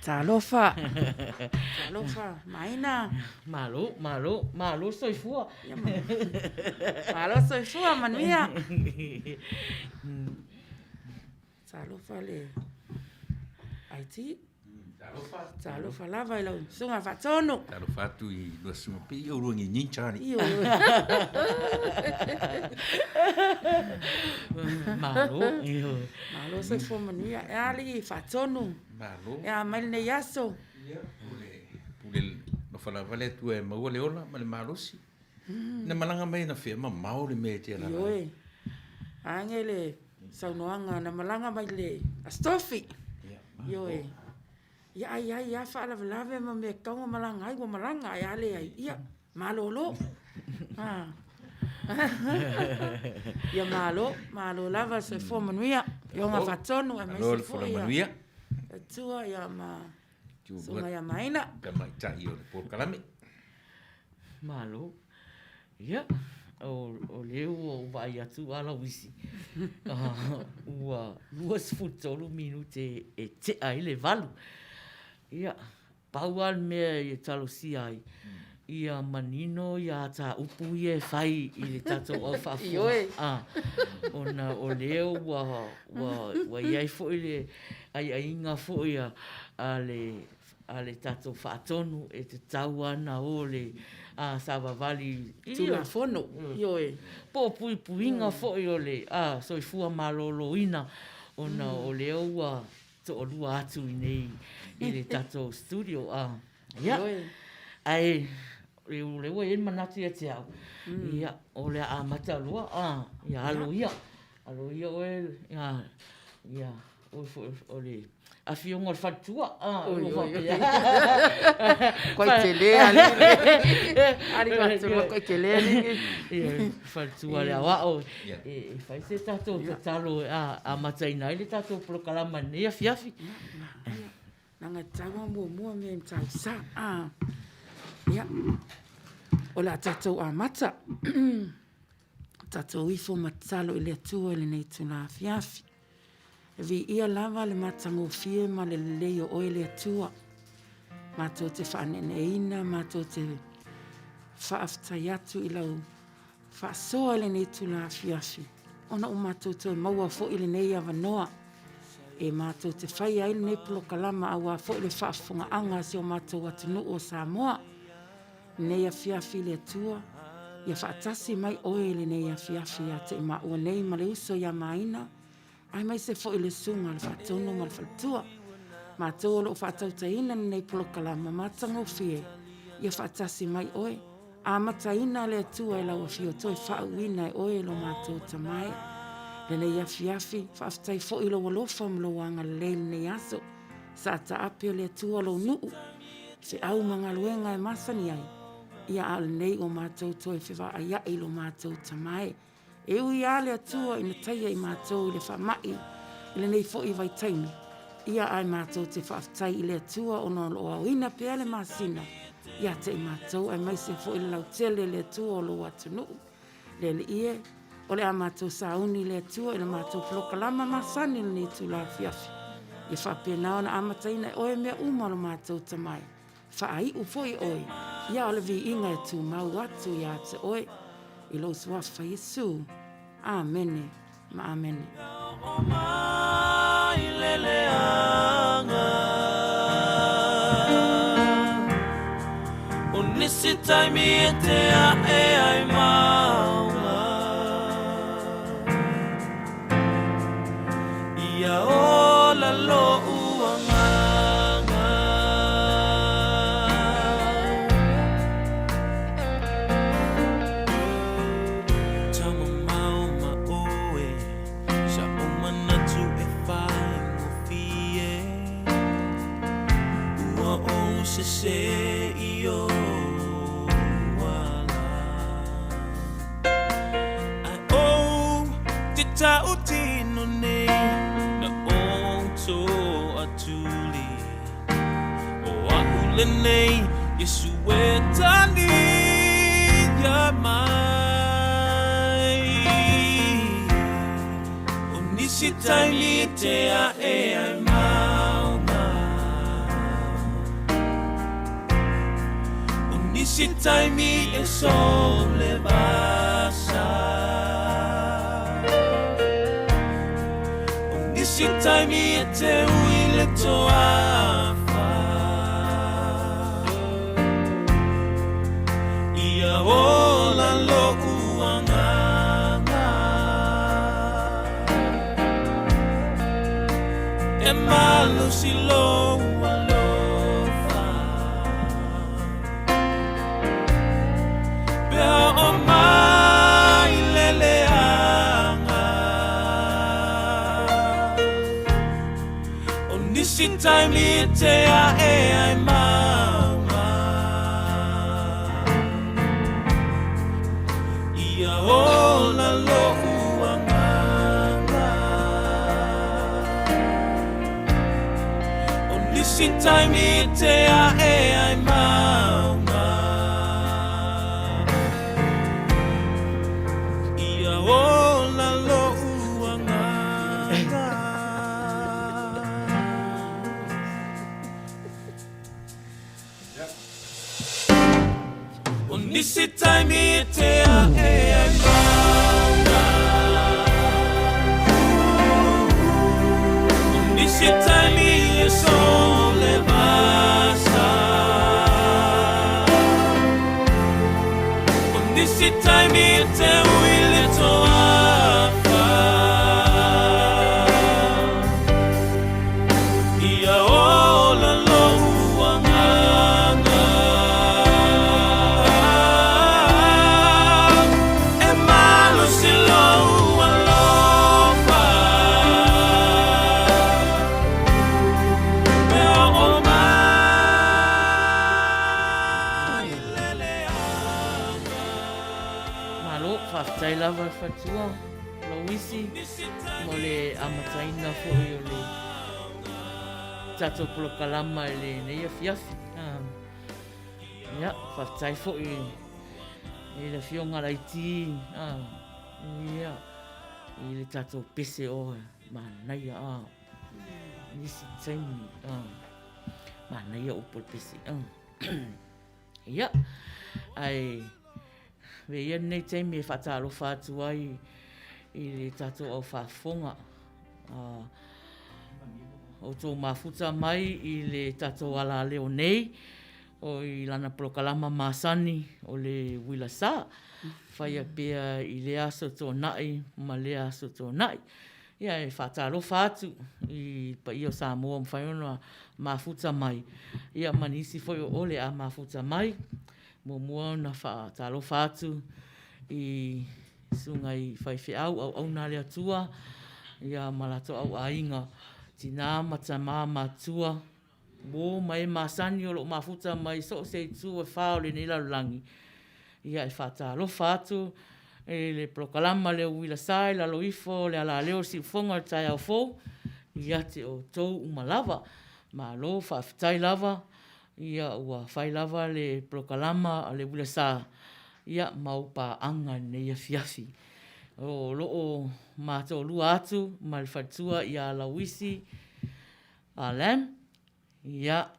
Talofa. Talofa, Maina. Malo, malo, malo soifua. Malo soifua, manuia. Talofa le IT. Talofa. Talofa lava i lau susuga faatonu. Talofa atu i lua susuga pei o lua ninja ni. Io. Malo. Io. Malo soifua manuia. E alii faatonu. Malo. E a mai lenei aso. Ia, pule, pule alofa lava le Atua e maua le ola ma le malosi. Na malaga mai anafea mamao le mea e te alaala ai. Ioe. Age le saunoaga na malaga mai le Aso Tofi. Ioe. Ia ai ai lava faalavelave ma mea e tatau ona malaga ai ua malaga, ae a leai, ia, malolo. Ia malo, malo lava le soifua manuia, Afioga Faatonu aemaise foi ia Atua ia ma Susuga ia Maina. Tamaitai o le polokalame. Malo. Ia, o lea ua ou vaai atu a Lauisi, ua 23 minute e tea ai le 8. Ia, pau lava le mea e talosia ai, ia manino ia mataupu ia e fai i le tatou au faafofoga, ona o lea ua i ai foi le aiaiga foi a le a le tatou faatonu e tatau lava ona o le savavali i Tulafono, ioe. Po o puipuiga foi o le soifua maloloina ona o lea ua toalua atu i inei i le tatou studio. Ia, ae o lea ua i ai le manatu ia te au, ia, o le a amata loa, ia alo ia, alo ia oe, ia, oe foi o le Afioga o le faletua. Oi, oi, oi. Koi tele ali. Ali faletua koi tele ali. Faletua le aoao e fai se tatou tatalo e amataina ai le tatou polokalama i lenei afiafi. Leaga e tatau ona muamua mea i Matausa. Ia, o le a tatou amata. Tatou ifo ma tatalo i le Atua i lenei itula afiafi. E viia lava le matagofie ma le lelei o Oe le Atua. Matou te faaneeneeina, matou te faafetai atu i lau faasoa i lenei itula afiafi, ona ua matou toe maua foi lenei avanoa e matou te faia ai lenei polokalama aua foi le faafofogaaga a si o matou atunuu o Samoa. Lenei afiafi le Atua, ia faatasi mai Oe i lenei afiafi ia te i maua nei ma le uso ia Maina, aemaise foi le Susuga a le Faatonu ma le Faletua. Matou o lo o faatautaina lenei polokalama matagofie, ia faatasi mai Oe. Amataina le Atua e lau Afio toe faauuina e Oe lo matou Tama e. Lenei afiafi, faafetai foi i lou alofa ma lou agalelei i lenei aso. Sa taape o le Atua lou nuu, feau ma galuega e masani ai, ia a o lenei ua matou toe fevaaia'i i lo matou Tama e. E ui lava le Atua ina taia i matou i le faama'i i lenei foi vaitaimi, ia ae matou te faafetai i le Atua ona o lo o aoina pea le masina ia te i matou aemaise foi le lautele le Atua o lou atunuu. Le Alii e, o le a matou sauni i le Atua i le matou polokalama masani i lenei itula afiafi. Ia faapena ona amataina e Oe mea uma o lo matou Tama e. Faaiu foi Oe ia o le viiga e tumau atu ia te Oe, i lou Suafa Iesu. Amene ma amene. nisi taimi e solevasa. O nisi taimi e te ui le toafa. Ia ola lo'u agaga. E malosi lou alofa. Pe a oo mai le leaga. O nisi taimi e te a'e ai mauga. Ia ola lo'u agaga. O nisi taimi e te a'e ai mauga. Ia ola lo'u agaga. O nisi taimi e te a'e ai mauga. O nisi taimi e solevasa. O nisi taimi e te ui le toafa. Ia ola lo'u agaga. E malosi lou alofa. Pe a oo mai le leaga. Malo, faafetai lava le faletua Louisi mo le amataina foi o le tatou polokalama i lenei afiafi. Ia, faafetai foi i le Afioga Laiti, ia, i le tatou pese oe, manaia, nisi taimi, manaia upu o le pese. Ia, ae avea ia lenei taimi e faatalofa atu ai i le tatou au faafofoga. Outou mafuta mai i le tatou alaleo nei, o i lana polokalama masani o le Uila Sa, faia pea i lea aso Toonai ma lea aso Toonai. Ia e faatalofa atu i le paia o Samoa ua mafai ona mafuta mai, ia ma nisi foi o o le a mafuta mai. Muamua ona faatalofa atu i susuga i faifeau, auauna a le Atua, ia ma latou auaiga, tina ma tama matutua, uo ma e masani o lo o mafuta mai so o se itu e fa o lenei lalolagi. Ia e faatalofa atu i le polokalama lea uila sa i lalo ifo o le alaleo o le siufofoga o le taeao fou, ia te outou uma lava. Malo faafetai lava, ia ua fai lava le polokalama a le uila sa, ia ma ou paaga i lenei afiafi. O lo o matoalua atu ma le faletua ia Lauisi Lam, ia,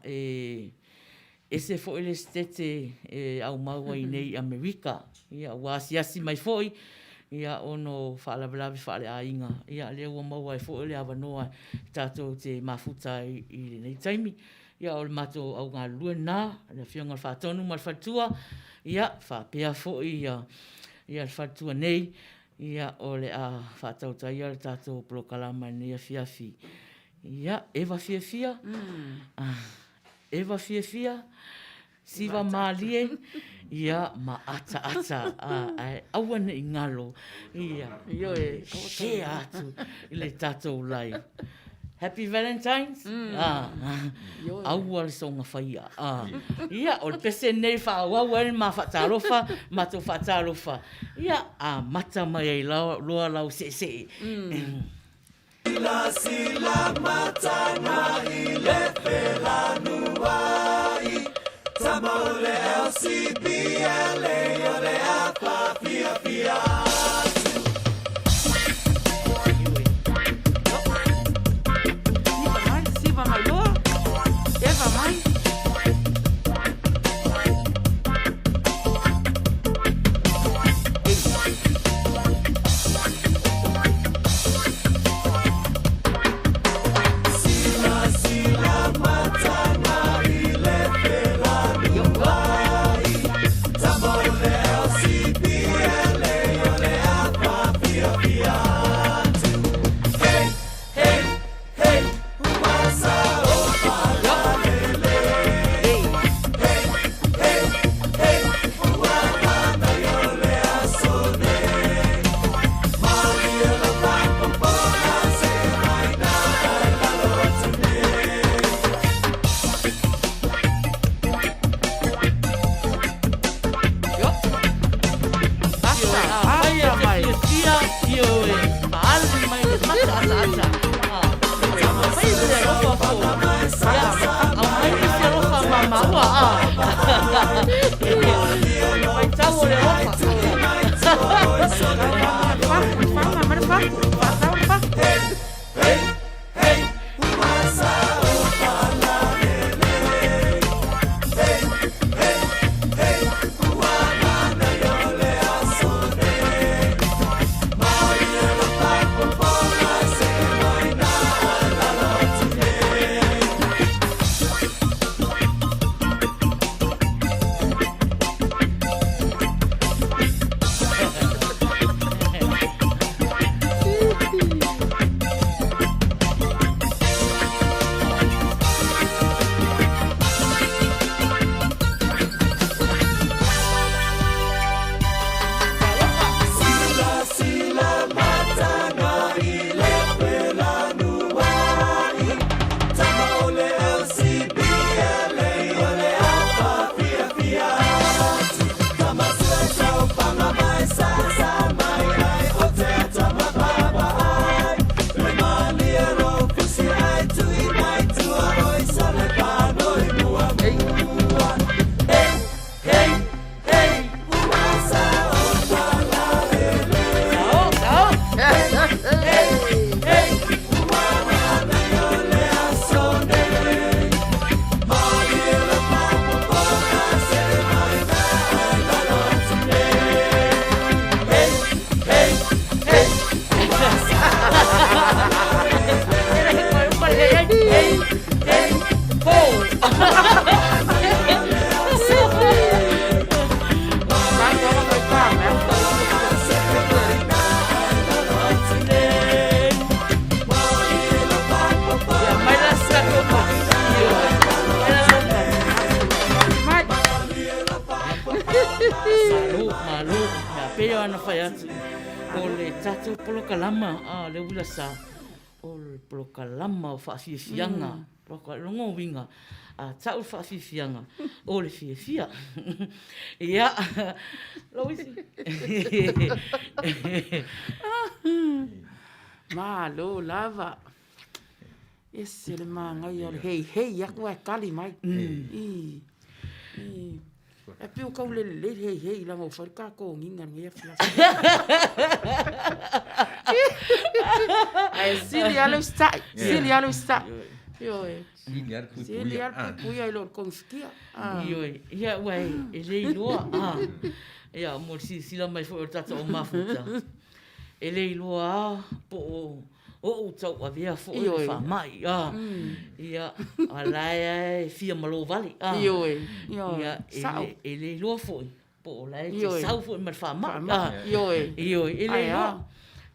e ese foi le Setete e aumau ai nei i Amerika. Ia, ua asiasi mai foi, ia, ona o faalavelave faaleaiga, ia, lea ua maua ai foi le avanoa tatou te mafuta ai i lenei taimi. Ia, o le matou au galulue lena, le Afioga i le Faatonu ma le Faletua, ia, faapea foi ia, ia le Faletua nei, ia, o le a faatautaia le tatou polokalama i lenei afiafi. Ia, Eva fiafia, Eva fiafia, Siva malie, ia, ma ataata, ae aua ne i galo, ia, share atu i le tatou live. Happy Valentine's, aua le soona faia. Ia, o le pese lenei e faaauau ai le ma faatalofa, matou faatalofa, ia, amata mai ai loa lau seesee. Siva mai, siva mai loa, Eva mai. Malo, malo. Ia, pei ona fai atu, o le tatou polokalama a le uila sa, o le polokalama o faafiafiaga, lona uiga, a tau le faafiafiaga, o le fiafia. Ia, Louise. Malo lava. Ese le manaia o le heihei atu ae tali mai. I. I. E pei ua tau le lelei le heihei leaga ua fai le ta toniga i lenei afiafi. Ae sili lava le usitai, sili lava le usitai. Ioe. Sili lava le puipuia. Sili lava le puipuia i lo le togifitia. Ioe, ia ua e le iloa. Ia, mo le silasila mai foi o le tatou mafuta, e le iloa lava po o oʻu tauavea foi le faamai a ia a la e fia malo vale a Ioe, ioe, ia e sao. le, e le iloa foi po o la e te Ioe. sau foi ma le faamai a Faamai, ioe. Ioe, e le Ae iloa a.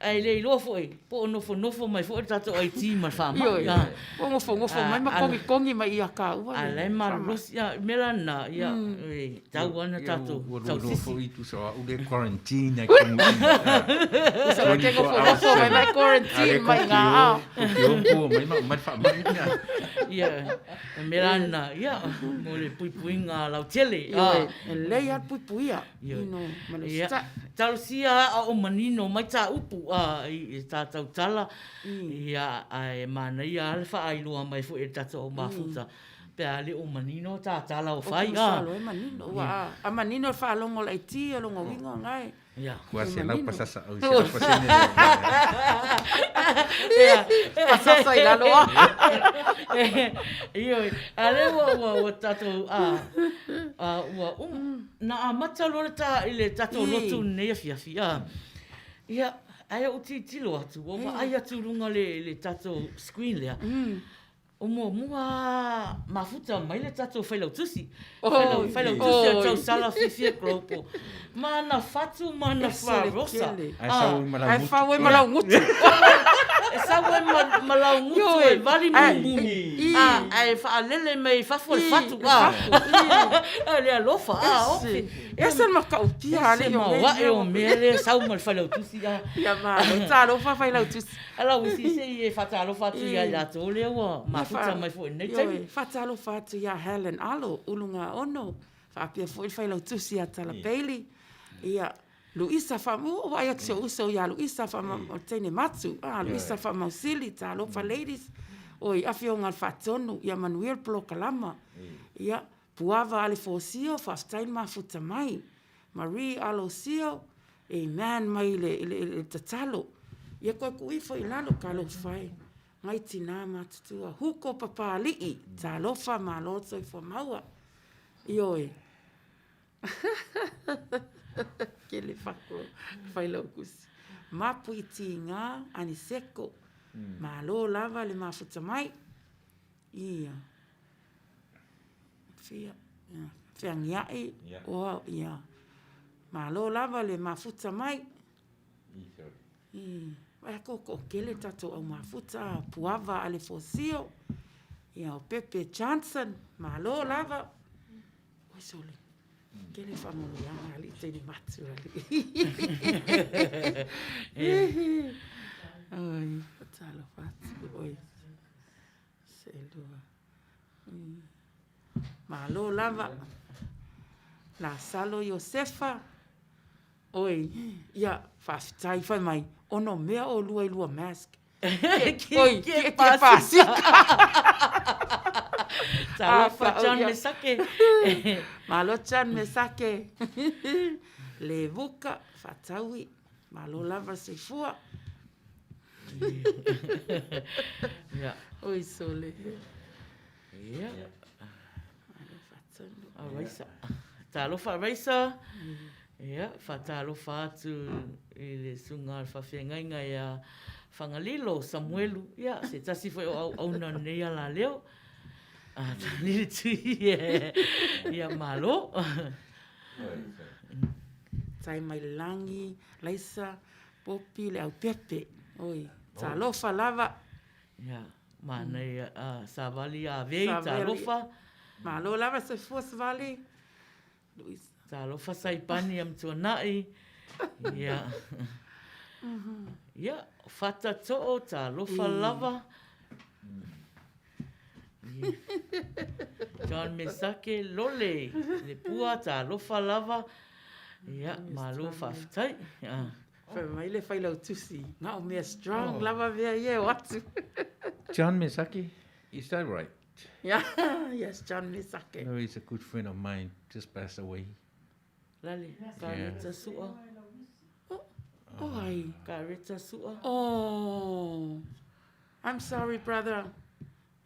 ae le iloa foi po o nofonofo mai foi le tatou IT ma le faamai Ioe, a po o nofonofo mai ma A- a- togitogi mai ia tāua a le la e faamai. malolosi a mea la lena ia e tatau lava ona tatou Ua lua tausisi. foi tusa o au le quarantine ai tonu i. Tusa o te nofonofo mai mai quarantine mai ngā ao. Koki o pua mai ma mai whaamai mea. Ia, o mea la lena, ia, mo le puipuiga lautele. Ioe, e lelei lava le puipuia. Ino, ma le Ia, usitai. talosia a o manino mai tā upu i tā tautala, ia, ae manaia lava le faailoa mai foi e le tatou au mafuta. Pe a le o manino tā tala o fai, a. Masalo e manino. Ua a, a manino le faalogo laiti o lona uiga o na e. Ia. Kua E se lau manino. pasasa au i 100% le. Ia. Pasasa i lalo a. Ioe, a lea ua, ua, ua tatou, a, a, ua um, na amata loa le tā, i le tatou lotu lenei afiafi, a. Ia, ae ou tilotilo atu, ua vaai atu i luga le, le tatou screen lea, O muamua mafuta mai le tatou Failautusi. Failautusi o Tausala Fiafia Global. Ma ana fatu ma ana flarosa. Ae sau ai ma lau Ae gutu. fau ai ma lau gutu. E sau ai ma lau gutu e vali mumu. Ae faalele mai i fafo le fatu. Le alofa. Ese le matautia Ese maoae o mea lea e sau ma le Failautusi. Ia malo. Talofa Failautusi. Ala usi se i e faatalofa atu ia i latou lea ua mafuta mai foi i lenei taimi. Ioe, faatalofa atu ia Helen Alo, Ulugaono, faapea foi le Failautusi ia Tala Bailey, ia Luisa Faamau, ua vaai atu si ou uso ia Luisa Faamau, o le teine matu, a Luisa Faamausili, talofa ladies, oi Afioga i le Faatonu, ia manuia le polokalama. Ia, Puava Alefosio, faafetai le mafuta mai. Marie Alosio, Amen mai i le, i le, i le tatalo. Ia toe tuu ifo i lalo, talofa e. Ngai tinā matutua, Huko Papali'i, talofa, malo le soifua maua. Ioe. Kele fako, Failautusi. Mapu i Tīgā, Aniseko, malo lava le mafuta mai. Ia. Fia, feagia'i, oa, ia. Malo lava le mafuta mai. I, vaai atu o toatele tatou au mafuta, Puava Alefosio, ia o Pepe Johnson, malo lava. Oi sole, tele faamanuiaga alii teine matua alii. Oi, talofa atu, oi. Seelua. Malo lava. Lasalo Iosefa. Oi, ia, faafetai fai mai, ono mea olua i lua mask. Oi, kie pasika. Talofa John Mesake. Malo John Mesake. Le vuka, faataui. Malo lava soifua. Ia. Oi sole. Ia. A Raisa. Talofa Raisa. Ia, faatalofa atu i le susuga a le faafeagaiga ia Fagalilo Samuelu. Ia, se tasi foi o auauna o lenei alaleo. A tali le tui. Ia, malo. Tai mai le lagi, Laisa, Popi le aupepe. Oi, talofa lava. Ia, manaia a Savali a Vei, talofa. Malo lava soifua Savali. Luisa. Talofa Saipani ia Matuanai. Ia. Ia, Fata Too, talofa lava. John Mesake, Lole, le pua, talofa lava. Ia, malo faafetai. Fai mai le Failautusi, na o mea strong oh. lava mea ia e o atu. John Mesake, is that right? Yeah, yes, John Mesake. No, he's a good friend of mine, just passed away. Lale, ka yeah. reta sua. Oh, oh ai. Ka reta sua. Oh, I'm sorry, brother.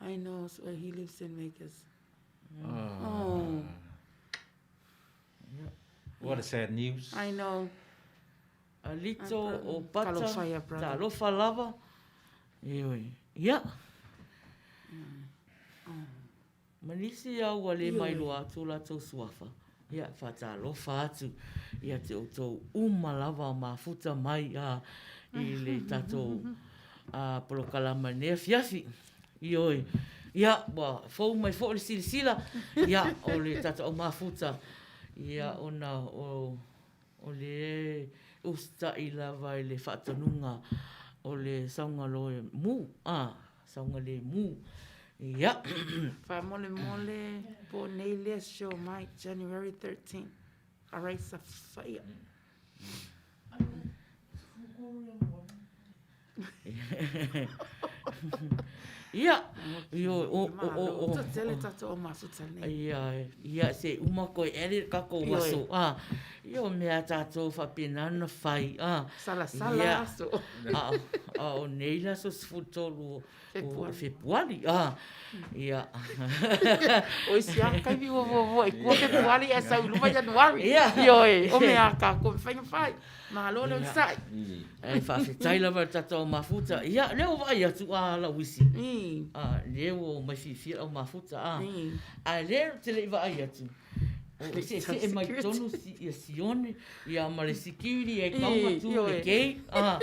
I know so he lives in Vegas. Oh. oh. What a sad news. I know. Alito o Pata, talofa lava. Ioe. Ia. Ma nisi au ua le mailoa atu o latou suafa, ia, faatalofa atu ia te outou uma lava o mafuta mai a i le tatou a polokalama i lenei afiafi. Ioe. Ia, ua fou mai foi le silasila, ia, o le tatou au mafuta, ia, ona o O le usitai lava i le faatonuga o le saogalemu, a, saogalemu, ia. Faamolemole po o nei lea show mai January 13 Araisa Faia. Ia, io, o, o, o, o. Tele tatou o mafuta nei. Ia, ia, se uma koe edit kako aso. Ah, ia o mea tatou faapena na fai. Ah, sala sala aso. A, a o nei la aso 13 o Fepuari. Ah, ia. O isi a taimi ua muamua i tua Fepuari ae sau i luma Ianuari. Ia. Ioe, o mea a kākou e mafai ona fai. Malo le onosai. Ae faafetai lava i le tatou au mafuta. Ia, lea ua vaai atu a Lauisi. A, lea ua omai fiafia le au mafuta a. Ae lea ou te le i vaai atu, o seesee mai totonu ia Sione, ia ma le security e kau atu le gate, a,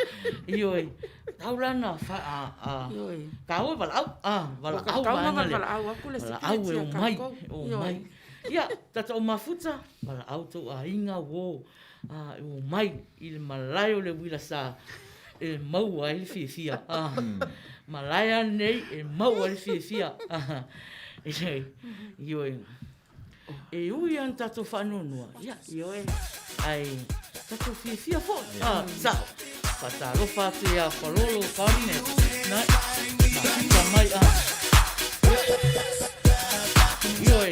ioe, tau la na fa, a, a, kāua e valaau, a, valaau vaega lea. Valaau e omai, omai. Ia, tatou au mafuta, valaau tou aiga, uo, a, e omai i le malae o le uila sa e maua ai le fiafia. A, malae a nei e maua ai le fiafia. A, ioe. E ui ana tatou faanoanoa, ia, Ioe. Ae tatou fiafia foi. Ah, sao. Faatalofa atu ia Palolo Pauline. Nai. Mafuta mai ah. Ioe.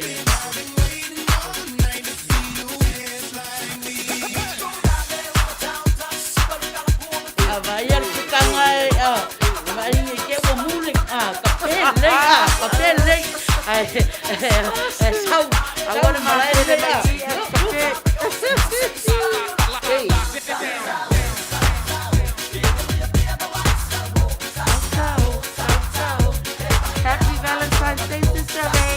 A vaai a le pukanga e a vaai nei ke ua mule a ka pele a ka pele ai e sau sau le malae le mai Hey. Happy Valentine's Day, Sister Ray.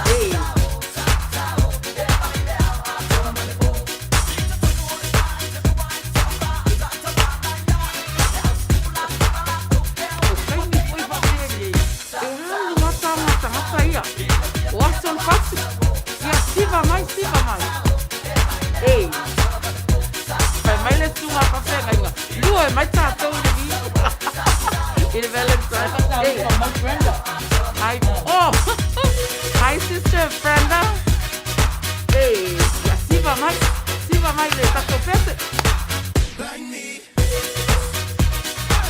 Hey. O taimi foi faapenei, e alu lava ma tagata ia. O aso o le fatu. Ia siva mai, siva mai. Ei. Fai mai le susuga a faafeagaiga. Lua e mai tatou i le vi. I le Valentine. Ei. Hi. Oh. Hi sister Brenda. Ei. Ia siva mai. Siva mai le tatou pese.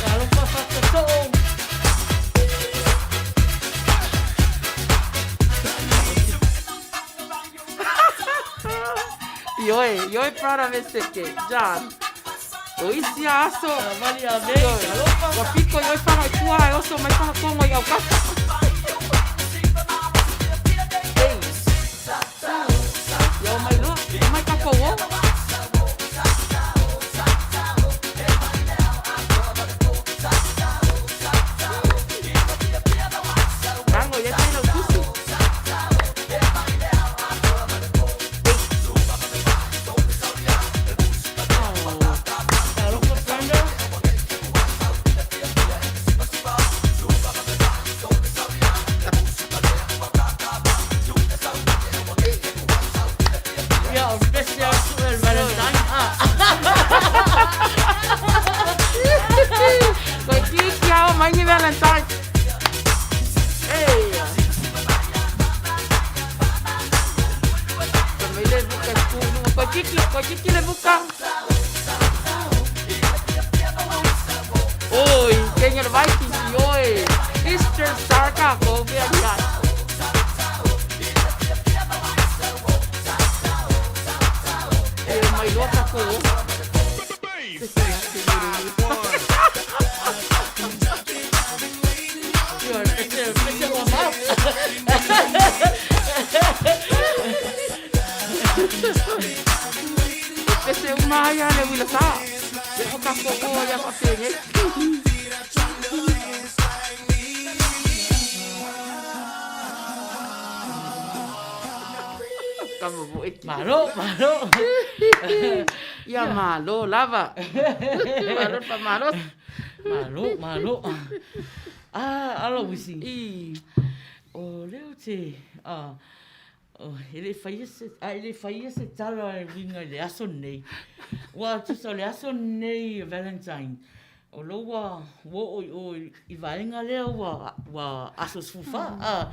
Talofa whakatoo. Ioe, ioe Brother Meseke, John. O isi a aso. Wali a me, alofa. Ua piko i oe whanga i tua e oso mai whanga kongo i aukata. Ei. Ia o mai loa, o mai kakou o. Tango ia kai lau tusi. Talofa Brenda. Ia, o le pese atu e le Valentine. Ah. Koe kiki ao mai ni Valentine. Ei. Mai le buka tu nu. Koe kiki, koe kiki le buka. Oi, kenya le Vikings oi. Eastern Star ka ko mea ia. E mai loa ka ko. Ia, pese, pese ua mau. E pese uma ai a le uila sa. E o ka ko o ia whapenge. Kama mo e ki. Malo, malo. Ia malo lava. Malo pa malo. Malo, malo. Ah, ala uisi. I. O lea ou te, ah, e le i faia se, a e le i faia se tala e uiga i le aso lenei. Ua tusa o le aso lenei Valentine, o lou ua ua oo i o i vaega lea ua ua aso 14, a.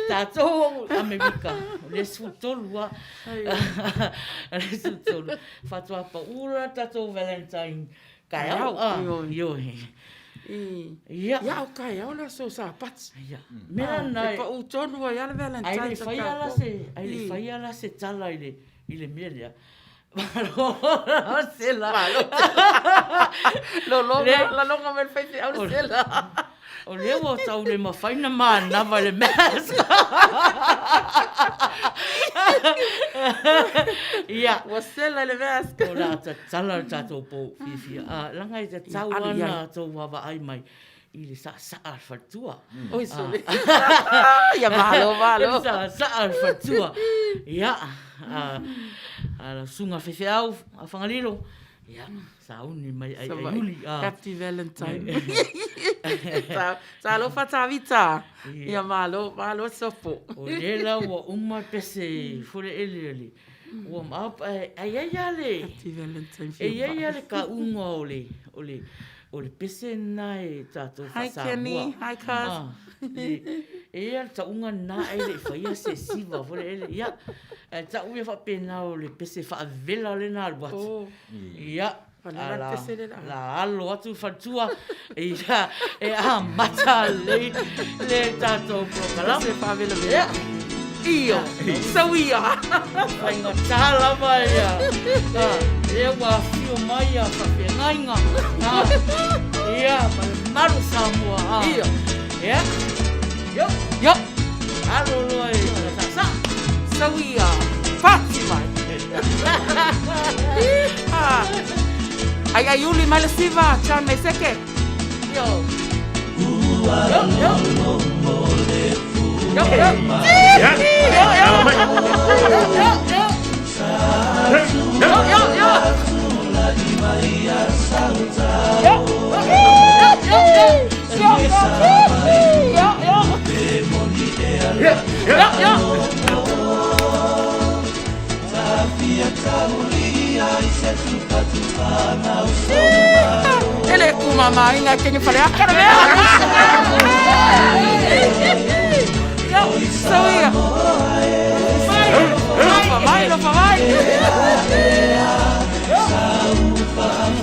Tatou o Amerika, o le 13 lava. O le 13. Faatoa pau la tatou Valentine taeao, a. Ioe. Ia. Ia o taeao le aso Sapati. Ia. Mea na e pau tonu ai lava le Valentine. Ai le faia la se, ai le faia la se tala i le i le mea lea. Malo sela. Malo. Lo lo la longa me le faifeau le sela. O lea ua tau le mafai na manava i le mask. Ia. Ua sela i le mask. O le a tatala le tatou pou fiafia. A, leaga e tatau lava ona tou vaavaai mai i le saasaa a le faletua. Oi sole. Ia malo, malo. Le saasaa a le faletua. Ia, a lau susuga faifeau a Fagalilo, ia, sauni mai aiaiuli. Happy Valentine. Talofa Tavita. Ia malo, malo sopo. O lea la ua uma le pese fole ele le ua maopo ae i ai lava le Happy Valentine e i ai lava le kauga o le o le o le pese lena e tatou Hi Kenny, faa-Samoa. hi cuz. Ah, le, e i ai lava le tauga lena ae le i faia se siva foi lele ia, ae tau ia faapena o le pese faavela lena alu atu. Oh. Ia, Whanau la, pese le la. la alo atu faletua ia e amata lelei le tatou polokalame. Pese faavelavela. Ia. Io, sauia. Faigata lava ia. Ah, lea ua afio mai ia faafeagaiga. Ah, ia, ma le malu o Samoa. Ah. Io. Ia. Io. Io. Alo loa i saasaa. Sauia. Pati mai. Ah. Ai ai uli mai le siva, Chan mai seke. Io. Io, io. Io, io. Io, io. Io, io. Io, io, io. Io, io, io. Io, io. Io, io. E le kumama ina kenya fale akara mea. Io, sauia. Lofa mai, lofa mai.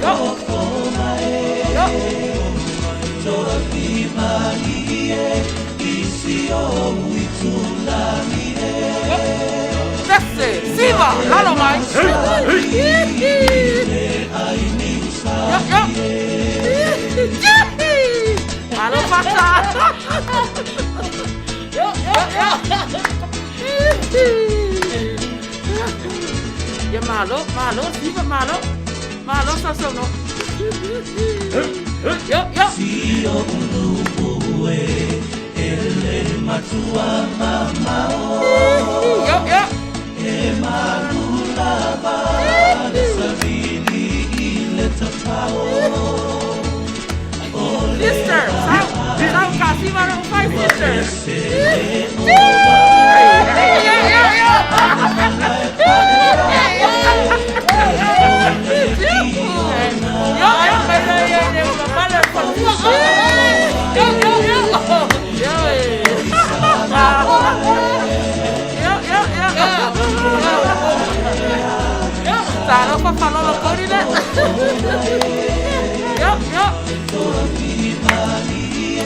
Io. Io. Pese, siva, lalo mai. Io, io. Malo fata. Io, io, io. Ia malo, malo, siva, malo. Malo sa sau no. Io, io. Io, io. Sister, sau, sau ka siva ro fai sister. Io, io, io.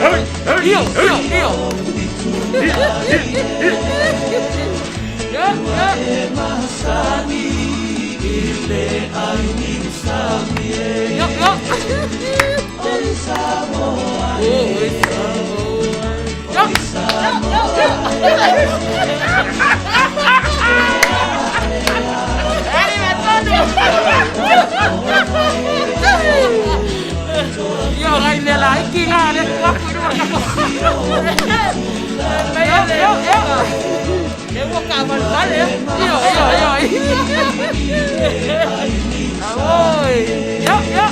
Io, io, io. Io, io. Io, io. Io, io, io. Io ngai mea laiti ngā le tuaku i runga kako. Io, io, io. E ua kaavalu vale a. Io, io, io. Auoi. Io, io.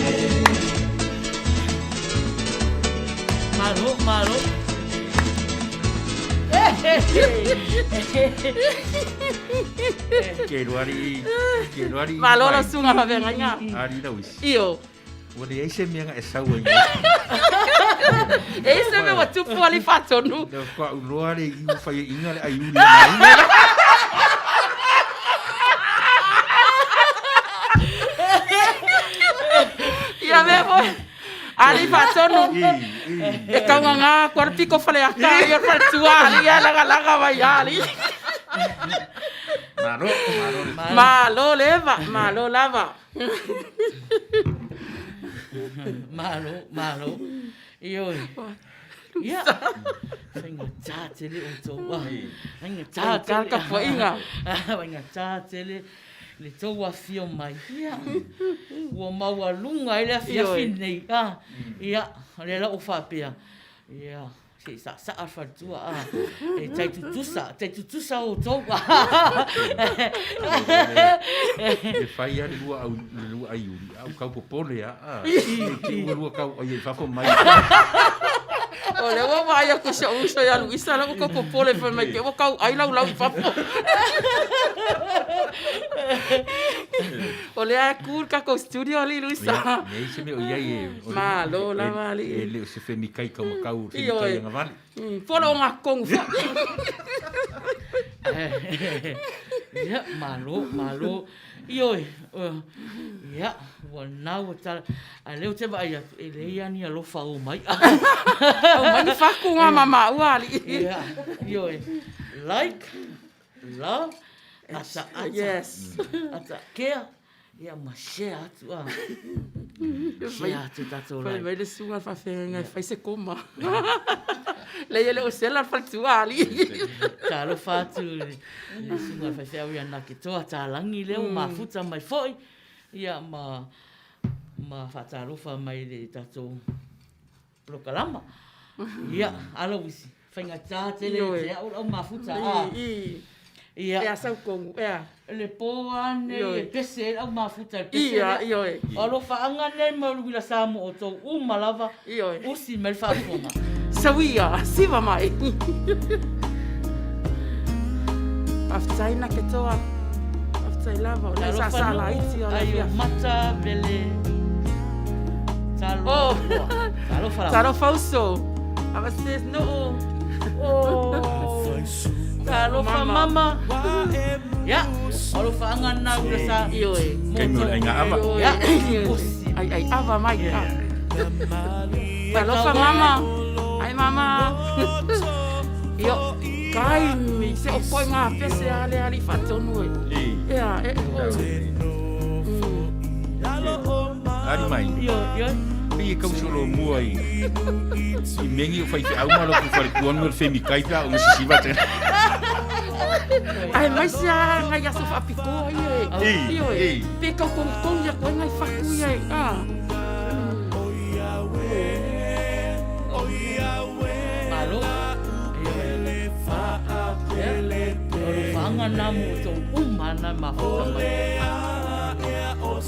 Malo, malo. Ke roari, ke roari. Malo lau suga faafeagaiga. Ali lau isi. Io. Ua leai se mea na e sau ai. E i ai se mea ua tupu alii faatonu. Na faatoa ou loa le iu faiaina le aiuli e maina. Ia mea foi. Alii faatonu. E taugagā aku a le piko faleata ia o le faletua alii ae lagalaga mai a alii. Malo, malo le. Malo le eva, malo lava. Malo, malo. Ioe. Ia. Faigata tele outou. Faigata tele. Tapuaiga. Faigata tele le tou afio mai. Ia. Ua maualuga ai le afiafi lenei. Ia, o lea la ua faapea. Ia. Se i saasaa le faletua a. E tai tutusa, tai tutusa outou. E fai lava le lua au, le lua aiuli, a ua tau popole lava a. Ne i te i ua lua tau ai i fafo mai. O lea ua vaai atu i si ou uso ia Luisa, lea ua tau popole fai mai te i ua tau ai laulau i fafo. O lea e ku le tatou studio alii Luisa. Ia, leai se mea o i ai e... Malo lava alii. E le o se femikai taumatau, o le femikai agavale. Po o le ogatotonu foi. Ia, malo, malo. Ioe, ia, ua nau ua tala. A o lea ou te vaai atu, e leai lava ni alofa o mai. Aumai ni faku ngā ma maua alii. Ia, ioe, like, love, ata ata, Yes. ata kea, ia ma share atu a. Share atu tatou Fai like. mai le susuga i le faafeagaiga e fai se koma. Leai e le o sela le faletua alii. Talofa atu i le susuga i le faifeau ia Naketoa Talagi lea ua mafuta mai foi ia ma ma faatalofa mai i le tatou polokalama. Ia, Aloisi, faigata tele ia te au lau mafuta a. Ia. Ea sau kogu, ea. Le po lava lenei e pese ai lau mafuta i le pese lea. Ioe. O alofaaga nei ma Luila Samoa outou uma lava, Ioe. usi mai le faafofoga. Sauia, siva mai. Faafetai Naketoa. Faafetai lava, o lea sa sa laiti o le afiafi. Mata vele. Oh. Talofa lava. Talofa uso. Avastes noo. Oh. Talofa mama. Ya, alofaaga na ula sa. Ioe. Kaimi o le aiga ava. Ya. Ai ai ava mai ka. Talofa mama. Ai mama. Io kaimi se o koe ngā pese a le ali whatonu e. Ea, e, o. Ali mai. Io, io. Pei e kau solo mua i i mengi o faifeau ma loku faletua no le femikai pe a o sisiva te. Ae mai se a ngai aso whaapikoa ia e. Io e. Pe kau kongikongi a koe ngai whaku ia e. Ah. Malo. O alofaaga na mo outou uma na mafuta mai. Ia, ua, ua,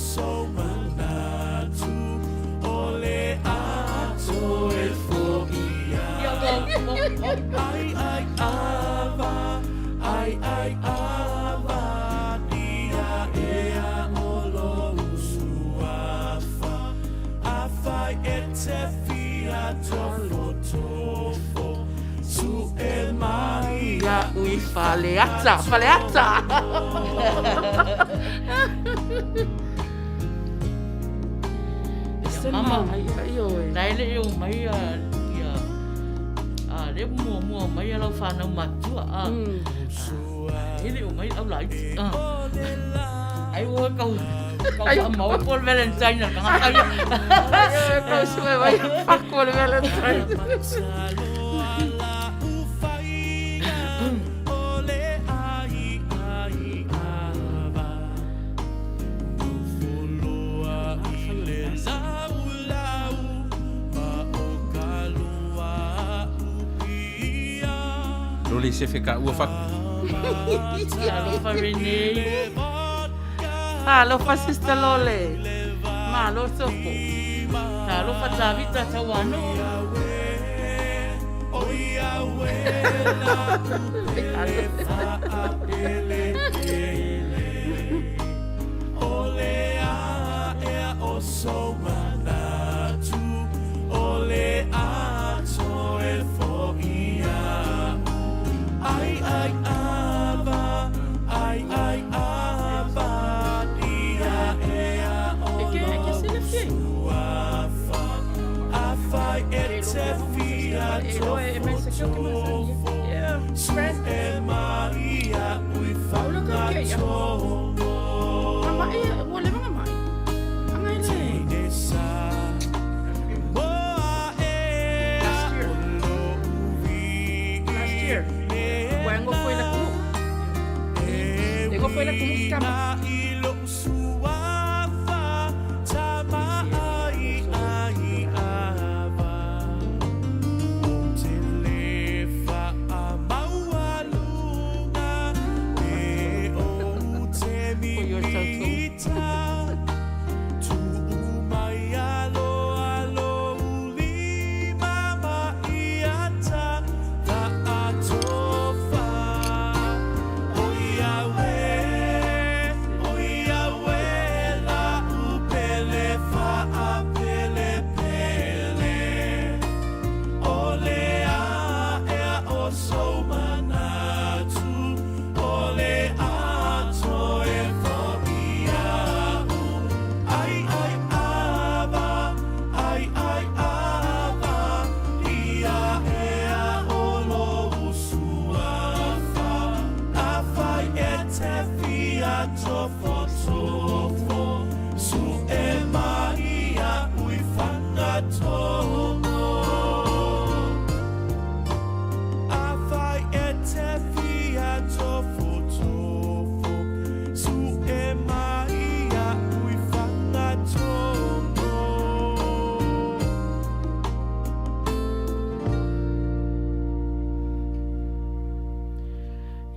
Ia ui Faleata, Faleata. Ia, mama. Ioe. Na e le i o mai ia, ia A lea ua muamua mai lau fanau matutua. A e le o mai au laiti. A ai ua kau kau faamaopo le Valentine a le tagata ia. Ai kau sue mai faku o le Valentine. Lole sefe ka ua faku. Alofa Renee. Alofa Sister Lole. Malo soko. Talofa Tavita Tauanu.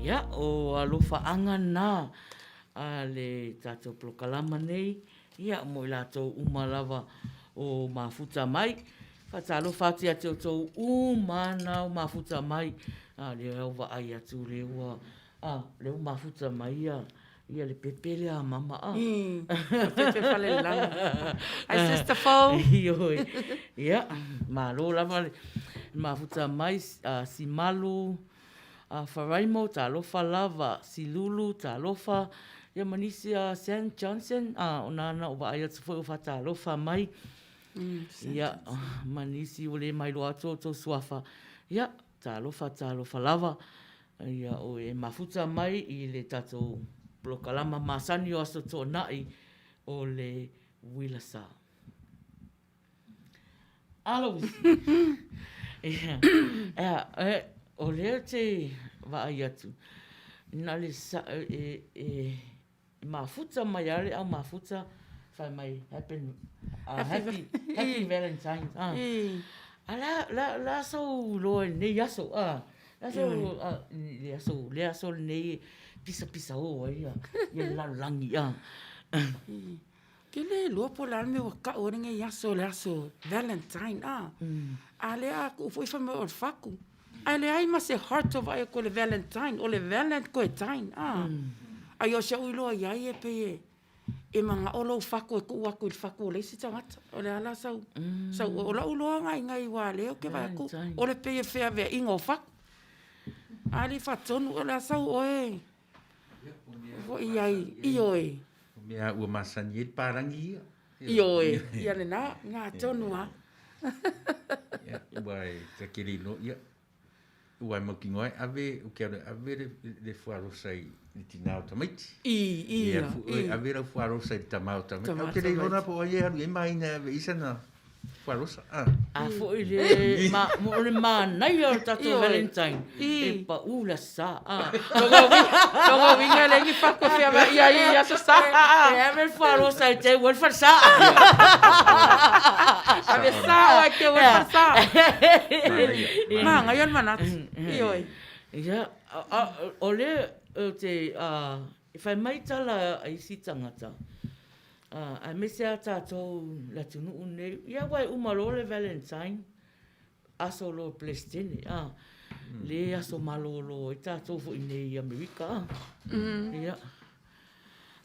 Ia, o alofaaga na a le tatou polokalama nei, ia, mo i latou uma lava o mafuta mai. Faatalofa atu ia te outou uma na o mafuta mai, a lea ua vaai atu lea ua, a, lea ua mafuta mai ia, ia le pepe lea a mama a. Pepe falelelagi. Hi Sister Fo. Ioe. Ia, malo lava le mafuta mai, a, Simalu, a Faraimo, talofa lava, Silulu, talofa, ia ma nisi a Sam Johnson, a, o nana o vaai atu foi o faatalofa mai. Ia, ma nisi ua le mailoa atu outou suafa. Ia, talofa, talofa lava. Ia, o e mafuta mai i le tatou polokalama masani o Aso Toonai o le Uila Sa. Aloisi. Ia, ea, e, o lea te vaai atu, na le sa, e, e, e mafuta mai lava le au mafuta fai mai happy, happy, happy Valentine's. Ah. A la, la, la sou iloa i lenei aso, ah. La sou, ah, le aso, le aso lenei e pisapisa o ai ia, ia le lalolagi, ah. Ke le iloa po o le a le mea ua kau ai lenei aso o le aso Valentine, ah. A lea a kuʻu foi fai mai o le faku. Ae leai ma se heart o vaai atu o le Valentine, o le Valent koe tine, ah. Ai o si a'u iloa iai e pei e, e mana'o lou faku e tuu atu i le faku o le isi tagata. O le a la sau, sau, o la'u iloa na i nai ua lea ou te vaai atu, o le pei e feaveaiga o faku. A le faatonu, o le a sau oe foi iai, ioe. O mea ua masani ai le palagi ia. Ioe, ia lena, na tonu lava. Ia, ua e takele iloa, ia. Ua e mautinoa e ave, ou te alu e ave le, le fuarosa i le tinā o tamaiti. I, E ia, alu foi oe i. e ave lau fuarosa i le tamā o tamaiti. Tamā Ae ou te le iloa tamaiti. la po o ai e alu i ai Maina e ave i ai sana fuarosa, a. A foi le, ma, o le manaia o le tatou Ioe. Valentine, I. e pau le Aso Sa, a. Lona uiga, lona uiga e leai ni fatu e feavaai ai i Aso Sa. E ave le fuarosa e teu ai le falesa. Ave sao ae teu ai le falesa. Manaia. Manaia le manatu. Ioe. Ia, o lea ou te, e fai mai tala a isi tagata, aemaise lava tatou i le atunuu lenei, ia aua e uma loa le Valentine, aso loa o Peresetene, a, le aso malolo ai tatou foi i inei i Amerika, a. Ia.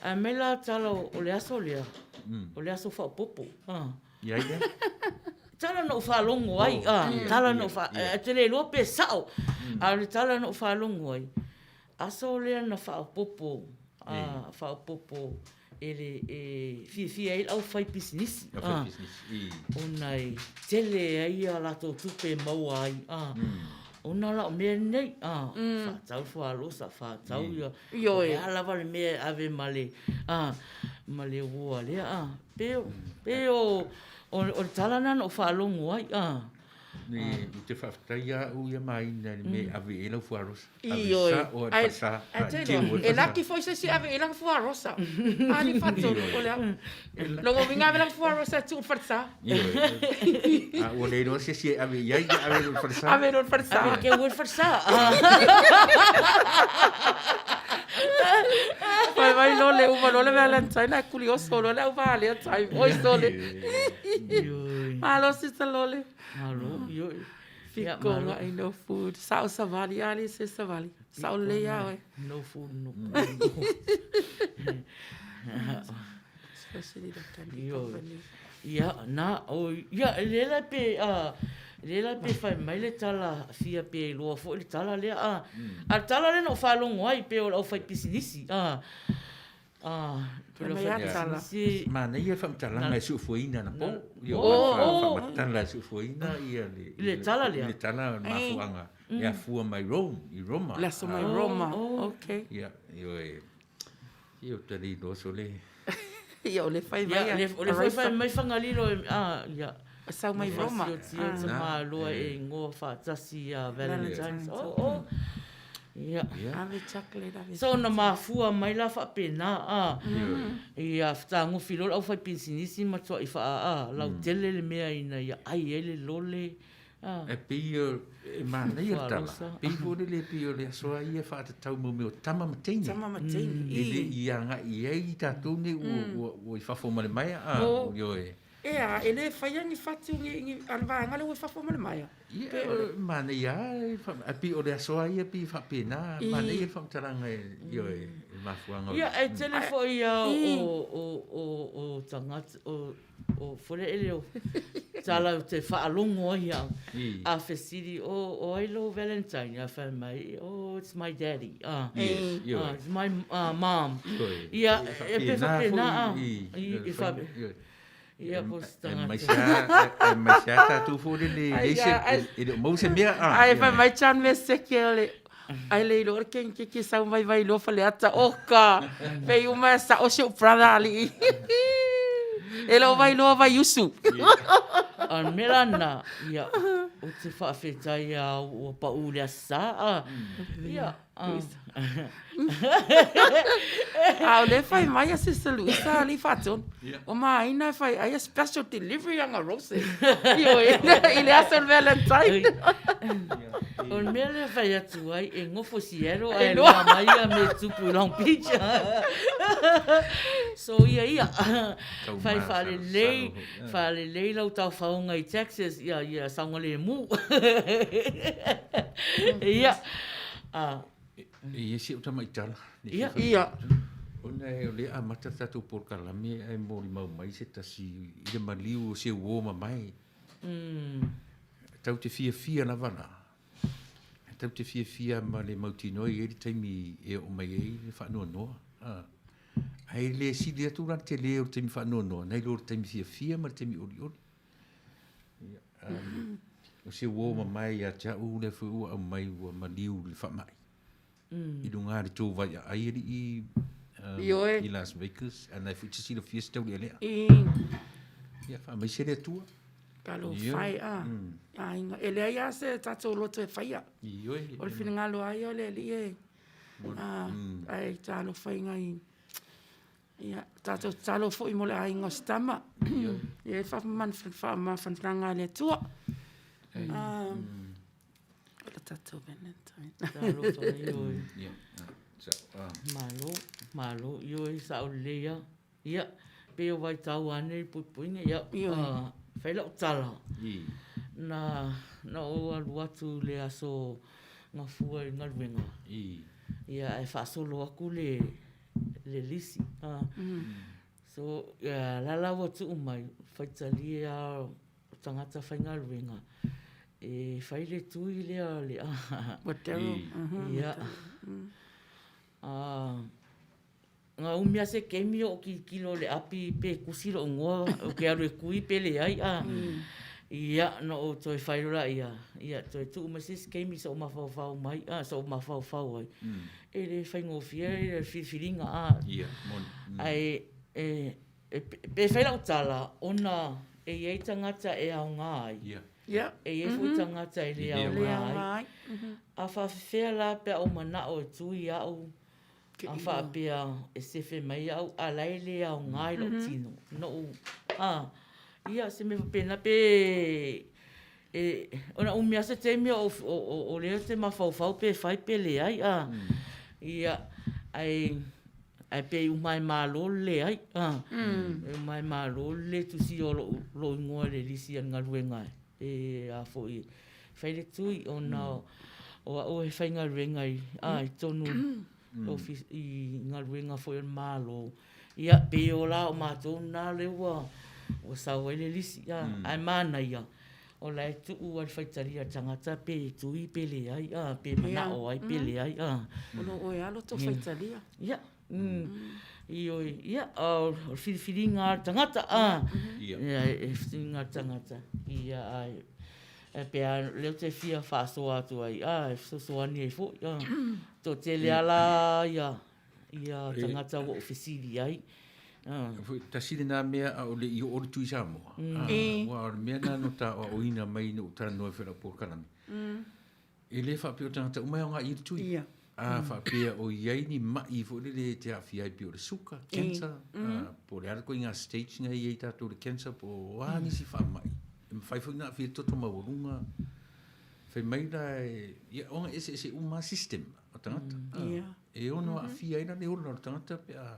Ae mai la tala o le aso lea, o le aso faaopoopo, a. I ai lea? Tala na ou faalogo ai, a, tala na ou fa, ou te le iloa pe sao, a o le tala na ou faalogo ai, aso lea na faaopoopo, a, faaopoopo e le e fiafia ai le aufaipisinisi, a, ona e tele ai a latou tupe e maua ai, a, ona la o mea nei, a, faatau fualosa, faatau ia, Ioe. o le a lava le mea e ave ma le, a, ma le uoa lea, a, pe, pe o, o, o le tala lena na ou faalogo ai, a. Ou te faafetai ia au ia Maina i le mea e ave i ai lau fuarosa. Ave Ioe. sao ai le Ae, falesa, ae te iloa, faateu ai le e falesa. laki foi se isi e ave i ai lana fuarosa. A ni faatonu, o le a? Lona uiga ave lana fuarosa e tuu i le falesa. Ioe. A ua le iloa se isi e ave i ai, ia ave loa i le falesa. Ave loa i le falesa. Ave teu ai le falesa. Fai mai loa le uma loa le Valentine ae kulioso loa le au Valentine. Oi sole. Ioe. Malo Sister Lole. Malo, ioe. Ia, Fiko malo. ngai no food. Sao savali, ali se savali. Sao lelei lava oe. No food, no Especially the candy Ioe. company. Ia, na, o, ia, lea la pe, a, lea la pe fai mai le tala fia pe iloa foi le tala lea, a, a le tala lea na ou faalogo ai pei o le aufaipisinisi, a, a, pei o le Fai mai a tala. aufaipisinisi, Manaia le faamatalaga e suufuaina anapo. Ia, Oh, o le oh. faamatala e suufuaina ia le, I le tala lea. I le tala o le mafuaaga e afua mai Rome, i Roma. Le aso mai Ah, Roma. Oh. Okay. Ia, ioe. Ia, ou te le iloa sole. Ia, o le fai mai Ia, a le, o le foi fai mai Fagalilo e, a, ia. Sau mai Roma. Fasiotia tama loa e ingoa faatasi ia Valentine's. Oh, oh. Ia. Ia. Ave chocolate, ave. So na mafua mai la faapena, a. Ioe. Ia fetagofi loa le aufaipisinisi ma tuai faa, a, lautele le mea ina ia ai ai le lole. A. E pei e manaia le tala. Fuarosa. Pei foi lele e pei o le aso lava ia e faatatau mo mea o tama ma teine. Tama ma teine. E le i agai i ai i tatou nei ua, ua i fafo ma le maea. A, Oh. ioe. E a, e le faia ni fatu ni, ni a le vaega lea ua i fafo ma le maea. Ia, e manaia lava e fa- ae pei o le aso lava ia pei e faapena, manaia le faamatalaga e, ioe, i le mafuaaga o le. Ia, e tele foi a o, o, o, o tagata, o, o foi lea ele o tala ou te faalogo ai au. A fesili, o, o ai lou Valentine? A fai mai, oh, it's my daddy. Ah, Yes, ioe. ah, it's my mom. Ioe. Ia, E e pe faapena faapena, ah. foi i, I, i faapena. ioe. Ia, po o se E mai tagata. se a, e mai se a tatou foi lele, e leai se, e le o maua se mea, ah. Ae fai mai chan me seke o le ai le iloa le kenikeke sau mai vai iloa Faleata oka pei uma e sao si ou brother alii e le o vai iloa vai usu. A le mea la lena, ia, ou te faafetai lava ua pau i le Aso Sa, a, ia, a. A o lea e fai mai a Sister Luisa alii faatonu. O Maina e fai ai a special delivery anga roses. Ioe, i le aso o le Valentine. O le mea lea e fai atu ai, e nofo i Seattle ae loa mai ia mea e tupu i Long Beach. So ia ia, fai faalelei, faalelei lau taofaoga i Texas, ia, ia saogalemu. Ia. A. E i ai si ou tamaitala. Ia. Ia. Ona o lea e amata le tatou polokalame ae molimau mai se tasi i le maliu o se uo mamae. Tau te fiafia lava la. Tau te fiafia ma le mautinoa e i ai le taimi e oo mai ai le faanoanoa. Ae le sili atu la le tele o le taimi faanoanoa nai lo le taimi fiafia ma le taimi olioli. Ia, O se uo mamae ia te au lea foi ua aumai ua maliu i le faamai. I luga o le tou vaiaai alii Ioe. i Las Vegas, a na e foi te silafia se taulealea. Ia faamaise le Atua. Talofa e a. Aiga. E leai lava se tatou loto e faia. Ioe. O le finagalo lava ia o le Alii e, ae talofa i nai, ia, tatou tatalo foi mo le aiga o si tama. Ia i ai le faamafanafanaga a le Atua. O le tatou Valentine. Talofa, ioe. Ia. Malo, malo, ioe, sao lelei lava. Ia, pei o vaitau lava nei i puipuiga, ia, fai lau tala, na, na ou alu atu i le aso Gafua i le galuega, ia, ae faasolo atu le, le lisi. So, ia, la la ua tuu mai, faitalie lava o tagata faigaluega e fai le tui lea o le Ua terrible. Ia. Na umi lava se taimi o ou tilotilo i le api pe tusi lou igoa ou te alu e tui pe leai a. Ia, na ou toe fai loa lea, ia toe tuu mai se isi taimi se i ou mafaufau mai a, se i ou mafaufau ai. E le faigofie le filifiliga a. Ia, moni. Ae pe fai lau tala, ona e i ai tagata e aoga ai. Ia. Ia. E i ai foi tagata e le aoga ai. A faapefea la pe a ou manao e tui au A faapea e sefe mai au a la e le aoga i lou tino, noʻu, a, ia, se mea faapena pe, e, ona umi lava se taimi o, o lea ou te mafaufau pe fai pe leai, a, ia, ae, ae pei uma lava e malo le leai, a, e uma lava e malo le le tusia o lou, lou igoa i le lisi a le galuega e, a foi, fai le tui ona o au e faigaluega i, a, i totonu i galuega foi a le Malo. Ia, pei o la o matou na lea ua sau ai le lisi, a, ae manaia, o la e tuu lava i le faitalia o le tagata pe tui pe leai, a, pe manao ai pe leai, a. O lo oe lava lo tou faitalia. Ia, ioe, ia, o le filifiliga a le tagata, a, ia, e filifiliga a le tagata, ia, ae, ae pei lava o lea ou te fia faasoa atu ai, a, e fesoasoani ai foi, a, toatele lava la ia, ia tagata ua ou fesili ai, a. Tasi lena mea a o le i oo le tui Samoa, a, aua o le mea lena na ta aoaoina mai ina ua talanoa ai foi i lau polokalame, E le faapea o tagata uma e aoga i le tui. Ia. A faapea o i ai ni maʻi foi lele e te aafia ai pei o le suka, cancer, po o le a le ituaiga stage na i ai tatou i le cancer po o a nisi faamai, e mafai foi ona aafia le toto maualuga. Fai mai la e, ia ona eseese uma lava system o tagata. Ia. E ono aafia ai la le ola o le tagata pe a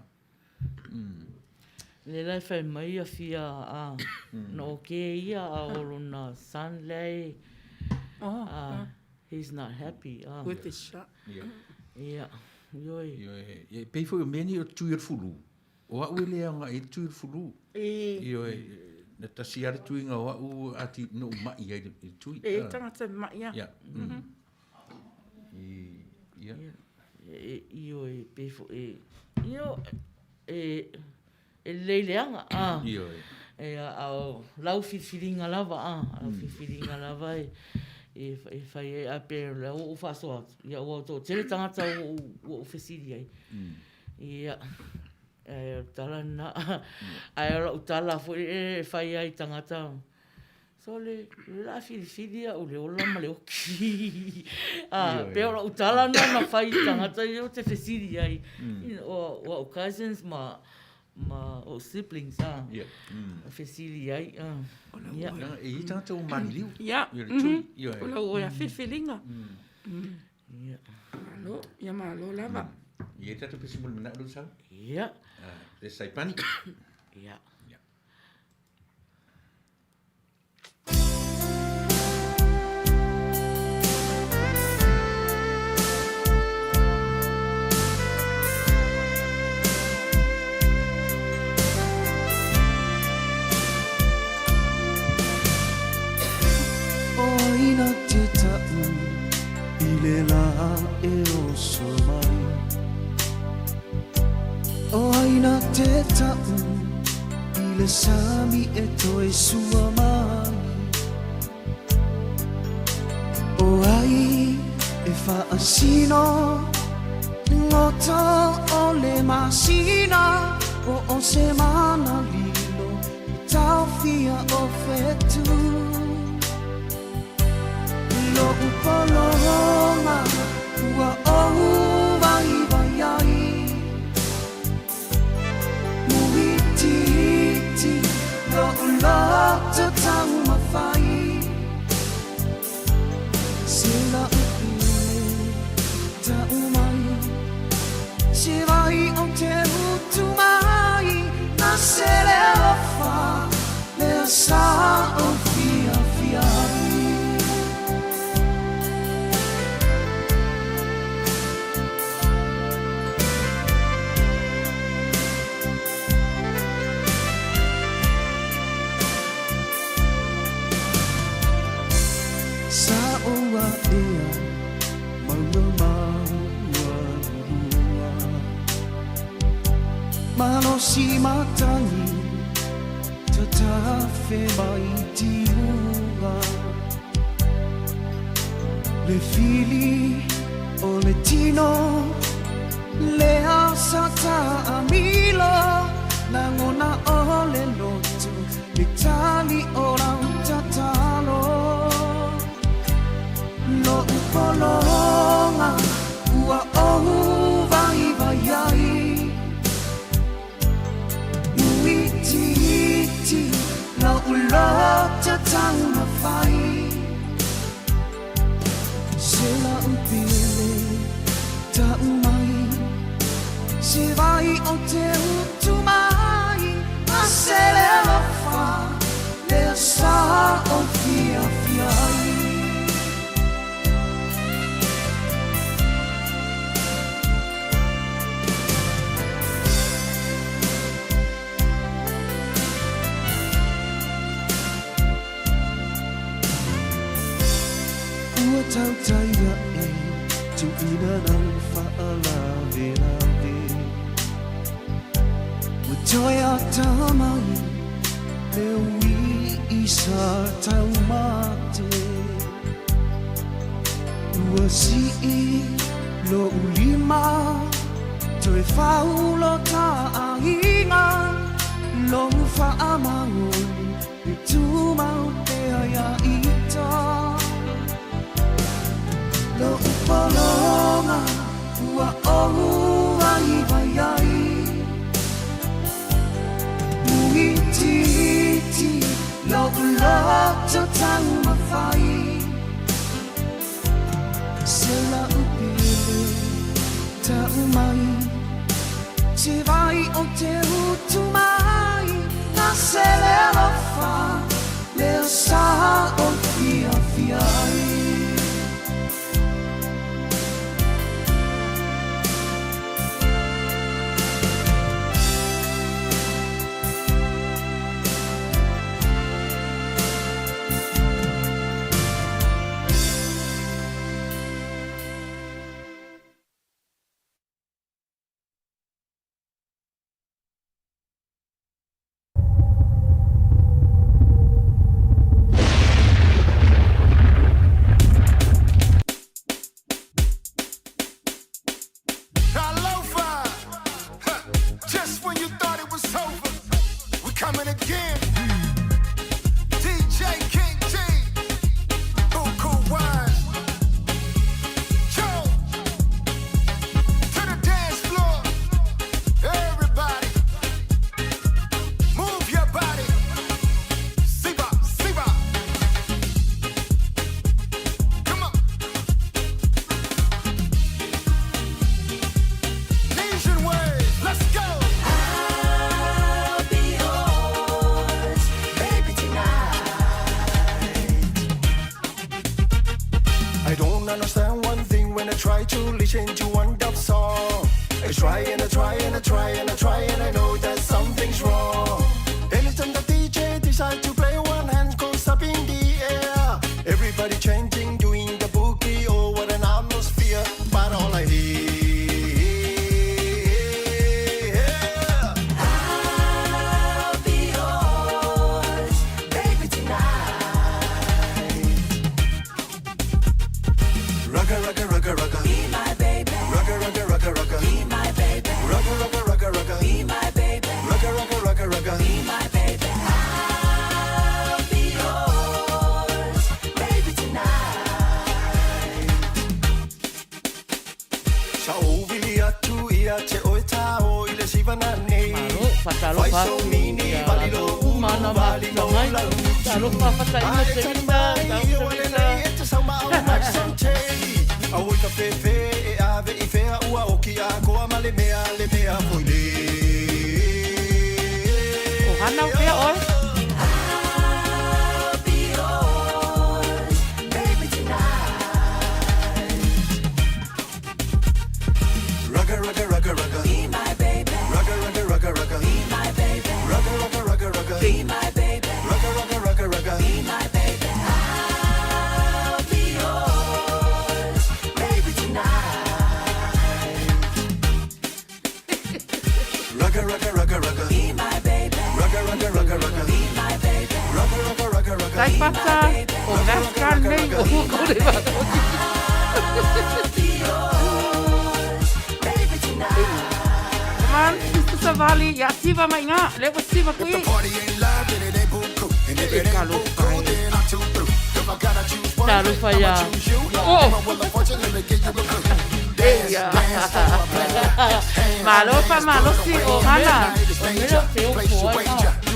Lea la e fai mai a fia a na o kēia a o lona son lea e Oh, a he's not happy a. With the shot. Ia. Ia, ioe. Ioe, ia e pei foi o mea nei o le tui o le fulu. O au e le aoga i le tui o le fulu. E. Ioe, na tasi lava le tuiga o au ati na ou maʻi ai i le tui. E tagata maʻi a. Ia. Ia. Ioe, pei foi, io, e, e lelei leaga, a. Ioe. E, a o lau filifiliga lava, a, lau filifiliga lava e, e, e fai ai, ae pei o lea ua ou faasoa atu, ia ua toatele tagata ua ou, ua ou fesili ai. Ia, ae o le tala lena, ae o lau tala foi e fai ai i tagata, Sole, o le a filifili au i le ola ma le oki. A, pei o lau tala lena na fai i tagata ia ou te fesili ai. O, o au cousins ma, ma ou siblings, a, fesili ai. A, ia. E i ai tagata ua maliliu. Ia. I le tui. Ioe. O lau oe a filifiliga. Ia. Malo, ia malo lava. E i ai tatou pesi mo le manao lea ua sau? Ia. Le Saipani. Ia. Ia. O ai na te ta'u i le lā e oso mai O ai na te ta'u i le sami e toe sua mai. Faasino Goto o le masina Po o se mana lilo I taofia o fetu Lo'u pologa ua ou vaivai ai Muitiiti lo'u loto taumafai Se la'u pele ta'u mai Se vai ou te utu mai Na se le alofa lea sa ou fiafia ai. Sa ou aʻea maua maua lua Malosi matagi tatafe mai tiuga Le fili o le tino lea sa taamilo Lagona o le loto le tali o lau tatalo Lo'u pologa ua ou vaivai ai Muitiiti lo'u loto taumafai Se la'u pele ta'u mai Se vai ou te utu mai A se le alofa lea sa ou fiafia ai. Ua tautai aʻe tuuina lau faalavelave Ua toe atamai le ui i sa taumate Ua sii lo'u lima toe fau lo ta aiga Lou faamaoni e tumau pea ia ita Lo'u pologa ua ou vaivai ai Muitiiti lo'u loto taumafai Se la'u pele ta'u mai Se vai ou te utu mai Na se le alofa lea sa ou fiafia ai. Faatalofa atu ia latou uma na mafuta mai. Talofa Fataina Tevita, tau Tevita. O hanau pea oe. Taipata, o Vascar nei, o Huakorewa. Come on, Sister Savali, ia siva mai ngā, le ua siva kui. E talofa e. Talofa ia. Oh! Eia. Malo fa malosi o hana. O mea te ofo ai a. O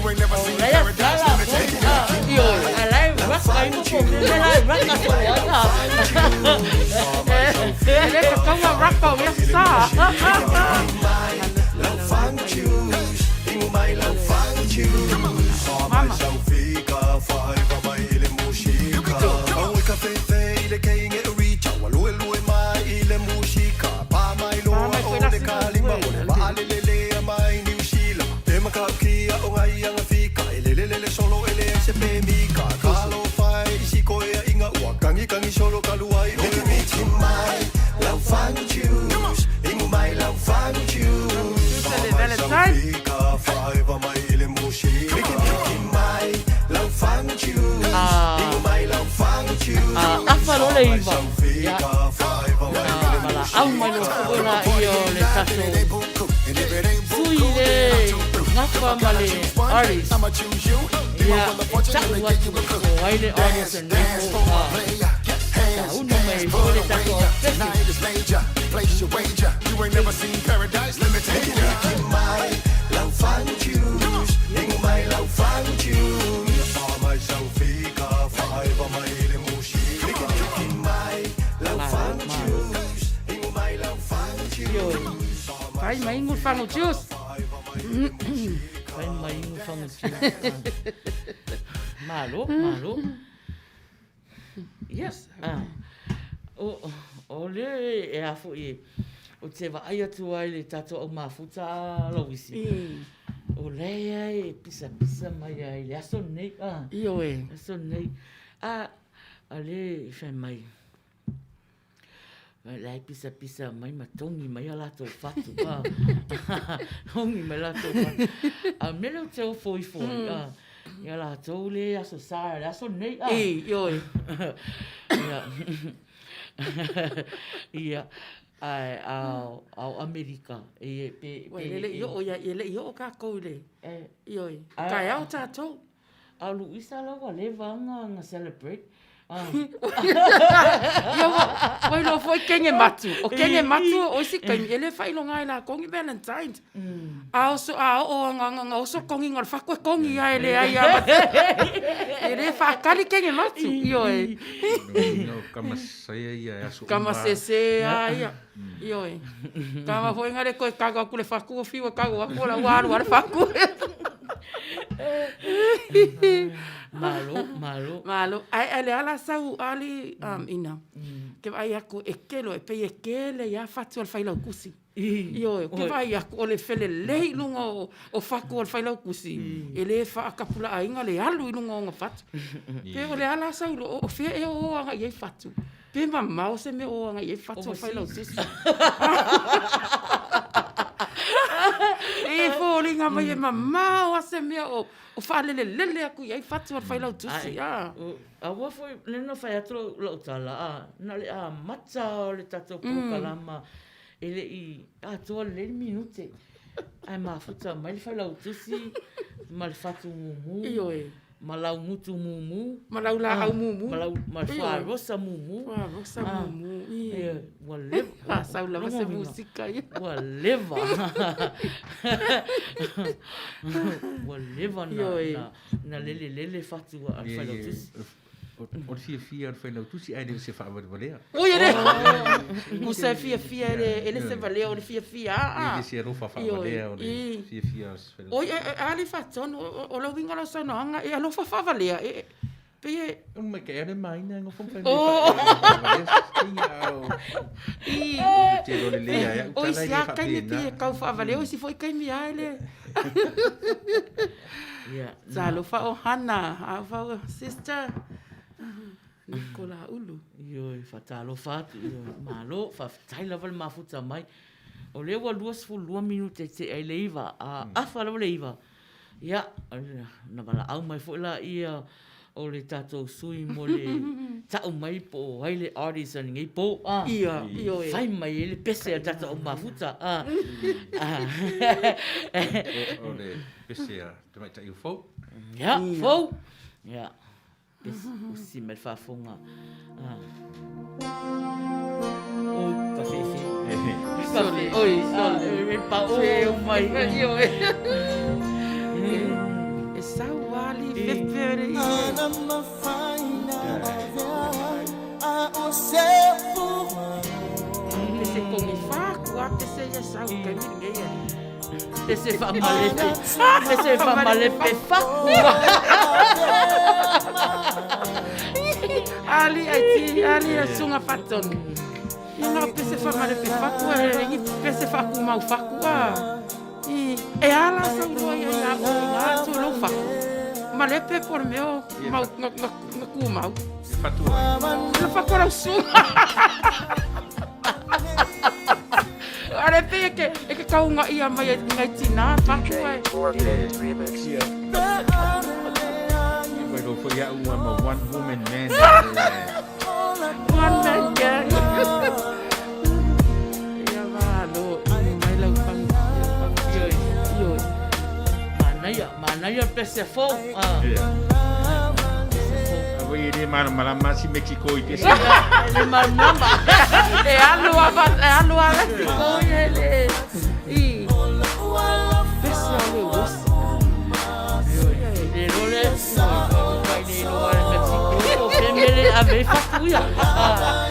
leia tala fo a. Ioe. A lai raka i mo mea lai raka fo ai a. E le ka kaua raka o mea sa. Mama. A afa loa le iva, ia, ona valaau mai loa foi laia o le tatou sui le gafa ma le artist, ia, e ta'u atu po ai le artist lenei po a taunu mai ai foi le tatou objective. Malo, malo. Ioe. Fai mai ingu fangu juice. Fai mai ingu fangu juice. Malo, malo. Ia, ah. O, o le e a foi, o te vaai atu ai le tatou au mafuta a Lauisi. O lea e pisapisa mai ai le aso nei, ah. Ioe. Aso nei. A, a le fai mai. La e pisapisa mai ma togi mai a latou fatu. Ah. Togi mai latou fatu. A mea lea ou te ofo ifo ai, ah. Ia latou le Aso Sa, le aso nei, ah. I, ioe. Ia. Ia. Ae, a, a o Amerika, e, pe, pe, Ua, e le i oo ia, e le i oo kākou i le, e, ioe, taeao tātou. A o Luisa la ua leva ona na celebrate. Ia ua, ua iloa foi kenge matu. O kenge matu o isi taimi, e le faailoga ai lakou ni Valentine's. A oso, a oo anga anga anga oso kongi nga o le faku e kongi ia e leai a ma E le faakali kenge matu, ioe. No, kama saia ia e aso uma. Kama sese a ia, ioe. Kama foi nga le koe kago aku le faku o fiu e kago aku o la ua alu a le faku. Malo, malo. Malo. Ae, ae le ala sau ali um, ina. Ke vaai aku e kelo, e pei e kele ia fatu o le failaukusi. Ioe, ke vaai aku o le felelei i luga o, o faku o le failaukusi, e le faakapulaaina le alu i luga o ona fatu. Pe o le ala sau lo, o fea ea o agai ai fatu. Pe mamao se mea o agai ai fatu o le failautusi. E foliga mai e mamao a se mea o, o faalelelele aku i ai fatu o le failautusi. Ae, aua foi, lea na fai atu lau tala, a, na le amata o le tatou polokalama E le i atoa lelei le minute, ae mafuta mai le failautusi ma le fatu mumu. Ioe. Ma lau gutu mumu. Ma lau laau mumu. Ma lau ma fuarosa mumu. Fuarosa mumu. Ia, ua leva. A sau lava se musika ia. Ua leva. Ua leva na na lele lele fatu a le Failautusi. O le fiafia o le Failautusi ae le o se faavalevalea. Oi e le. Musa e fiafia e le se valea o le fiafia a. E le se alofa faavalea o le fiafia o le Failautusi. Oi a le faatonu o le uiga o lau saunoaga e alofa faavalea e pei e. O le maikaʻi lava le maina e nofo ma fai mea faavalea I. O isi lava taimi pei e tau faavalea o isi foi taimi lava e le. Talofa ohana, how sister Nicola Ulu. Ioe, faatalofa atu, ioe, malo, faafetai lava le mafuta mai. O lea ua 22 minute e tea i le 9, a afa lava le 9, ia, ona valaau mai foi laia o le tatou sui mo le tau mai po o ai le artist o lenei po, a. Ia, ioe. Fai mai ai le pese a le tatou au mafuta, a. O le pese a Tamaitai o Fou. Ia, Fou. Ia. Usi mai le faafofoga. Oi, ka fefe. Sole, oi, sole. E pa o mai. Ioe. E sau ali fefe le i. Pese kongi faku a pese ia sau taimi lenei e. Pese faamalepe. Pese faamalepe faku. Ali ai ti ali e sunga fatonu. Ia nga pese faamalepe faku e i pese faakumau faku a. I e ala sau loa ia ia o nga atu lou faku. Malepe po o le mea o mau nga nga nga kumau. E fatu ai. Le faku o lau suga. Ale pei e ke e ke kaugaʻia mai e ngai tinā faku e. Ia. Mai lou foi a'u I'm a one woman man. One man gang. Ia malo mai lau fanu. Ioe. Ioe. Manaia, manaia le pese fou. Ah. Ia. Pese fou. Ua e le malamalama si Mexico i pese. E le malamalama. E alu ava, e alu a Mexico ia e le i. Pese o le uosi. Le iloa le, mai le iloa le Mexico, o fea mea le ave ai fatu ia. Ah.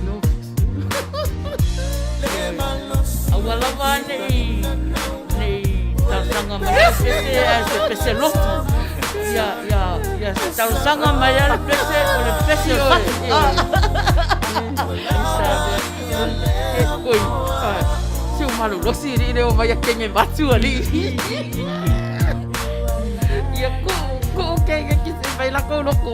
No. Aua lava nei nei talosaga mai a le pese ae se pese lotu. Ia ia ia se talosaga mai a le pese o le pese o le fatu. Oi, se o malolosi alii le o mai a kenge matu alii. Ia ku ku kenge ki se mai lako loko.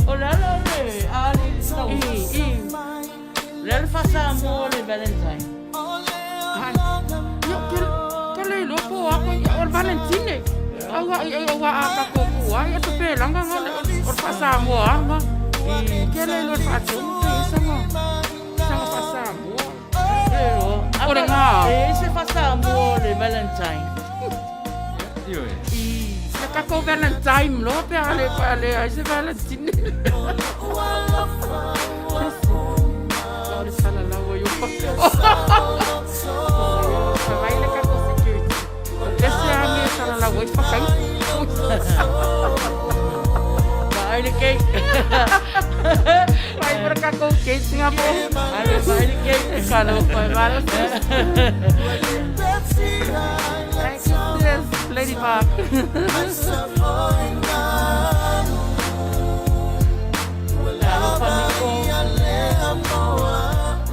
O le ala o le ali tau. O le ala faa-Samoa o le Valentine. Ai, ia, ke, ke le iloa po o a koe, o le Valentine. Aua, aua a tatou ku ai, o te pelanga nga o le faa-Samoa anga. Ke le iloa le faatonu pe i sanga, sanga faa-Samoa. O le ngā. E i se faa-Samoa o le Valentine. Ioe. I. Le tatou Valentine loa pe a le, a le ai se Valentine. O le salalau ai o Vai le tatou security. O pese a me salalau ai whakai. Vaai le cake. Vai para tatou cake nga po. Ai, vaai le cake. Kalo pa malo. Thank you, sis. Ladybug. Talofa Niko.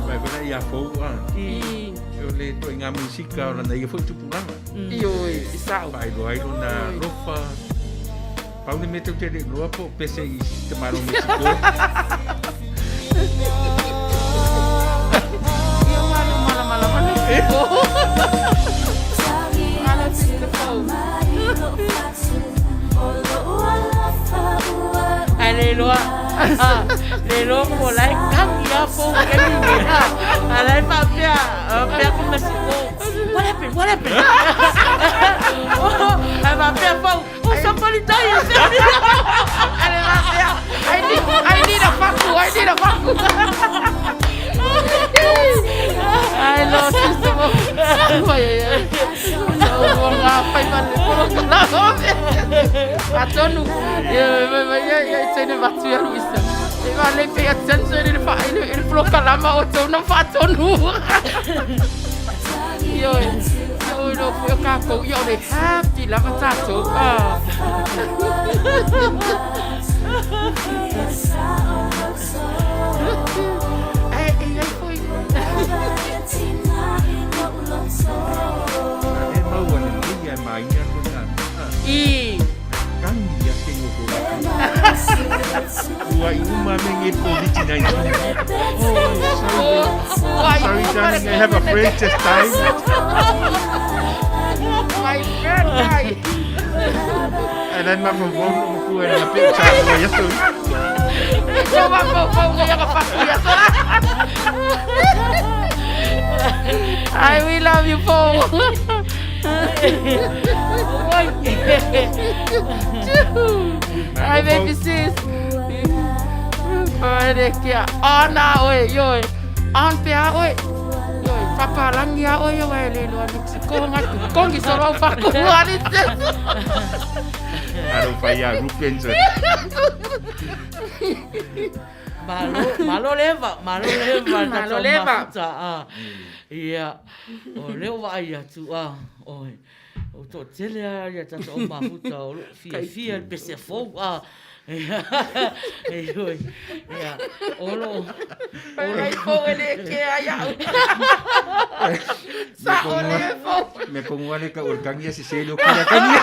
Vai wena ia fou a. I. O le toaiga musika o lana ia foi tupulaga. Ioe, i sao. Faailoa ai lona alofa. Pau le mea tou te le iloa po o pese i te Malo o Mexico. Ia malo malamalama le Mexico. Malo sister fou. Ai le iloa. Le iloa po o la e kagi lava Pou i le taimi lenei. A o la e faapea, faapea ku Mexico, what happened, what happened? Ae faapea Pou, oh somebody died. Ale faapea, I need a faku, I need a faku. Ai lo sister mo. Ai ai ai. So ngā whai mane polokalama. Atonu, ia mai mai ia ia tene watu ia Luisa. E wa le pay attention i le wha i le polokalama o tōna whaatonu. Ioe, ioe no foi o kākou, ia o le happy lava tātou. Ah. Ai, e ai foi. E maua le mai e maina kona. I. Tangi ia se ngo ko. Ua i uma me nge COVID-19. Ua i Sorry, uma le darling, I have a friend just died. My friend died. And then ma mo mo ku e na pe sa mo yesu. Ko ma mo mo mo ia ka faku ia sola. I we love you, Paul. Ai, baby sis. Haere kia ana oe, ioe. An pe a oe. Ioe, paparangi a oe oe le loa Mexico nga tu kongi solo au whaku ari te. Aro whai a Rupen so. Malo, malo leva, malo leva. Malo leva. Ah. Ia, o lea ua vaai atu, a, oi, ua toatele lava ia tatou au mafuta o lo o fiafia i le pese fou, a, ioe, ia, o lo o, Fai mai fou e le kea ia'u. Sa'o le fou. Me kongu ale ka ur kangi se se lo kira kangi.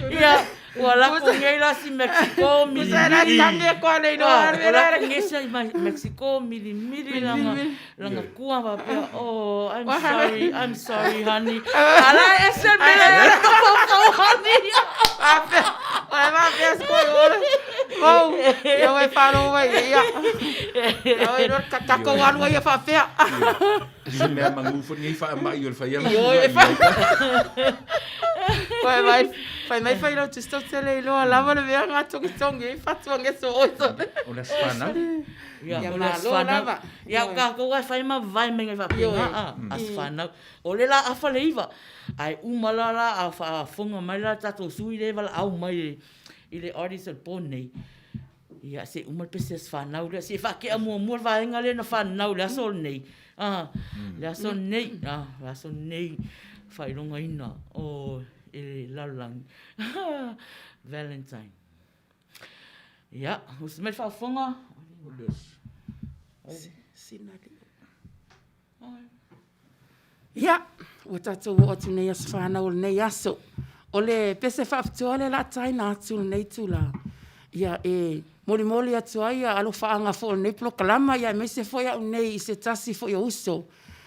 Ia, ua lako nei la si Mexico, milimili. Ua lako nei si Mexico, milimili lana, lana kua faapea, oh, I'm sorry, I'm sorry, honey. A la e ese le mea e mafaufau, honey. Faapea, o le faapea se koe ole. Mau, ia ua e faalogo mai ia. Ia oi no tatou alu ai ia faapea. Se mea manu foi nei faamai o le fai ama. Ioe, e fa- Fai mai, fai mai fai lau tusi te le iloa lava le mea ngā tongitongi i whatua ngeso oi tone. O le aso whanau. Ia, Ia o le aso malo whanau. lava. Ia, o kākou e fai ma vae mai ngai faapena, a, aso whanau. O le la afa le iva, ae uma la la a faafofoga mai la tatou sui lea e valaau mai i le artist o le po nei. Ia, se i uma le pese aso fanau lea, se i faakea muamua le vaega lea na fanau i le aso lenei. A, le aso lenei, a, le aso lenei faailogaina o i le lalolagi. Valentine. Ia, usi mai le faafofoga. Ia, ua tatou oo atu nei aso fanau o lenei aso. O le pese faapitoa lea o le a taina atu i lenei itula. Ia, e molimoli atu ai ia alofaaga foi o lenei polokalama, ia aemaise foi au nei i se tasi foi o uso.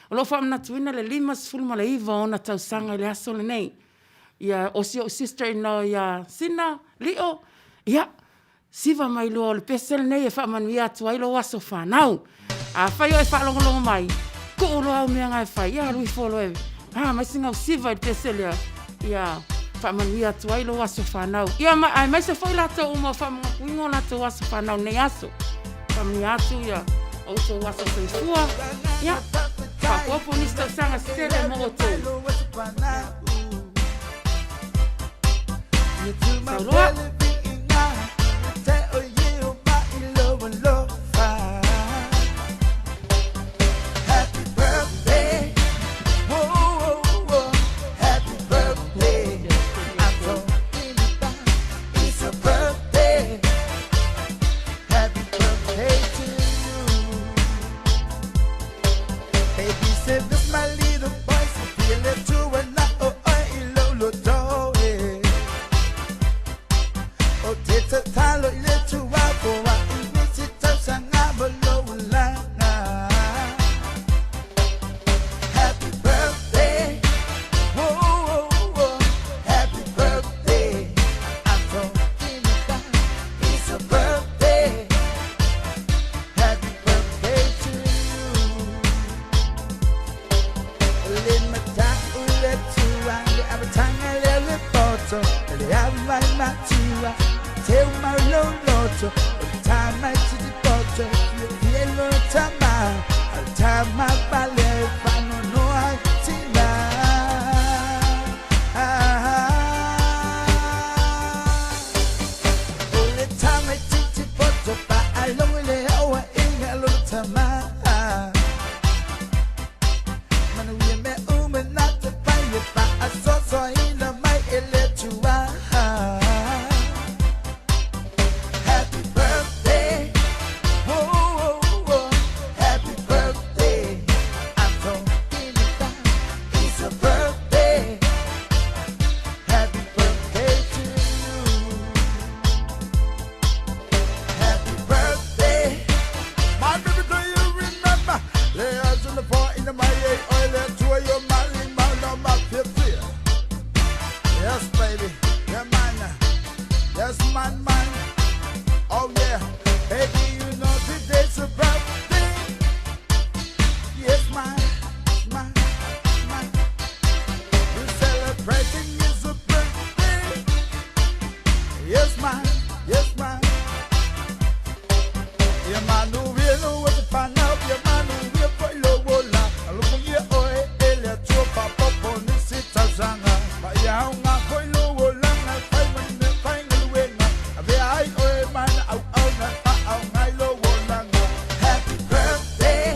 O lo o faamanatuina le 59 o ona tausaga i le aso lenei. Ia, o si ou sister-in-law ia Sina Lio, ia, Siva mai lua o le pese lenei e faamanuia atu ai lou aso fanau. Afai o e faalogologo mai, tuu loa au mea nga e fai, ia alu ifo loa e ha mai sina au siva i le pese lea, ia faamanuia atu ai lou aso fanau. Ia ma, aemaise foi latou uma o faamanatuina o latou aso fanau i lenei aso. Faamanuia atu ia outou aso soifua, ia faaopoopo nisi tausaga se tele mo outou. Sau loa. tausaga Paia aoga foi lou olaga E fai ma ni mea faigaluega Avea ai oe ma na auauna E faaaoga ai lou olaga Happy birthday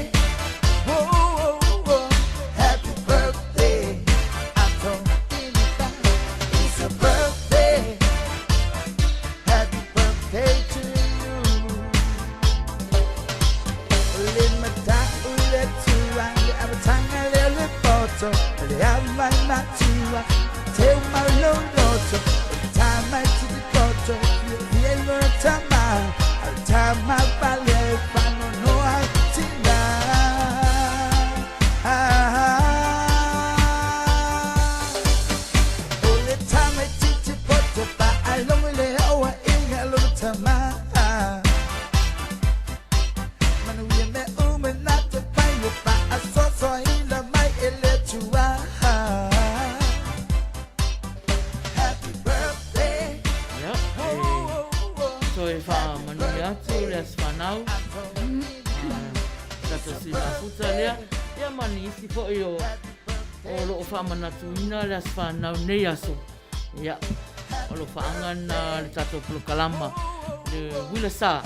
oh, oh, oh. Happy birthday Ato It's your birthday Happy birthday to you Le mata'u le Atua le amataga lea o le poto Le ava i matua teu mau lou loto O le tama e titipoto e fiafia i lona tama A o le tama pale e faanoanoa ai tina O le tama e titipoto faalogo i le aoaiga a lona tama Manuia mea uma na te fai e faasoasoaina mai e le Atua. Happy birthday. Ia, e toe faamanuia atu le Aso Fanau, tatou sui mafuta lea, ia ma nisi foi o o lo o faamanatuina le Aso Fanau i nei aso. Ia, o alofaaga lena le tatou polokalama, le Uila Sa.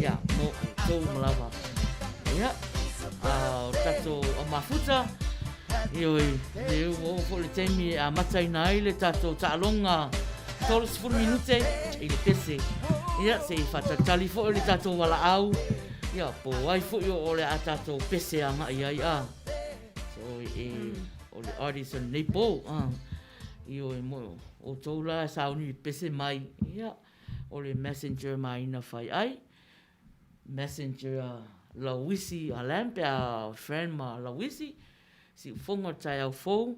Ia, mo outou uma lava. Ia, a o tatou au mafuta, ioe, lea ua oo foi le taimi e amataina ai le tatou taaloga 30 minute i le pese. Ia, se i faatalitali foi le tatou valaau, ia, po o ai foi o le a tatou pese agai ai, a. So, e, o le artist o lenei po, a. Ioe, mo outou la e sauni pese mai, ia, o le messenger maina fai ai, messenger a Lauisi a Lam pe a friend ma Lauisi, siufogo o le taeao fou,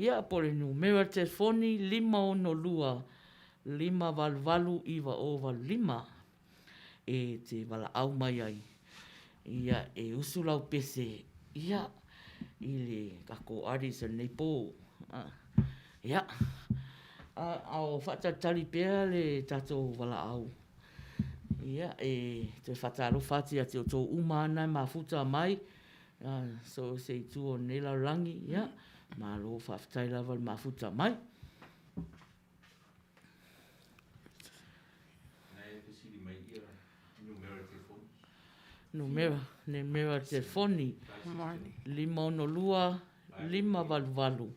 ia po o le numera telefoni 562 588 9085 e te valaau mai ai, ia e usu lau pese ia i le tatou artist o lenei po. Ia, a o faatalitali pea le tatou valaau, ia, e toe faatalofa atu ia te outou uma lava na e mafuta mai, so o se itu o lenei lalolagi, ia, malo faafetai lava le mafuta mai. Numera, numera telefoni, 562 588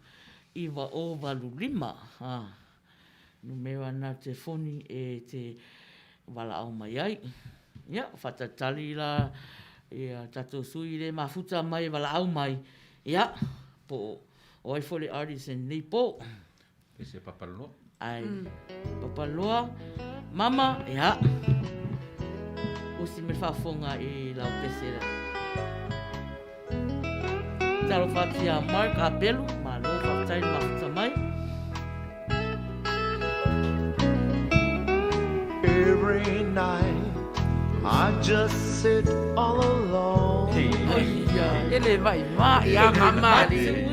9085, ā, numera nā telefoni e te valaau mai ai. Ia, faatalitali la ia tatou sui le mafuta mai e valaau mai, ia, po o ai foi le artist i lenei po. Pese Papaloa. Ai, Papaloa, Mama, ia. Usi me faafofoga i lau pese lea. Talofa atu ia Mark Apelu, malo faafetai le mafuta mai. Every night I just sit all alone. E le vai ma ia mama li.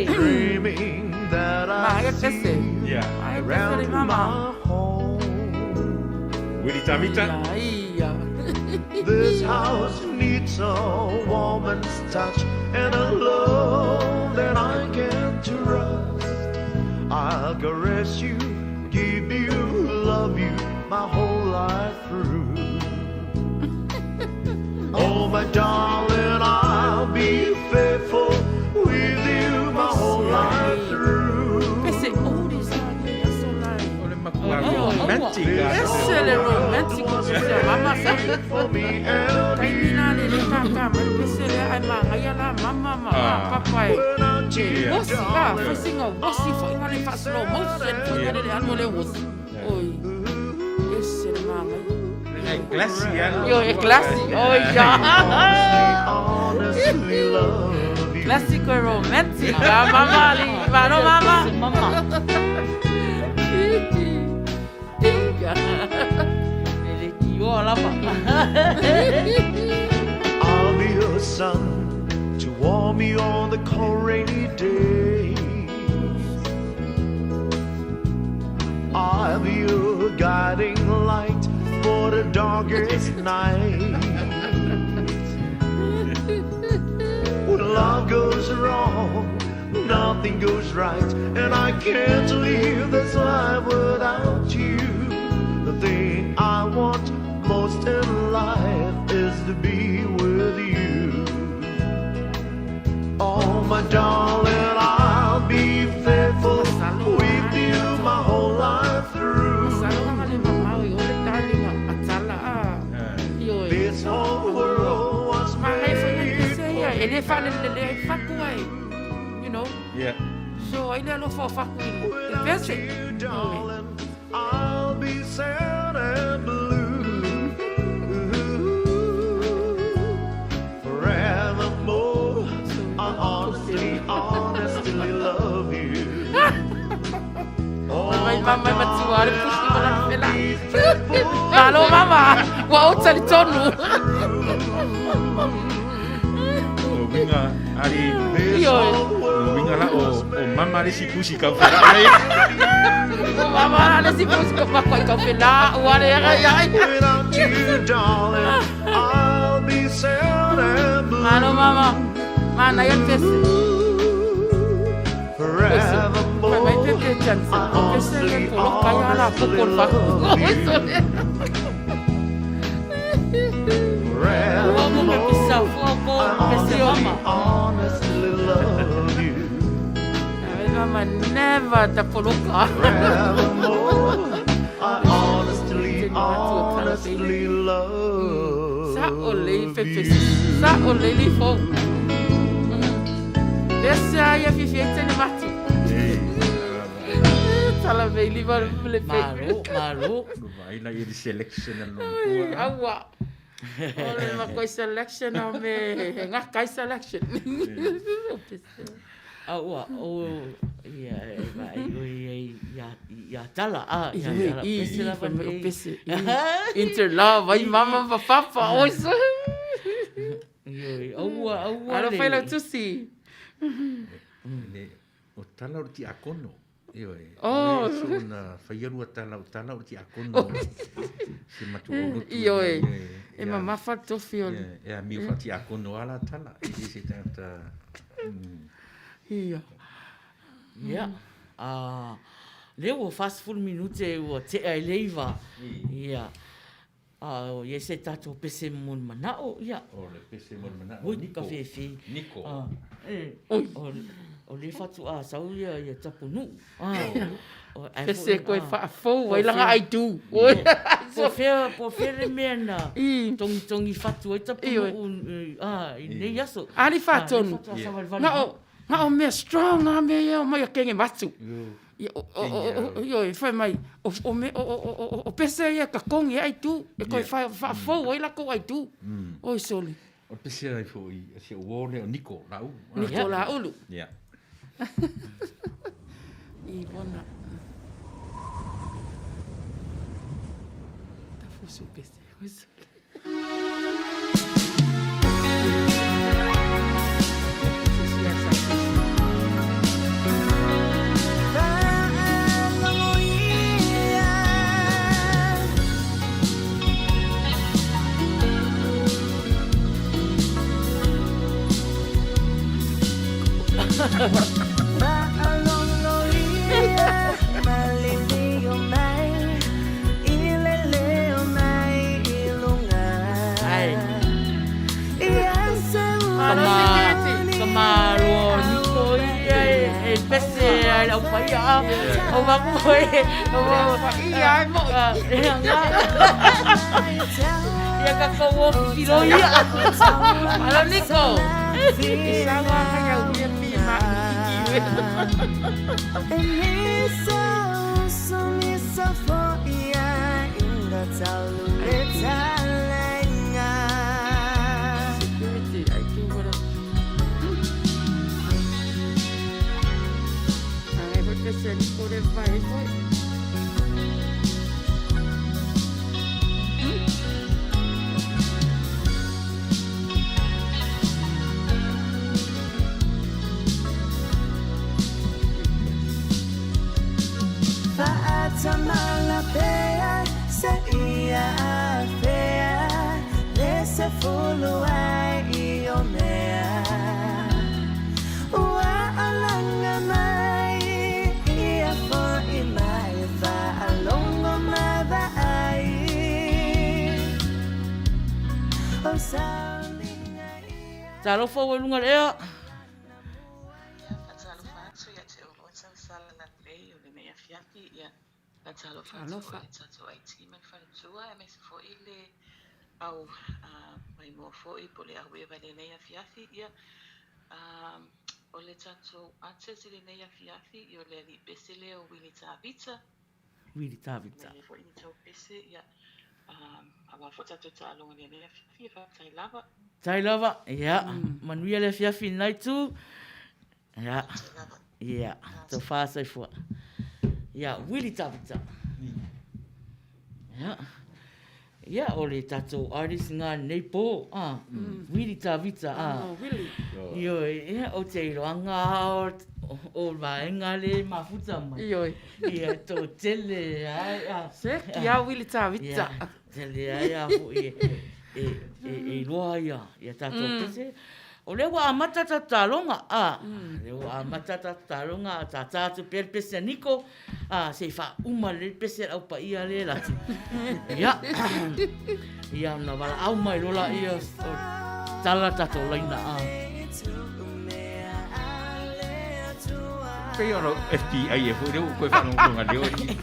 Dreaming that I see around my home. Willy Tamita. Ia. This house needs a woman's touch and a love that I can trust. I'll caress you, give you, love you my whole life through. Oh, my darling, I'll be faithful with you my whole life through. Pese uri sa ni aso lai. O le matua romantic. Ese le romantic o se mama sa. For me and Taimi la le le tata mai pese le ai magaia la mama ma papa e. when I'm tears, Wosi la, fasinga wosi fo inga le fa slow motion fo inga le alu le wosi. Oi. Ese le magaia. E classy, eh? Io e classy. Oi ya. honestly love you. Classico e romantic. La mama li, ma no mama. Mama. E le tioa lava. I'll be your sun to warm you on the cold rainy days. I'll be your guiding light for the darkest night. When love goes wrong, nothing. Nothing goes right, and I can't live this life without you. The thing I want most in life is to be with you. Oh, my darling, I'll be faithful with you my whole life through. This whole world was made E le faalelelea ai fatu ai, you know. Yeah. So ai le alofa o fatu i le Without pese. you, darling, I'll be sad and blue. Forevermore, I honestly, honestly love you. Oh, Mai my mama e matua le pusi ma la darling, fela. I'll be faithful Malo mama, ua ou talitonu. O winga ari This Ioe. whole o world winga la o was o mama le si pusi kau fela nei. O mama la le si pusi ko makoi kau fela ua le aga ia. Without you, darling, I'll be sad and blue. Malo mama. Mana ia pese. Forevermore, Mai mai pepe chance. I O pese le honestly, polo kaya la honestly pokol fa. love you. Ua mo me Forevermore, pisa fua ko I pese honestly, mama. honestly love you. Ai mama never ta poloka. Forevermore, I honestly, honestly love Sa o le pepe. you. Sa o le li fo. Pese ai a fifi e tene matu. Tala ve li va le fe. Malo, malo. Vai la i selection al Ai, long. Aua. O le makoi selection o me ngā kai selection. O pese. A ua, o, ia, e vai, oi, ia, ia, ia tala, a, ia I, tala, i, pese i, lava fai mai o nei. pese. I. Interlove, ai mama pa papa, oi so. Ioi, aua, aua Alo le. fai lau tusi. Ne o tala o ti akono. Ioe. Oh. So na fai alua tala o tala o ti akono. Se matu o lotu. Ioe. E mamafa tofi o le. E a miu fa ti akono ala tala. E se tangata. Ia. Ia. A, lea ua 40 minute ua tea i le iva. Ia. A, o ia se tatou pese mo le manao, ia. O le pese mo le manao. Ui, Niko. ka fefe. Niko. A, e, Oi. o, o le fatu a sau ia, ia Tapunuu. A, o, ai Pese foi, koe a, faafou, ai langa ai tu. Oi. Po fea, po fea le mea na I. tongi tongi fatu ai Ioe. Tapunuu, a, i nei aso. Ali A, le faatonu. fatu a savalivali. Nga o, nga o mea strong a mea ia o mai a kenge matu. Io. Ia, o, o, o, o, ioe, fai mai, o, o, me, o, o, o, o, o pese ia ka kongi ai tu, e koe Yeah. wha, whaafou ai lako ai tu. Oi sole, O le pese ai foi se o le o Niko la u. Niko la ulu. Yeah. I bona. Ta fusu pese. Oi sole. Se sia sa se. Ai. Malo security. Ka malo Niko ia e, e pese ai lau pai a. O maku e, o Ia ai mo. a, e anga. Ia ka kau o filo ia. Malo Niko. Isawa kaya uia pi ma i Security ai tu wala. Ai foi pese Niko le vai foi. Talofa ua i luga o le ea. Ia, faatalofa atu ia te oulua tausala lelei o lenei afiafi. Ia, faatalofa atu foi i le tatou IT ma le faletua, aemaise foi le au maimoa foi po o le au eva i lenei afiafi. Ia, o le tatou artist i lenei afiafi, ia o le alii pese lea o Willie Tavita. Willie Tavita. Manuia foi ni tou pese, ia, aua foi tatou taaloga i lenei afiafi, faafetai lava. Tai lava, ia, manuia le afiafi i lena itu. Ia, ia, tofa soifua. Ia, Willie Tavita. Ia. Ia, o le tatou artist nga nei po, ah, Willie Tavita, ah. Oh, Willie. Ioe, ia, o te iloaga o, o vaega le mafuta mai. Ioe. Ia, to tele ai, ah. Se, ki a Willie Tavita. Ia, tele ai a foi e, e, e, e iloa ia, ia tatou mm. pese. O lea ua amata tatou taaloga, a, lea ua amata tatou taaloga, tātā atu pea le pese a Niko, a, se i faauma lelei le pese a le au paia lea e latu. Ia, ia ona valaau mai loa laia o tala tatou laina, a. Pei ona FBI e foi lea ua toe faalogologo leo i.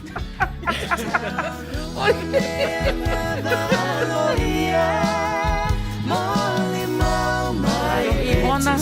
Ivona.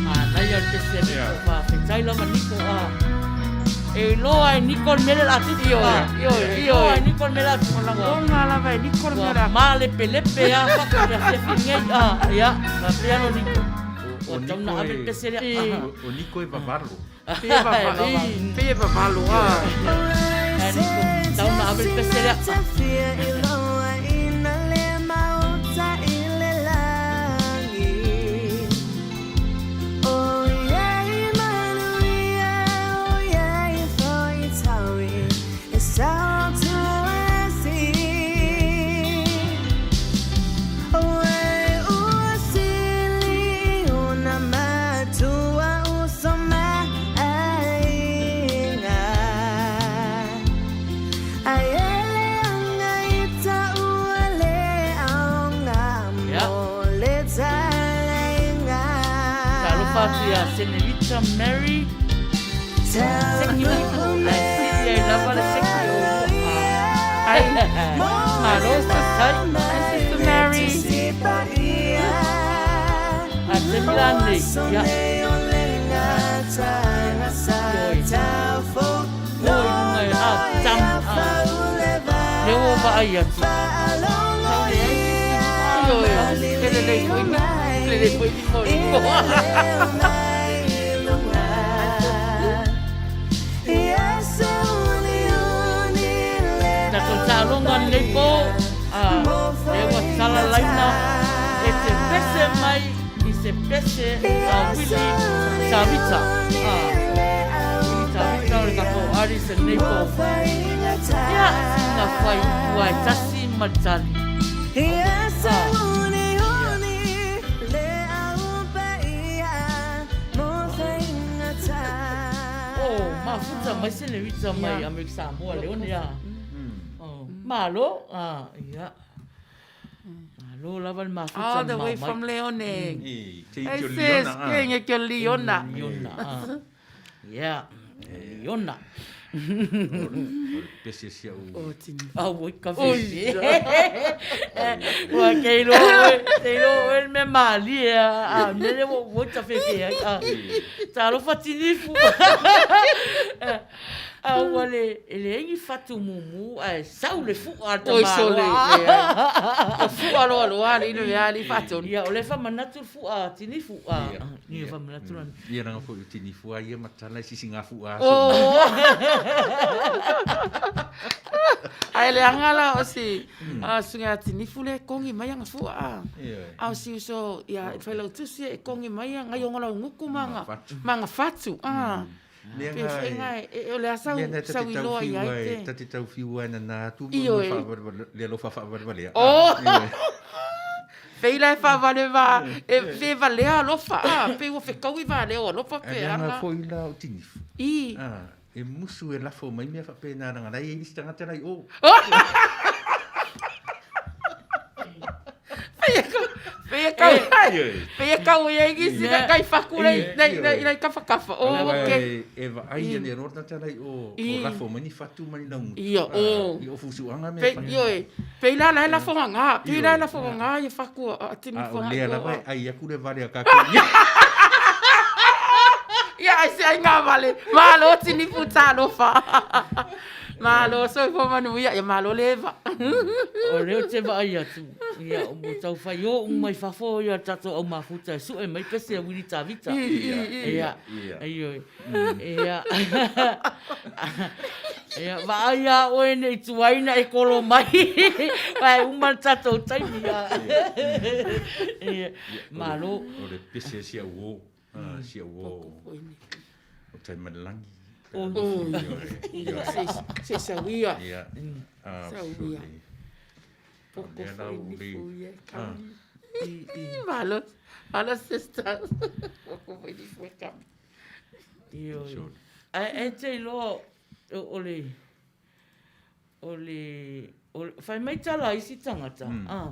Manaia le pese a Niko, faafetai lava Niko a. E iloa e Niko le mea lea o le a tupu. Ioe, ioe, E iloa e Niko le mea lea o le a tupu. O lagona lava e Niko le mea o le a tupu. Ua malepelepe lava fatu i le afiafi nei. Ia, faapea lo Niko. Ua tatau ona ave le pese lea. O Niko e vavalo. Pei e vavalo, pei e vavalo, a. Ae Niko, tatau ona ave le pese lea. Talofa atu ia Senelita Mary Seki Ae sili ai lava le seki o Ai, malo Fatai Hi Sister Mary. A te mila nei ia Oi Oi lunga e a tam a Lea ua vaai atu Ioe, e lelei foi ni, lelei foi ni mo ni. Tatou taaloga lenei po, a, lea ua tala laina e te pese mai i se pese a Willie Tavita. A, Willie Tavita o le tatou artist i lenei po. Ia, sina fuaiupu lava e tasi ma le tali. Oh, mafuta mai se lewita mai Amerika Samoa Leone a. Oh, malo a ia. Malo lava le mafuta All the way from Leone. Hey sis, kenge ke Leona. Leona. Yeah. Leona. Pese si au. Oh, tini. Au, oi ka fefe. Ua kei loa oe, kei loa oe le mea malie a, a mea lea ua ua ta fefe ai. A, talofa tinifu. A ua le, e leai ni fatu mumu ae sau le fu'a a le Oi sole, tamaloa. leai. O fu'a loa loa ali le mea ali faatonu. Ia, o lea e faamanatu le fu'a a tinifu. A, ia faamanatu lana. Ia leaga foi o tinifu a ia matala i sisigafu'a aso. Ae leaga la o si susuga ia Tinifu lea e kogi mai ana fua a. A o si uso ia le Failautusi e kogi mai ana Laugutu ma ana fatu a. Pei foi na e o le a sau sau iloa i ai te. Ta te tau fiu ai nana atu mo le alofa faavalevale. Oh! Pei la e faavale va e fe valea alofa a pei ua fekaui valea o alofa pe a. Leaga foi la o Tinifu. I. E musu e lafo mai mea faapena leaga la e i ai nisi tagata la i o. Pei e kau pei e kau i ai nisi na kai faku nei nei nei nei kafakafa. Oh, okay. E vaai ane loa le tagata la i o o lafo mai ni fatu ma ni laugutu. Ia, o. I o fusuaga mea fai. Ioe. Pei la la e lafoga pei la e lafoga ia faku a Tinifu. A o lea lava e ai atu le vale a kakou. Ia ai se ai ngā vale. Malo Tinifu talofa. Malo soifua manuia. Ia malo le Eva. O lea ou te vaai atu, ia ua tau fai o uma i fafo ia tatou au mafuta e sue mai pese a Wili Tavita. Ia, ioe. Ia, ia vaai lava oe ne i tuai ona e kolo mai, ae uma le tatou taimi. Ia, malo. O le pese a si au uo, si au uo o Taimalelagi. Se sauia. Ia. Sauia. Poko foi ni fuia. Malo, malo sister. Poko foi ni fuia kami. Ioe. Ae e te iloa o le, o le, o le, whai mai tala isi tangata, ah.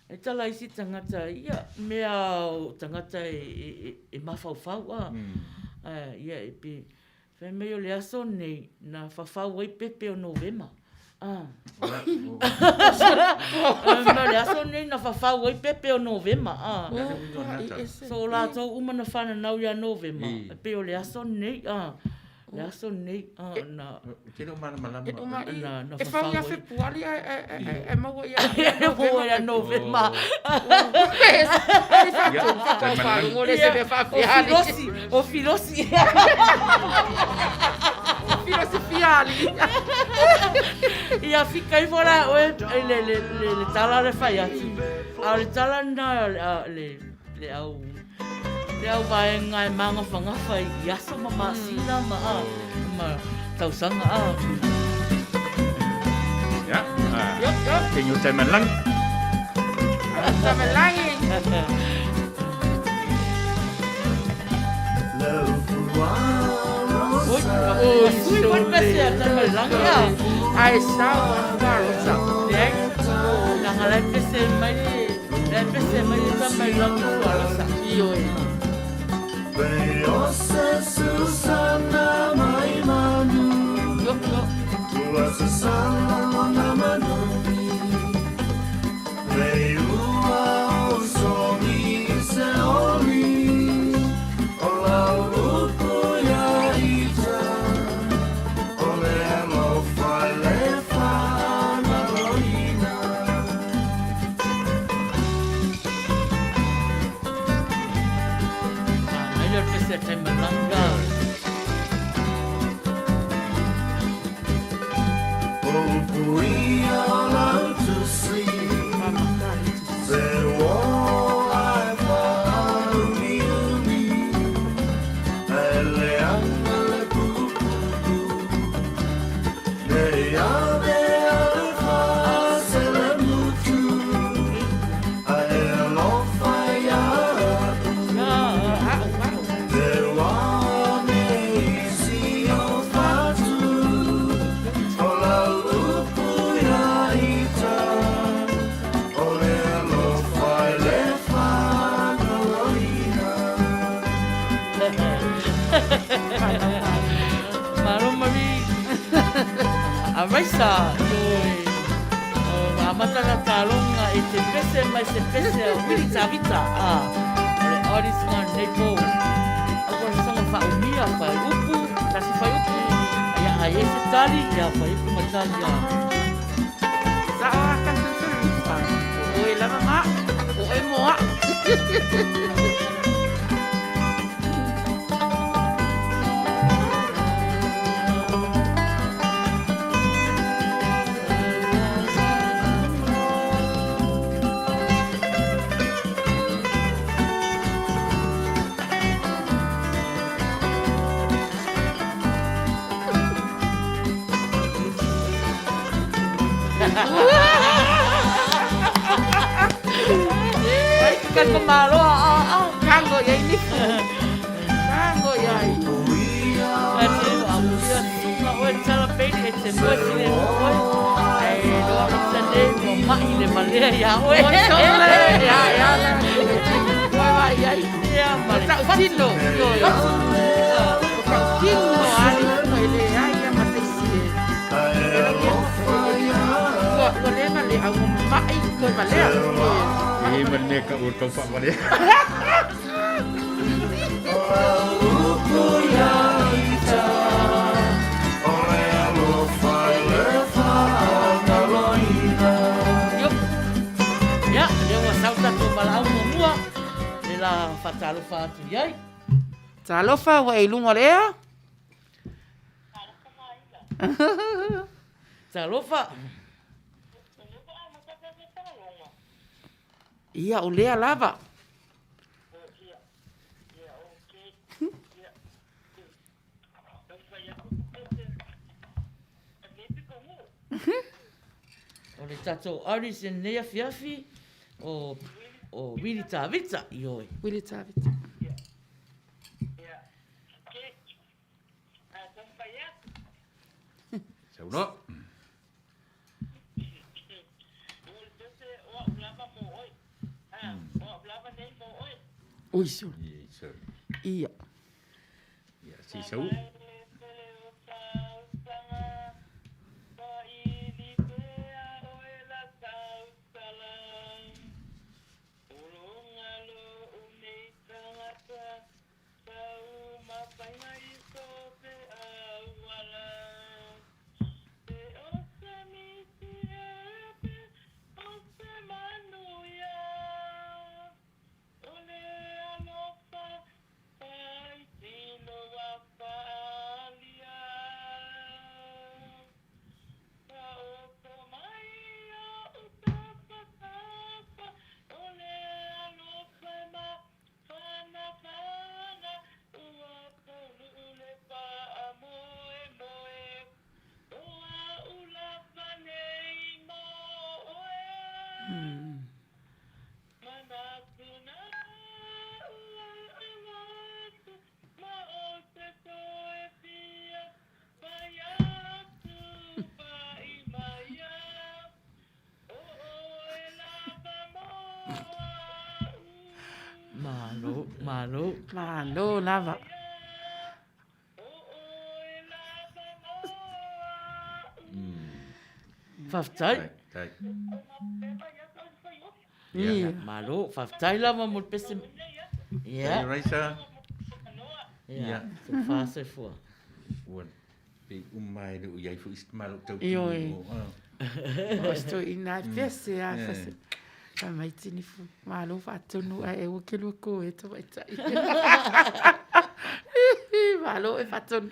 E tala isi tangata, ia, mea o tangata e, e, e, e mafaufau, ah. Ia, e pe, Fai mai o le aso nei na whawhau ai pepe o Novema. Ah. Fai mai o le aso nei na whawhau ai pepe o Novema. Ah. So o latou uma na whananau ia Novema. E pei o le aso nei. Ah. Le aso nei. Ah, na. Te leo malamalama. Na, na E whau ia Fepuari e maua ia Maua ia Novema. O Filosi, o Filosi. Filosi fiali. Ia fika ifo la oe i le, le, le, le tala le fai atu. A o le tala lena le, le au le au vaega e magafagafa i aso ma masina ma, ma tausaga a. Ia, Kenyo Taimalangi. Taimalangi. Oi, sui foi pese a Taimalangi a. Ai sau a wharosa. Leai, leaga la e pese mai le, la e pese mai le Taimalangi fualosa. Ioe. Yo, yo. Manaia le pese a Taimalangi a. Malo Marie. A Raisa, ioe. O amata na tālonga e te pese mai se pese a Wili Tavita. A, o le artist nga nei po. Aua le sanga whaumia, whai upu, tasi whai upu. Ia ai e se tali, ia whai upu ma tali a. Sao a ka susuru. O oe lava ma, o oe moa. nifu. Ai, ka ka maloa a a. Tango i ai nifu. Tango i ai. A te a muia sunga oe tala peini e te mua tine mo oe. Ai loa i nei ua mai le malea ia oe. Oi sole, ia ia la. Oi vai ai. Ia ma le Tau tino. Oi. Tau tino ali foi le ai ia ma te si. Ua ua le ma le au mai toi malea. E ma le mea ka ua tau faavalea. Iop. Ia, lea ua sau tatou valaau muamua, le la faatalofa atu i ai. Talofa ua e i luga o le ea. Talofa. Ia, o lea lava. O le tatou artist i lenei afiafi, o, o Willy Tavita, ioe. Willy Tavita. Saunoa. Ui, sole. Ia, Ia. Ia, se i sau. Malo, malo. Malo lava. Faafetai. Tai. Ia. Malo, faafetai lava mo le pese. Tai Ia, Raisa. ia. Ia. Sofa soifua. Ua pei uma e le o i ai foi se malo tau Ioe. tino. Ah. O se toeaina e pese a Eh. fase. Fai mai tinifu. Malo faatonu ae ua kelua ko e tamaitai. Malo e faatonu.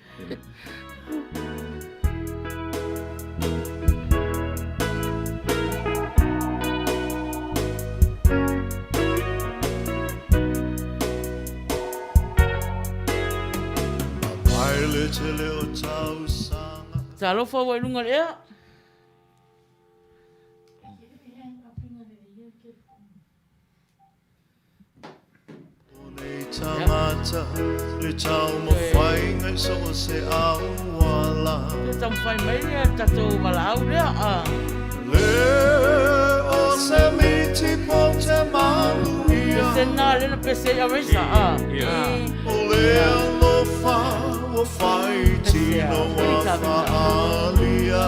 Mai le tele o tausaga. Talofa ua i luga o le ea. O nei tagata le taumafaiga i so o se auala. Te taumafai mai le tatou valaau lea. Ah. Le o se miti po te manuia. Pese na le na pese i Arisa. Ah. Ia. O le alofa ua fai tino ua faalia.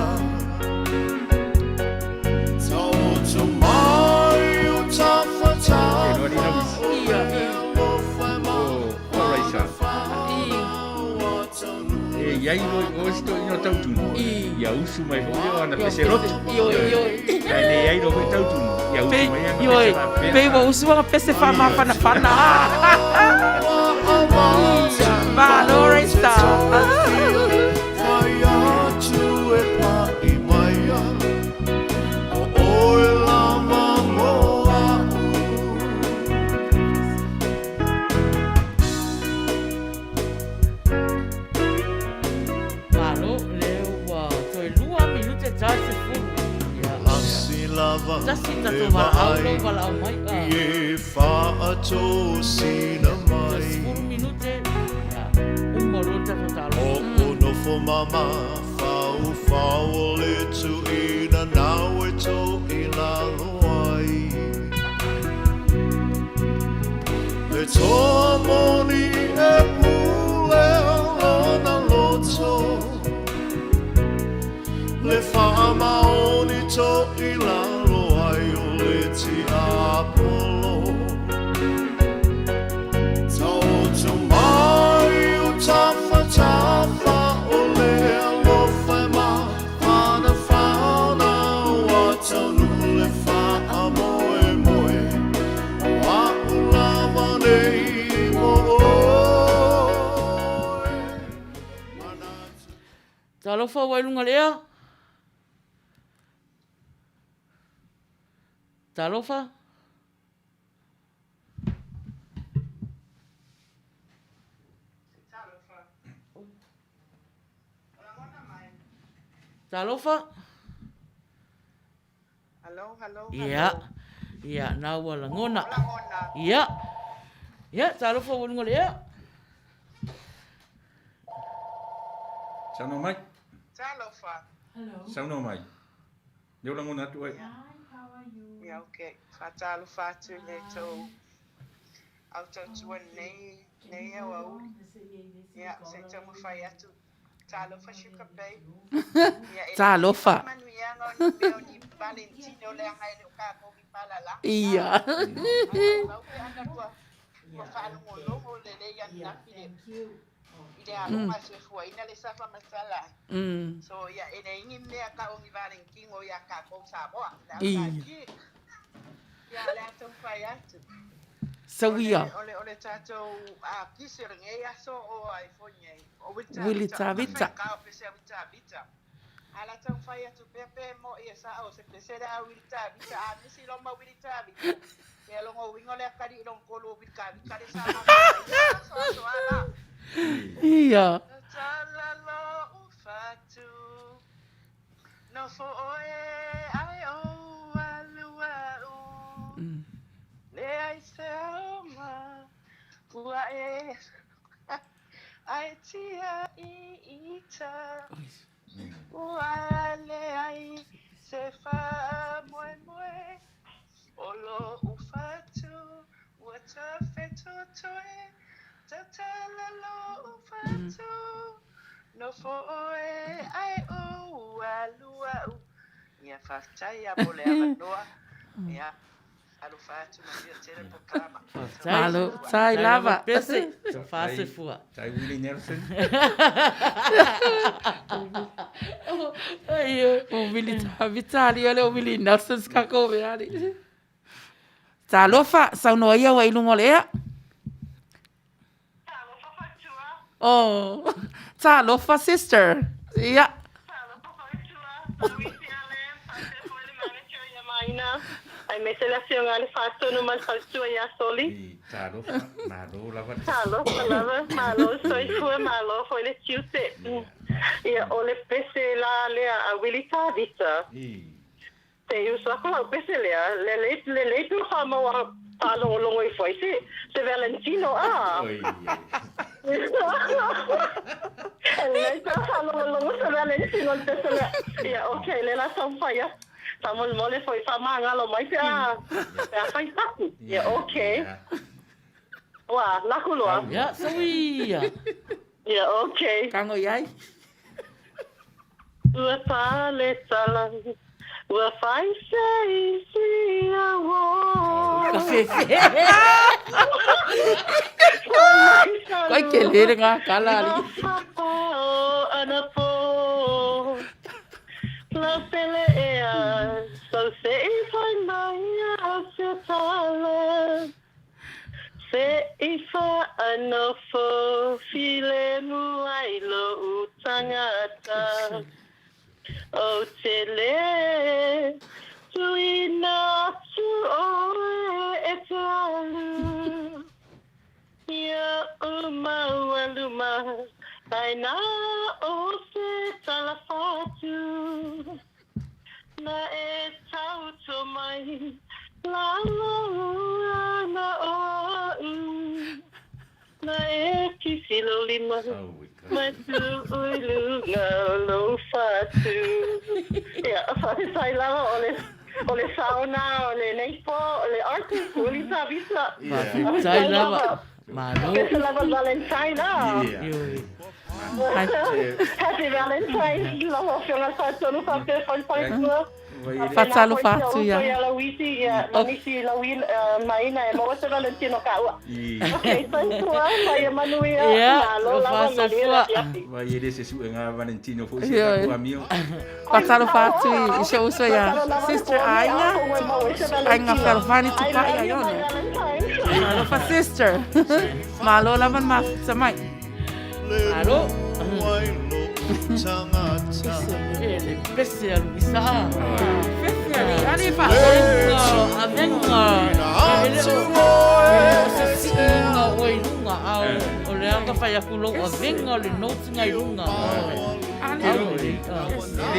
Taoto mai o tafatafa o le alofa e O, o Raisa. ua taunuu. E i ai loi o se toeaina o tautunu. Ia usu mai foi lea o ana pese lotu. Ioe, ioe. Ae le i ai loa foi tautunu. Ia usu mai ana Ioe, pese faapea. pei ua usu aga pese faamafanafana. Malo Raisa. Fai atu e pa'i mai ai, o oe lava mo a'u. Malo, le ua toe 2 minute ta 10. Ia. tasi le tatou valaau vaai lou valaau mai. Ah. I e faatosina mai. 10 minute, ia, uma loa le tatou taaloga. O o nofo mama faufau o le tuuina nau e to i lalo ai. Le toa moni e pule lona loto, le faamaoni to i lalo ai o le tiapolo. Taoto mai o tafatafa o le alofa e mafanafana ua taunuu le faamoemoe o a'u lava nei mo oe. Manatu Talofa ua i luga o le ea. Talofa. Talofa. Hello, hello, Ia. hello. Ia, na ua lagona. Lagona. Ia. Ia, talofa ua i luga o le ea. Saunoa mai. Talofa. Saunoa mai. Lea ua lagona atu oe. Ia, okay. Faatalofa atu i le tou au tautua nei, nei aoauli. Ia, se i taumafai atu. Talofa Sugar Babe. Ia, e le Talofa. ni manuiaga o ni mea o ni Valentino leaga e le o kākou i palalaga. Ia. Au pe ana ua ua faalogologo lelei ananafi le i le aloga soifuaina le safa masala. So ia e leai ni mea tau o ni Valentino ia kākou Samoa. Le au Ia. taatia. Ia, o le a taumafai atu. Sauia. O le o le tatou kisi o lenei aso o ai foi nei. O Willy Willy Tavita. Tavita. Ka o pese a Willy Tavita. Ala taumafai atu pea pe mo ia sa o se pese le a Willy Tavita. A misi lo ma Willy Tavita. Ia longo wingo le akali i long kolo Willy Tavita le sa ma. Aso aso ala. Ia. Talalo ufatu. Nofo oe ai o alua u. Leai se aoga ua e ai tia i ita. Ua leai se faamoemoe o lo'u fatu ua tafetotoe. Tatala lo'u fatu. Nofo oe ai o alua u. Ia faafetai ia mo le avanoa. Ia alofa atu manuia tele polokalama. Faafetai. Malo, tai Tai lava. lava pese. Faasefua. Tai Willie Nelson. Ai, oi. O Willy Tavita ali, o le o Willie Nelson se kākou mea ali. Talofa, saunoa ia ua i luga o le ea. Talofa fatua. Oh, talofa sister. Ia. Talofa fatua. Louise Allen, faapea foi le manager ia Maina. Aemaise le afioga i le faatonu ma le faletua ia Soli. I talofa, malo lava. Talofa lava, malo soifua, malo foi le tiute. Ia, o le pese la lea a Willy Tavita. I. Te uso aku lau pese lea, le le le le tu whamaua whaalongolongo i foi se, se Valentino a. Oi. Le te whaalongolongo se Valentino le pese lea. Ia, okay, le la taumafai atu. Faamolemole foi faamagalo mai pe a, pe a fai taku. Ia, okay. Ua, laku loa. Ia, sauia. Ia, okay. Kago i ai. Ua tā le tala, ua fai se isi Ka auo. fefe. Koe ke lere ngā kala ali. Papa o anapo. Lau pele ea, sau se i fai mai a se tala. Se i whaanofo, filemu ai lo utangata. O te le, tuina atu oe e te alu. Ia o maualuma, ai nā o se tala fatu. Na e tauto mai mai Lana oʻu Na e kisi lou lima Ma tuu i luga o lou fatu. Ia, faafetai lava o le o le sao na o lenei po o le artist Willy Tavita. Faafetai lava. Malo. Pese lava Valentine ah. Happy Valentine's lau Afioga i le Faatonu faapea foi le faletua. Faatalofa atu ia. Ia Lauisi ia ma nisi maina e maua se Valentino kaua. Ok, soifua ma ia manuia. Malo lava manuia le afiafi. Vai e le se suega Valentino foi se tatou amio. Faatalofa atu i si ou uso ia Sister Aiga. Aiga Fealofani Tupai Aiono. Alofa sister. Malo lava le mafuta mai. Malo. E le pese a Luisa. Pese a le ali fa. Avenga. E le o se siiga o i luga a o le anga fai aku lou avenga o le notes nga i luga. E le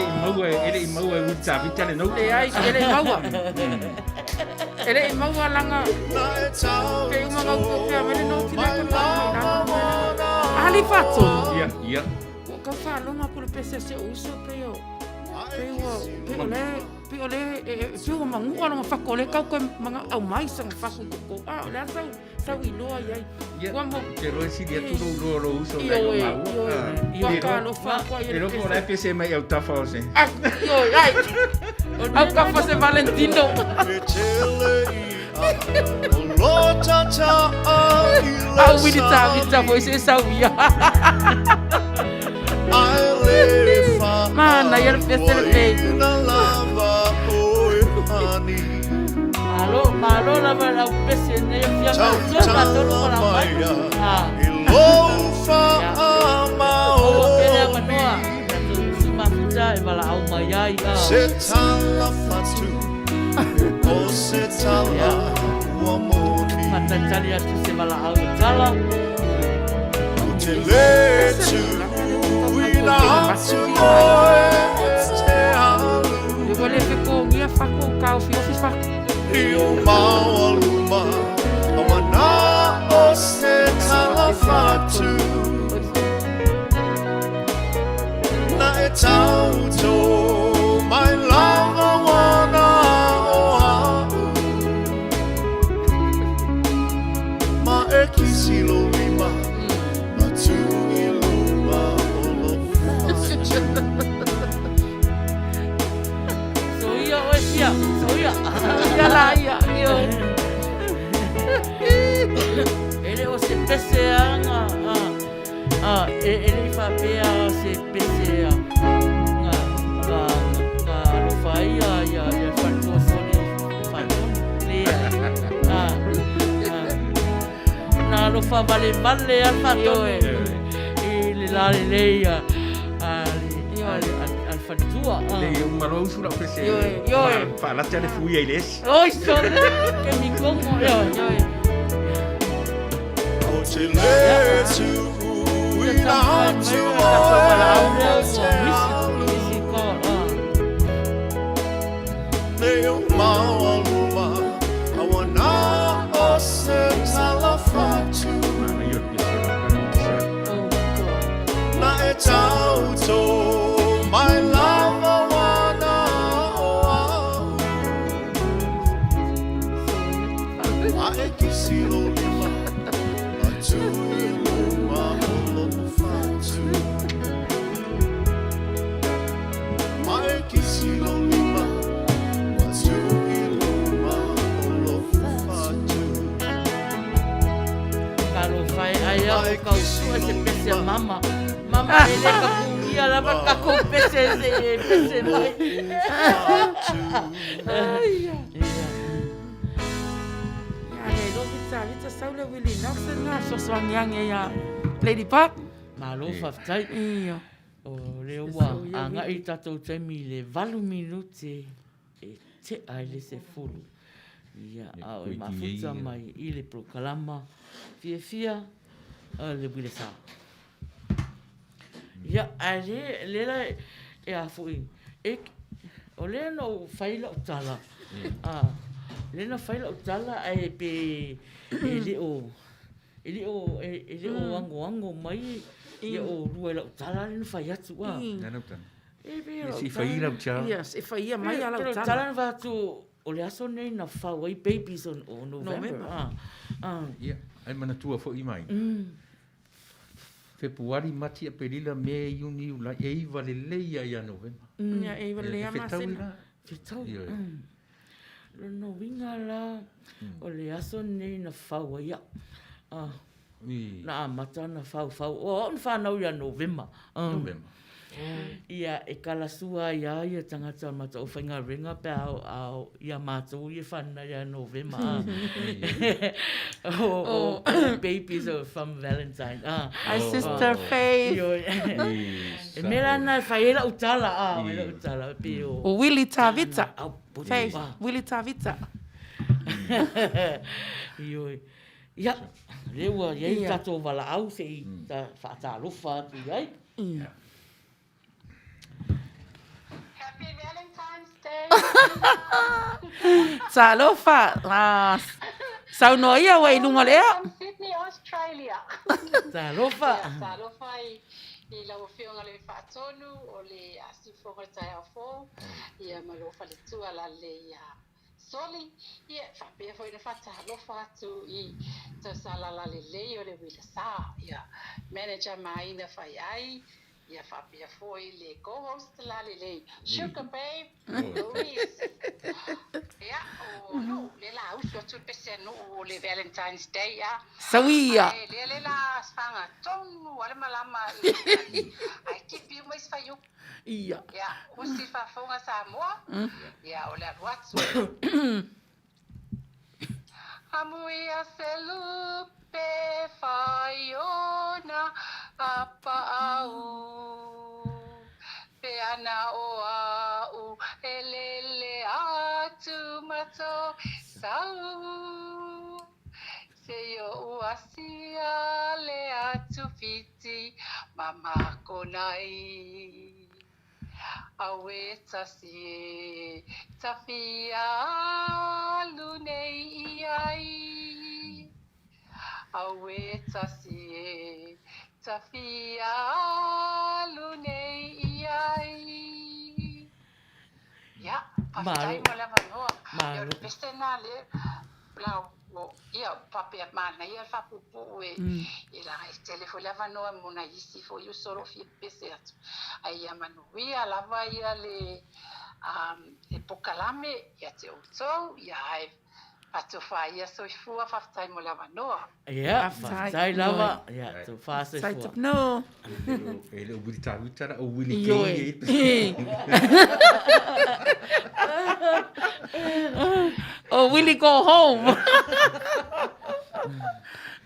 i maua e le i maua e Uta le note. Leai, e le i maua. E le i maua langa pe uma ngau kopea mai le note lea ka mai lalo. Ali Fatonu. Ia, ia. Ua kau faalogo aku le pese a si ou uso pei o pei ua pei o le pei o le e, e, pei ua manu'a lona fako o le kau koe manga aumai sana fako i koukou a o le a sau sau iloa i ai. Ia, Ua mo te loa sili atu lou loa lou uso nai lo maua. Ioe, ua alofa aku ai le pese. E loko pese mai au tafa o se. Ah, ioe, ai. Au kafa se Valentino. Au wili ta vita foi se sau ia. Mana, ia le pese le pei. Malo, malo lava lau pese nei o fia ma tua ma tolu ma lau mai. Ah. Maua pele a manoa. Tatou usu mafuta e valaau mai ai. Ah. Se tala fatu, o se tala ua moni. Faatalitali atu se valaau o tala. Ou te le tuuina atu oe e te alu. Ua le fekogia fako kaofiofi fako. I o maualuma, a mana o se tala fatu. Na e tauto mai lava wana o a'u. Ma e kisi lou lima, ma tu i luma o lou fatu. Soia oe sia, soia. Ia la ia, ioe. E le o se pese anga, a, a, e, e le i faapea se pese a, nga, nga, nga alofa ai ia, ia, ia le faletua soli faatonu. Leai. A, a, na alofa valevale a le faatonu. I le lalelei a, a le, a le, a le faletua. Lei uma loa usu lau pese. Ioe, ioe. Faalata le fuia i le esi. Oi, sole, ke mikogo, ioe. Ioe. O te le tuuina atu oe e te alu. Nei o maualuma, a wana o se tala fatu. Manaia o le pese lau kana pese. Oh God. Na e tauto mai lava wana o a'u. Ma e kisi lou lima, ma tu i luma o lou fatu. Ma e kisi lou lima, ma tu i luma o lou fatu. Talofa e ai au o kau sue se pese a mama. Mama e le ka punia lava le takou pese se e pese mai. Ia le iloa vita vita sau le Willie Nelson nga fesoasoani ane ia Lady Park. Malo faafetai. Io. O lea ua agai le tatou taimi i le 8 minute e tea ai le 10. Ia, a o e mafuta mai i le polokalama fiafia a le Uile Sa. Ia, ae le, le la e a foi, e, O lea na ou fai lau tala, a, lea na fai lau tala ae pe e le o, e le o, e le o agoago mai ia oulua i lau tala lea na fai atu a. Nā lau tala. E pei o lau tala. Se i fai lau tala. Ia, se i faia mai a lau tala. Pei o lau tala na fai atu, o le aso nei na fau ai babies o November. Ia, ae manatua foi mai. Fepuari, Mati, Aperila, Me, Iuni, Iulai, e iva lelei lava ia Novema. Ia, e iva lelei lava masina. Fetau la. Fetau. Lona uiga la, o le aso lenei na fau ai au. Na amata ona faufau, o au na fanau ia Novema. Novema. Ia, e kalasua ai lava ia tagata o le matou aufaigaluega pe a oo ia matou ia e fanau ia Novema. O babies from Valentine. Hi sister Faith. E mea la na e fai ai lau tala, a, fai lau tala, pei o... O Willie Tavita. Faith, Willie Tavita. Ioe. Ia, lea ua i ai le tatou valaau se i faatalofa atu i ai. Ia. Happy Valentine's Day! Talofa! Saunoa ia ua i luga o le ea. From Sydney, Australia. Talofa! Ia, talofa i, i lau Afioga le Faatonu o le Siufogo o le Taeao Fou, ia ma lou faletua lalelei ia Soli, ia, faapea foi ona faatalofa atu i tausaga lalelei o le uila sa, ia, manager Maina Faiai, ia faapea foi le co-host lalelei Sugar Babe Louise. Ia, o Nuu, le la usu atu le pese a Nuu o le Valentine's Day a. Sauia! Ae lea le la faga tonu a le malama i ae tipi uma isi fuaiupu. Ia. Ia, usi faafofoga Samoa, ia o le alu atu. Amuia se lupe faiona a paau, Pe ana o au e lele atu ma to sau. Se i oʻu asia le atu fiti ma makonai. Auē tasi e tawhia alu nei i ai. Auē tasi e tawhia alu nei i ai. Ia, faafetai mo le avanoa. Ia, o le pese lena le lau, ia, faapea manaia le faapuupuu e, e leaga e tele foi le avanoa mo nai isi foi uso o lo o fia pese atu. Ae ia manuia lava ia le, le pokalame ia te outou, ia ae Faatofa ia soifua, faafetai mo le avanoa. Ia, faafetai lava. Ia, tofa soifua. Faafetai Tapno. E le o Wili Tavita la, o Wili Kei e. O Wili go home.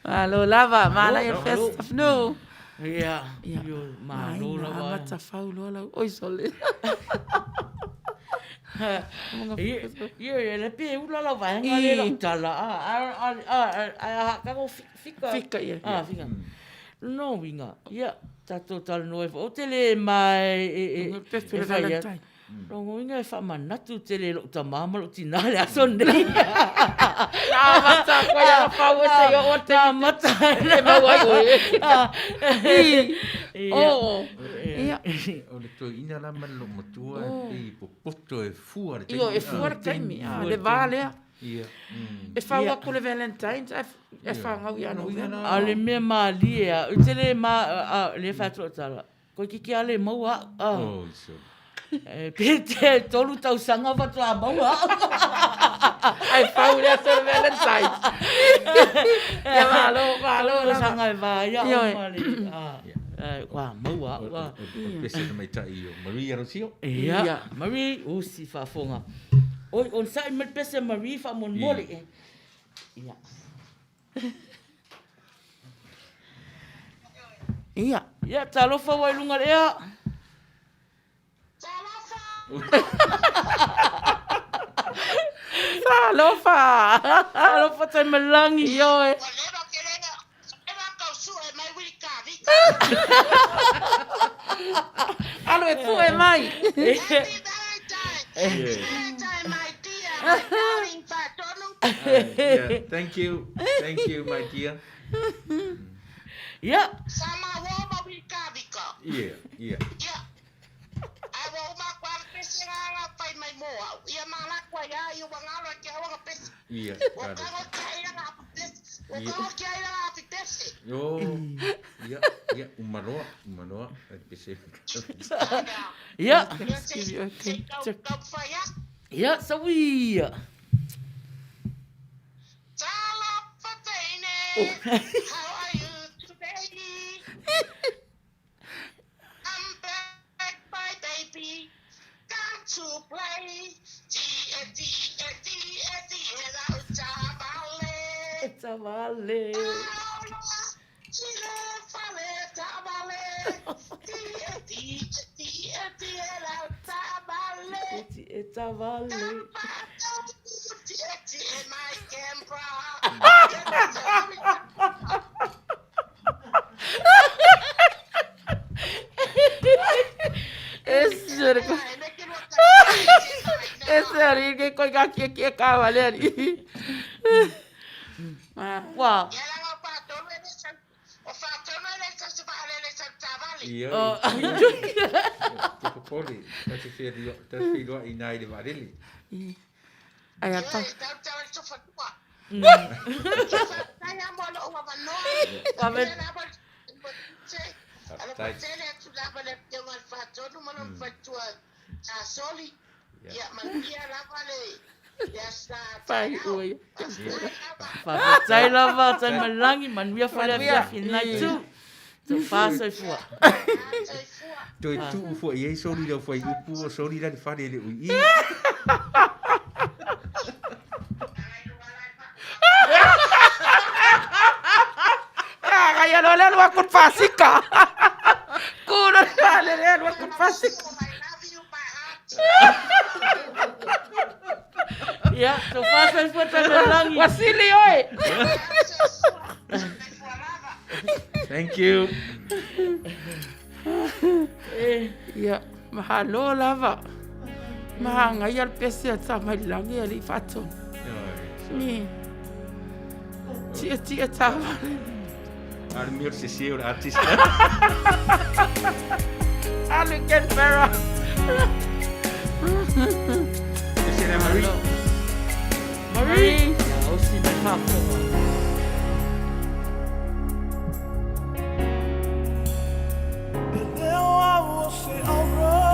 Malo lava, manaia le festa Tapno. Ia, io, malo lava. Aina amata fau loa lau, oi sole. Ia, ia, le pe ula lau vaega le lau tala, a, a, a, a, a, a, a, fika. Fika, ia. A, fika. No uiga, ia, tatou talanoa ai foi, ou te le ma e, e, e, e fai atu. Lona uiga e faamanatu tele e lou tama ma lou tina le aso lenei. Na amata koe a fau e sei oo atu. Na amata. E mau ai oe. Oo. Ia. O le toeaina la ma le loomatua e pei e popoto e fua le taimi. Ioe, e fua le taimi. Le va lea. Ia. E fau atu le Valentine's ae e fanau ia Novema. A o le mea malie lava, ou te le ma, lea e fai atu lau tala, Koe kiki a le maua au. Oh, so. E pe te tolu tausaga faatoa maua au. Ai fau le aso le Valentine's. Ia malo, malo. Tolu tausaga e vaai au ma le, ua maua au. O le pese tamaitai o Marie Alosio. Ia, Marie, usi faafofoga. Oi, onosai mai le pese Marie faamolemole. Ia. Ia. Ia, talofa ua i luga le ea. Talofa! Talofa! Talofa Taimalagi. Ioe. Ua leva tele na, leva tau sue mai wili kavita. Alo e sue mai. Happy Valentine's! Yeah. Time, my dear, my darling Faatonu. Yeah, thank you. Thank you, my dear. Ia. Sama uo ma wika vika. Yeah, yeah. Ia. Ai ua uma aku a le pese nga nga fai mai mo au. Ia ma la kua ia i ua ngalo e ke aua nga pese. Yeah. Ua got it. kago kia ira nga api pese. Ua Ia. kago kia ira nga api pese. Oh, ia, ia, umaloa, umaloa. Ai pese. Ia. Ia se se kau kau fai aku. Ia, sauia. Talofa teine. How are you today? I'm back, my baby. Got to play. T E T E T E T E la uta E tavale. E ti e tavale. Ese Ese ari ke koi ka kia kia ka wale ari. Ma. Ua. Ia. Oh. Te popole. Ta te whia ta te whia i nā i le vaalele. Ai a pa. Pai ui. Faafetai lava Taimailangi, manuia fale Manuia. afiafi lenei itu. Tofa soifua. Toe tuu foi i ai soli lau fai upu o soli la le fale le ui i. Ah, kaya lo le lua kun pasika. Kuno le le lua kun pasika. Ia, tofa soifua Taimailangi. Wasili oi. Thank you. Ia, mahalo lava. Mahangai al pese a Tamailangi ali fatonu. Ni. Tia tia tavale. Are mea o le sese o le artist. Alu Ken Farah. Pese le Marie. Marie. Ia, osi mai faafofoga.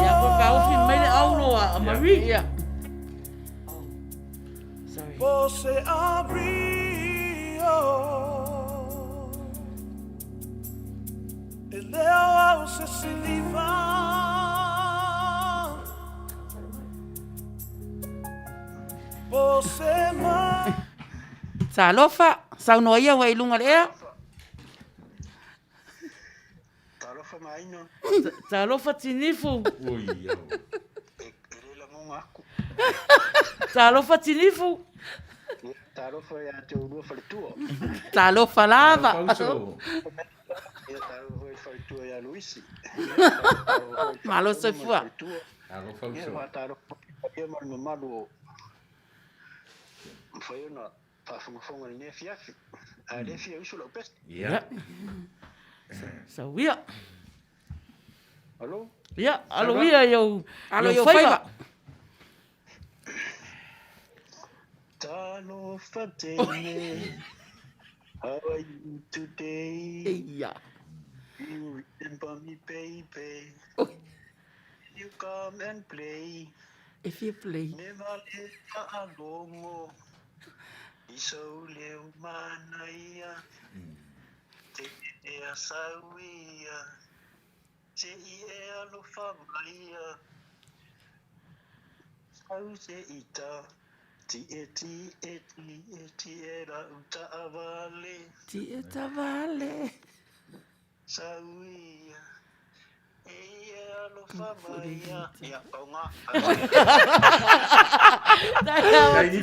Ia, koe kaofi mai le auloa a Marie. Ia. Sorry. Você abriu Ele é o se se livra Você ma Talofa, saunoa ia ua i luga o le ea. Talofa maina. Talofa Tinifu. Oi, au. E le lagoga aku. Talofa Tinifu. Talofa ia te ulua faletua. Talofa lava. Talofa uso. Ia talofa i le faletua ia Luisi. Malo soifua. Alofa Ia uso. faatalofa ia ma le mamalu o mafai ona faafogafoga i lenei afiafi. A le fia uso lau pese. Ia. Sauia. Alo? Ia, alo ia i au Alo i i au au faiva. faiva. Talofa teine. How are you today? Ia. You remember me, baby. Oi. You come and play. E fia play. Me vale faalogo i sou leo manaia. Te ea sauia. Te i e alofa maia. Sau se ita. Ti e ti e ti e ti e la uta avale. Ti e tavale. Sauia. E i e alofa maia. Ia, pauga.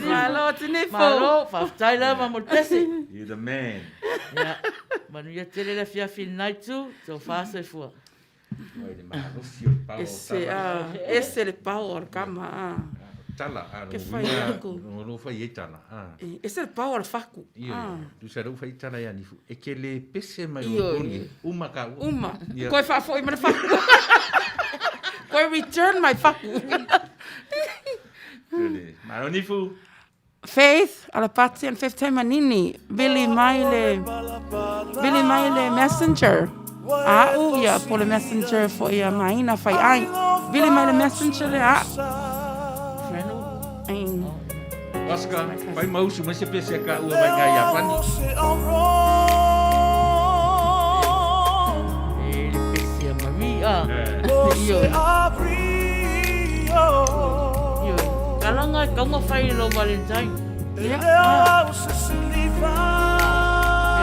Malo Tinifu. Malo, faafetai lava mo le pese. You the man. Ia, manuia tele le afiafi i lenei itu, tofa soifua. Ua i le malosi o le pao o Ese, tala. a, ese le pao o le kama, a. Tala, a, Ke lona fai uiga, aku. lona lua fai ai tala, a. E, ese le pao o le faku, Ioe, a. tusa lea ua fai tala ia Nifu, e te le pese mai lou Ioe. poni, uma ka ua. Uma. Ia. Koe faafoi ma le faku. Koe return mai faku. Ioe. Malo Nifu. Faith, Alapati and Faith Taimanini, vili mai le vili mai le messenger. A'u ia po le messenger foi ia maina fai ai. Vili mai le messenger le a'u. Ai. Oscar, fai mausu mai se pese a ka ua mai ngai Iapani. E le pese a Maria. Ioe. Ioe. Kalanga e kaunga fai i lo Valentine. Ia. E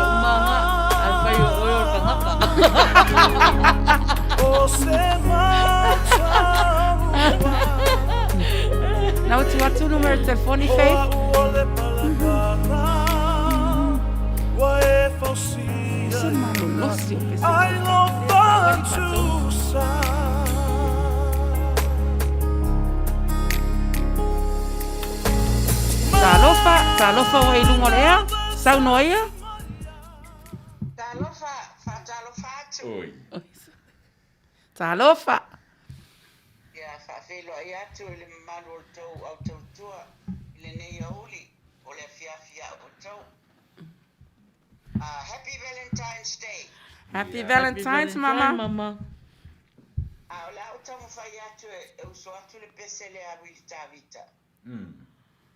uma nga, ai fai o oe o le tangata. Na utu atu numero telefoni Faith. Se malolosi o pese. Talofa, talofa ua i luga o le ea. Saunoa ia. Talofa, faatalofa atu. Oi. Talofa. Ia faafeiloai atu i le mamalu o le tou au tautua i lenei aoauli o le afiafi ia outou. Happy Valentine's Day! Happy Valentine's, mama. Mama. A o le a ou taumafai atu e uso atu le pese lea a Willy Tavita.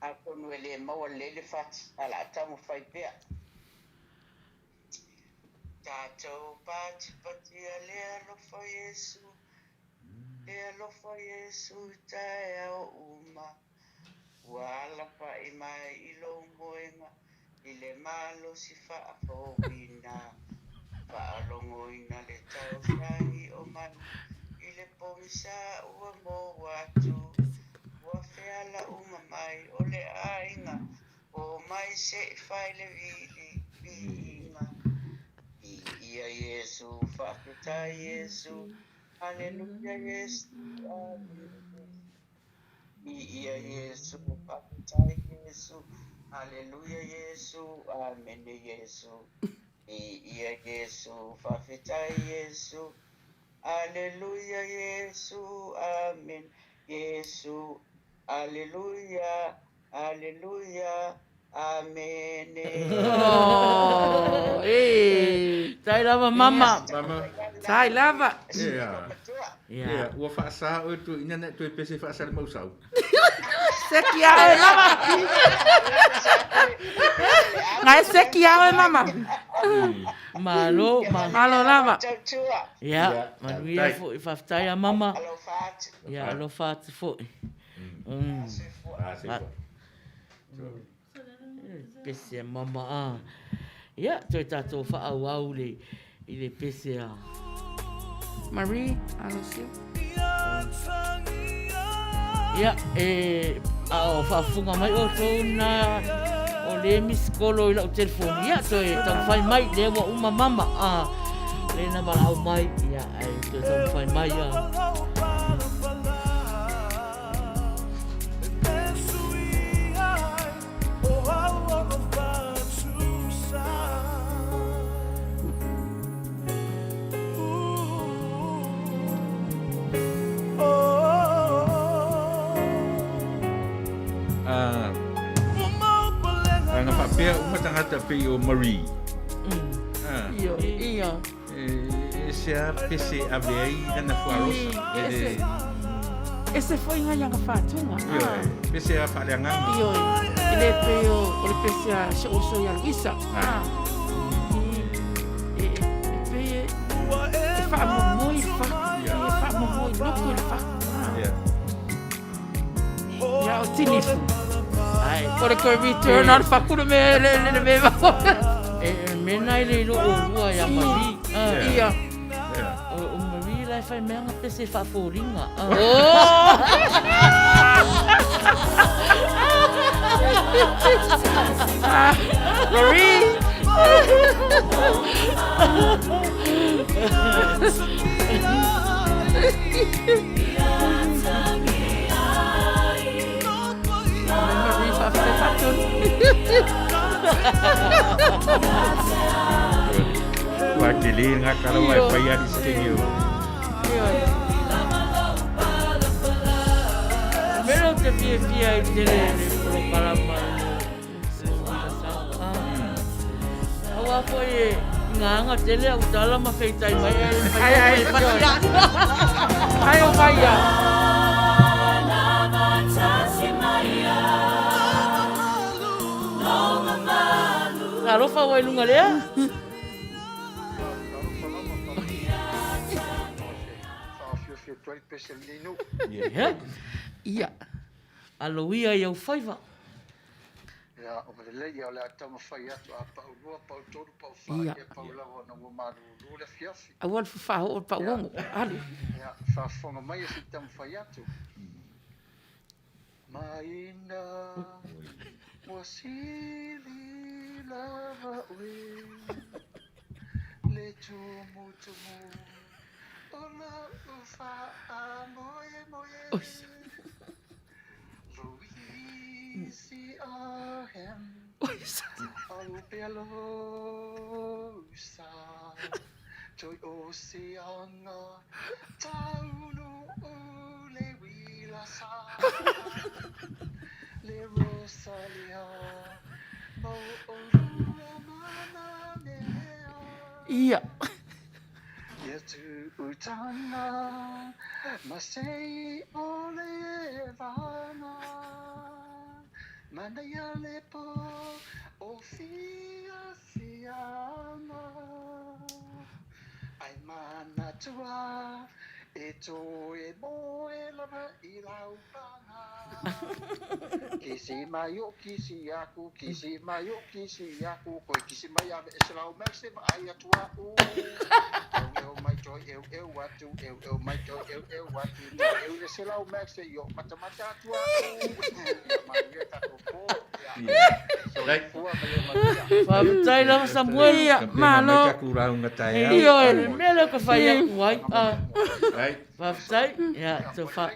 Atonu e le maua lelei le fati, a o le a taumafai pea. Tatou patipatia le alofa o Iesu, le alofa o Iesu i taeao uma. Ua alafa'i mai i lou moega i le malosi faafouina. Faalogoina le tausaga o mai i le pogisa ua maua atu. Ua feala uma mai o le aiga, omai se i fai le viiga. Viia Iesu, faafetai Iesu, Aleluia Iesu, Amene Iesu. Viia Iesu, faafetai Iesu, Aleluia Iesu, Amene Iesu. Viia Iesu, faafetai Iesu, Aleluia Iesu, Amene Iesu, Aleluia, Aleluia, Amene. Oh, e. Tai lava mama. Mama. Tai lava. Ia. Ia, ua faasa oe tu ina na toe pese faasa le mausau. Seki a oe mama. Ngai seki a oe mama. Malo, malo lava. Ia, manuia foi, faafetai a mama. Ia, alofa atu foi. Pese a mama a. Ia, toe tatou faaauau le i le pese a. Marie, Alosio. Ia, e, a o faafofoga mai outou na o le misikolo i lau telefoni, ia, toe taumafai mai, lea ua uma mama, a, lea na valaau mai, ia, ae toe taumafai mai, a. A na faapea uma tagata pei o Marie. Ioe, ia. E se a pese ave ai lana fuaalosa. Ese, ese foi ngai anga faatuga. Ioe, pese a faaleagaga. Ioe, e le pei o, o le pese a si ou uso ia Luisa. E, e, e pei e, e faamomoi faku. E faamomoi loko i le faku. Ia o tinifu. Ai. O le koe return o le faku le mea, le, le, le mea. E mena i le ilo o lua ia Marie. Ia. O Marie la e fai mea nga pese faafolinga. Oh! Marie! Ua tele ngā karawa e whai ari se kengi o. Mera o te fiafia i tele le porokalama. Aua foi e ngā anga tele au tala ma wheitai mai ai le Ai, ai, whai Ai o mai ia. Talofa ua i luga lea. Ia. Ia. Aloia i au faiva. Ia, o lelei ia o le a taumafai atu a pau lua, pau tolu, pau fa, Ia. ia pau lava ona ua malulu le afiafi. Aua le fafahoo o le pauogo. Alu. Ia, faafofoga mai se i taumafai atu. Maina ua sili lava oe le tumutumu o lou faamoemoe. Ia. Faafetai lava Samuel. Ia, malo. Ka ku rāunga taeao. Ioe, le mea lea ka fai aku ai. Ah, Right. Faafetai. Ia, tau fa.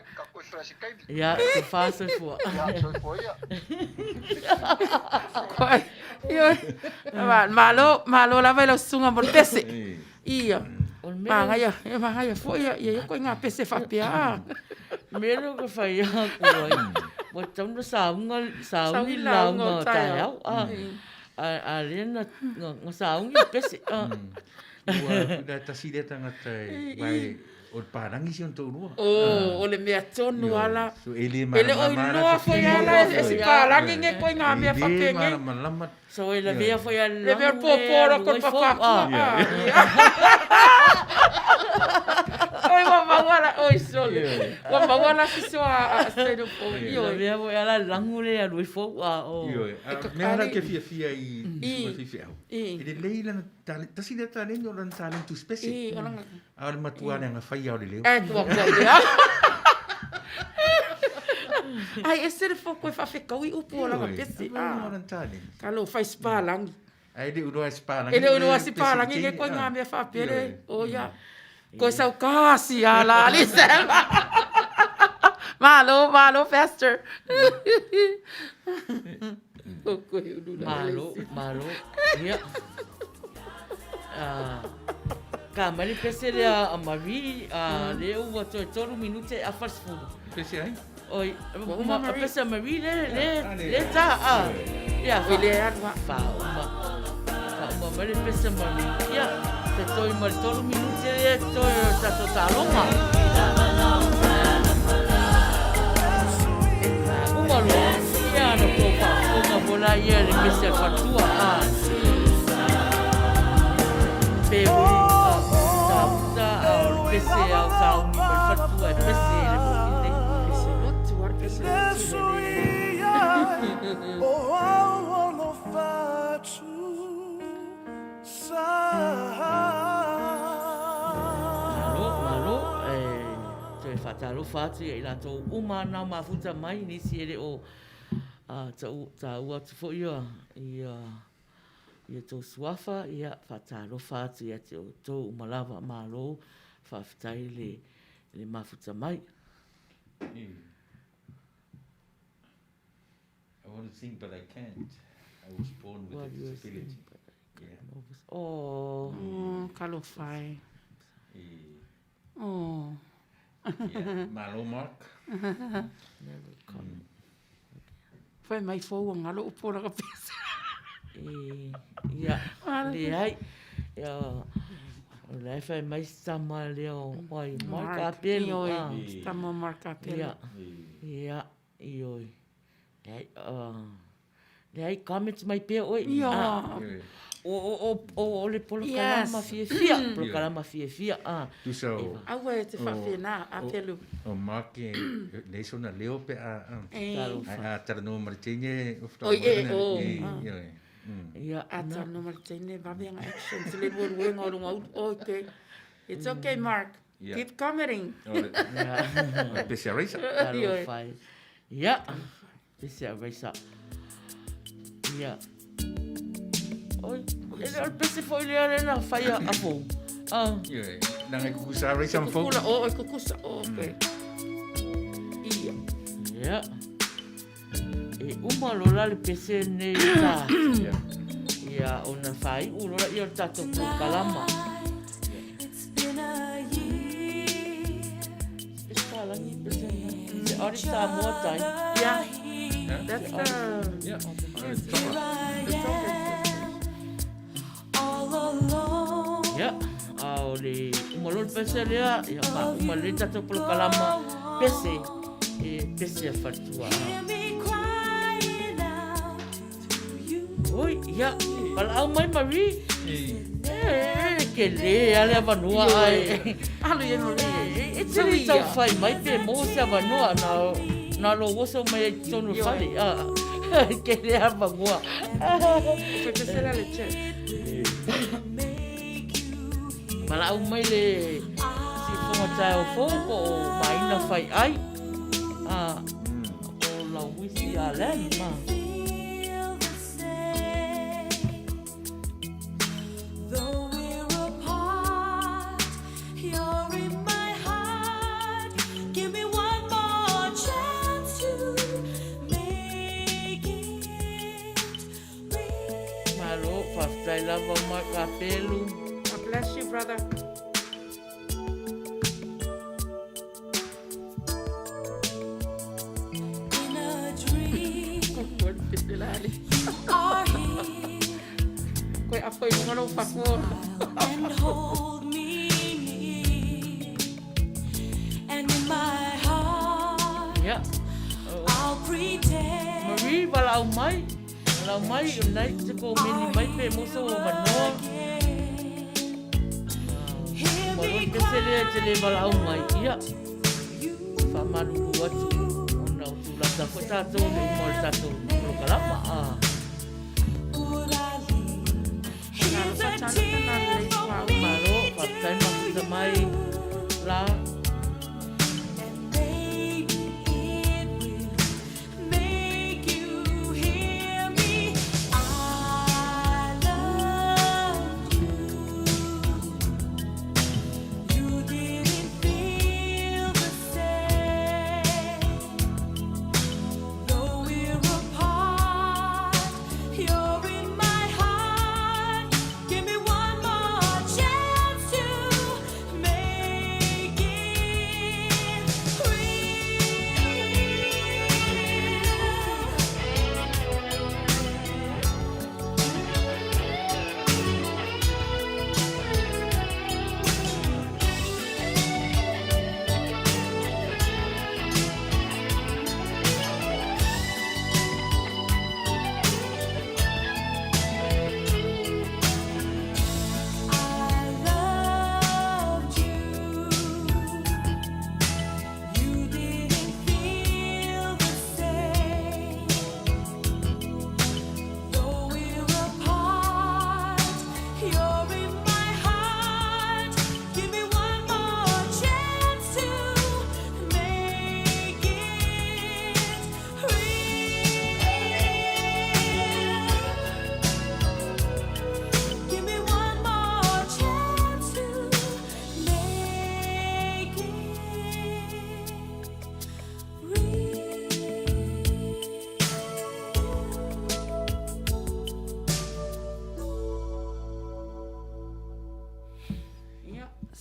Ia, tau fa soifua. Koe. Ioe. Malo, malo lava i lau susuga mo le pese. Ia. O le mea Magaia, e magaia foi ia, ia ia koe ngā pese faapea. Ah. mea lea ka fai aku ai. Ua tatau ona sauga, sauni Sauni le lauga lauga o o taeao. taeao. Ah, a, a lea na, na, na saugi le pese. Ah. Ua la tasi lea tagata e vai o le palangi si ona toalua. O, o le mea tonu ala. So e le E le o malamalama iloa la foi tino ala e se palangi nge koe ngā mea E le faapea nge. malamalama. So e lavea foi a le Le mea lagu popo e ro alu ko ai fou. papaku. Ah. Oi ua maua la oi sole. Ua maua la fiso a a state of E ioe. lavea foi ala le lagu le alu ai fou. Ah, o. Ioe. A mea ala ke fiafia i I. i faifeau. I. E lelei lana talent, tasi lea talent o lana talentu spese. I o langa. A o le matua le agafaia o le leo. E tua koe lea. Ai e se le fo koe faafekau i upu o langa Ioe. pese. A o Ah. lana talent. Ka lo fai spalangi. Ai le uloa spalangi. E le uloa si palangi nge koe ngā mea faapea le. O ia. Koe sau kasi a la ali sema. Malo, malo, faster. O koe ulu la Malo, malo. Ia. Ah, ka mai le pese lea a Marie, a lea ua toe tolu minute e afa le sefulu. Pese ai? Oi, Ua uma ma, a Marie. pese a Marie le, le, Ah, le- le ta, ah. Ia, Oi le alu a. Faauma. Faauma mai le pese a Marie. Ia, te toi ma le tolu minute lea toe o le tatou taaloga. Uma loa, ia na tou faafofoga mo la ia le pese a le faletua, ah. Pe oi, ah, taputa, ah, o le pese au sauni ma le faletua e pese le moki nei. Pese lotu, ala pese lotu. Malo, malo, e toe faatalofa atu ia i latou uma na mafuta mai nisi e le o a tau taua atu foi ia ia ia tou suafa ia faatalofa atu ia te outou uma lava malo faafetai le le mafuta mai. I want to sing, but I can't. I was born with a disability. Yeah. Oh. Oh, talofa e. Oh. Yeah. Malo Mark. Never come. Fai mai fou ua galo upu o laka pese. E, ia, leai. Ia, o la e fai mai si tama lea o ai, Mark Apelu. Ioe, si tama o Mark Apelu. Ia, ia, ioe. Leai, leai, comments mai pea oe. Ia. O le polokalama fiafia, polokalama fiafia. Tusa o... Aua e te faapena, Apelu. O Mark e leai sona leo pe a... Ae a talanoa ma le teine... Oi e, o. Ia, a talanoa ma le teine, vave ana action, se le lueluega o luga ulu. Okay. It's okay, Mark. Keep commenting. O le pese a Raisa. Talofa e. Ia, pese a Raisa. Ia. Oi, e le o le pese foi lea lea na fai a Fou. Ah. Ia, nanga e kukusa a Raisa ma Fou. Kukula, o, e kukusa, o, okay. Ia. Ia. E uma loa la le pese nei ta. Ia. Ia, ona faaiu loa lea o le tatou polokalama. Pese palagi, pese na. Se ori Samoa tai. Yeah. That's the... Yeah. Tonga. Ia, a o le uma loa le pese lea, ia faauma lelei tatou polokalama pese, e pese a faletua. Oi, ia, valaau mai Marie. E, ke le a le avanoa ai. Alu ia Marie. E te le tau fai mai pe mo se avanoa na na lo oso mai ai totonu o le fale. Ke le avanoa. Fai pese la le chat. Valaau mai le siufofoga taeao fou po o Maina Fai Ai. O Lauisi Allen. Malo, faafetai lava Mark Apelu. God bless you, brother. Koe apo i lunga lou fatu. Ia. Marie, valaau mai. Valaau mai, o lena e te komeni mai pe moso o manoa. Uma loa le pese lea e te le valaau mai. Ia. Faamalulu atu ona o tulata foi tatou le uma o le tatou polokalama. Malo, faafetai mafuta mai la.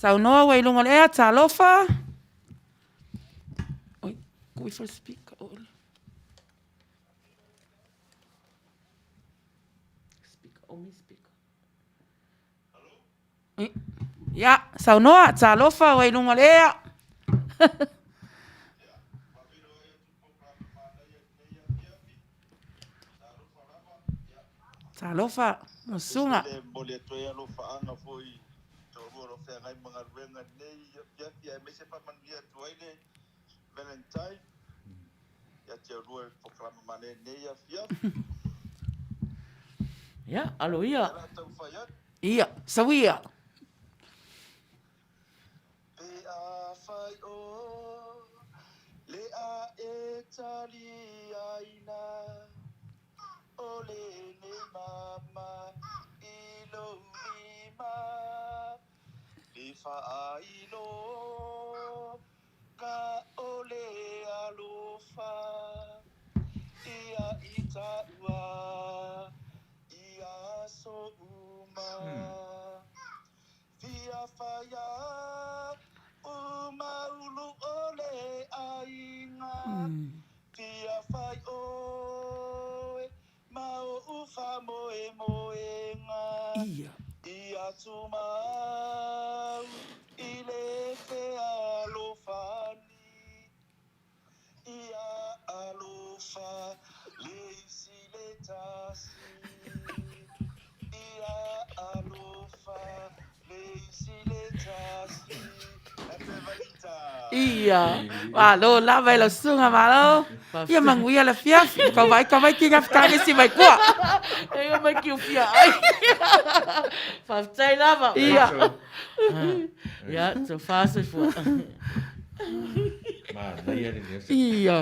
Saunoa ua i luga o le ea, talofa. Oi, tuu ifo le speaker o le. Speaker, omi speaker. Ia, saunoa, talofa ua i luga o le ea. Talofa, lau susuga. E momoli atu ai alofaaga foi i toalua o lo o feagai ma galuega i lenei afiafi aemaise faamanuia atu ai le Valentine ia te oulua i le polokalame manaia i lenei afiafi. Ia, alo ia. O le a taumafai atu. Ia, sau ia. Pe afai o le a e taliaina o lenei mama i lou lima le faailo ka o le alofa ia i taua i aso uma. Fia whaia o maulu o le aiga Fia whai oe ma oʻu faamoemoega Ia tumau i le fealofani Ia alofa le isi le tasi Ia alofa le isi le tasi Happy Valentine! Ia, malo lava i lau susuga, malo. Ia manuia le afiafi. Kau vaai ka vai ki ngā whakaanesi mai kua. E ia mai ki o fia ai. Faafetai lava. Ia. Ia, tau whāsoifua. Manaia le leo. Ia.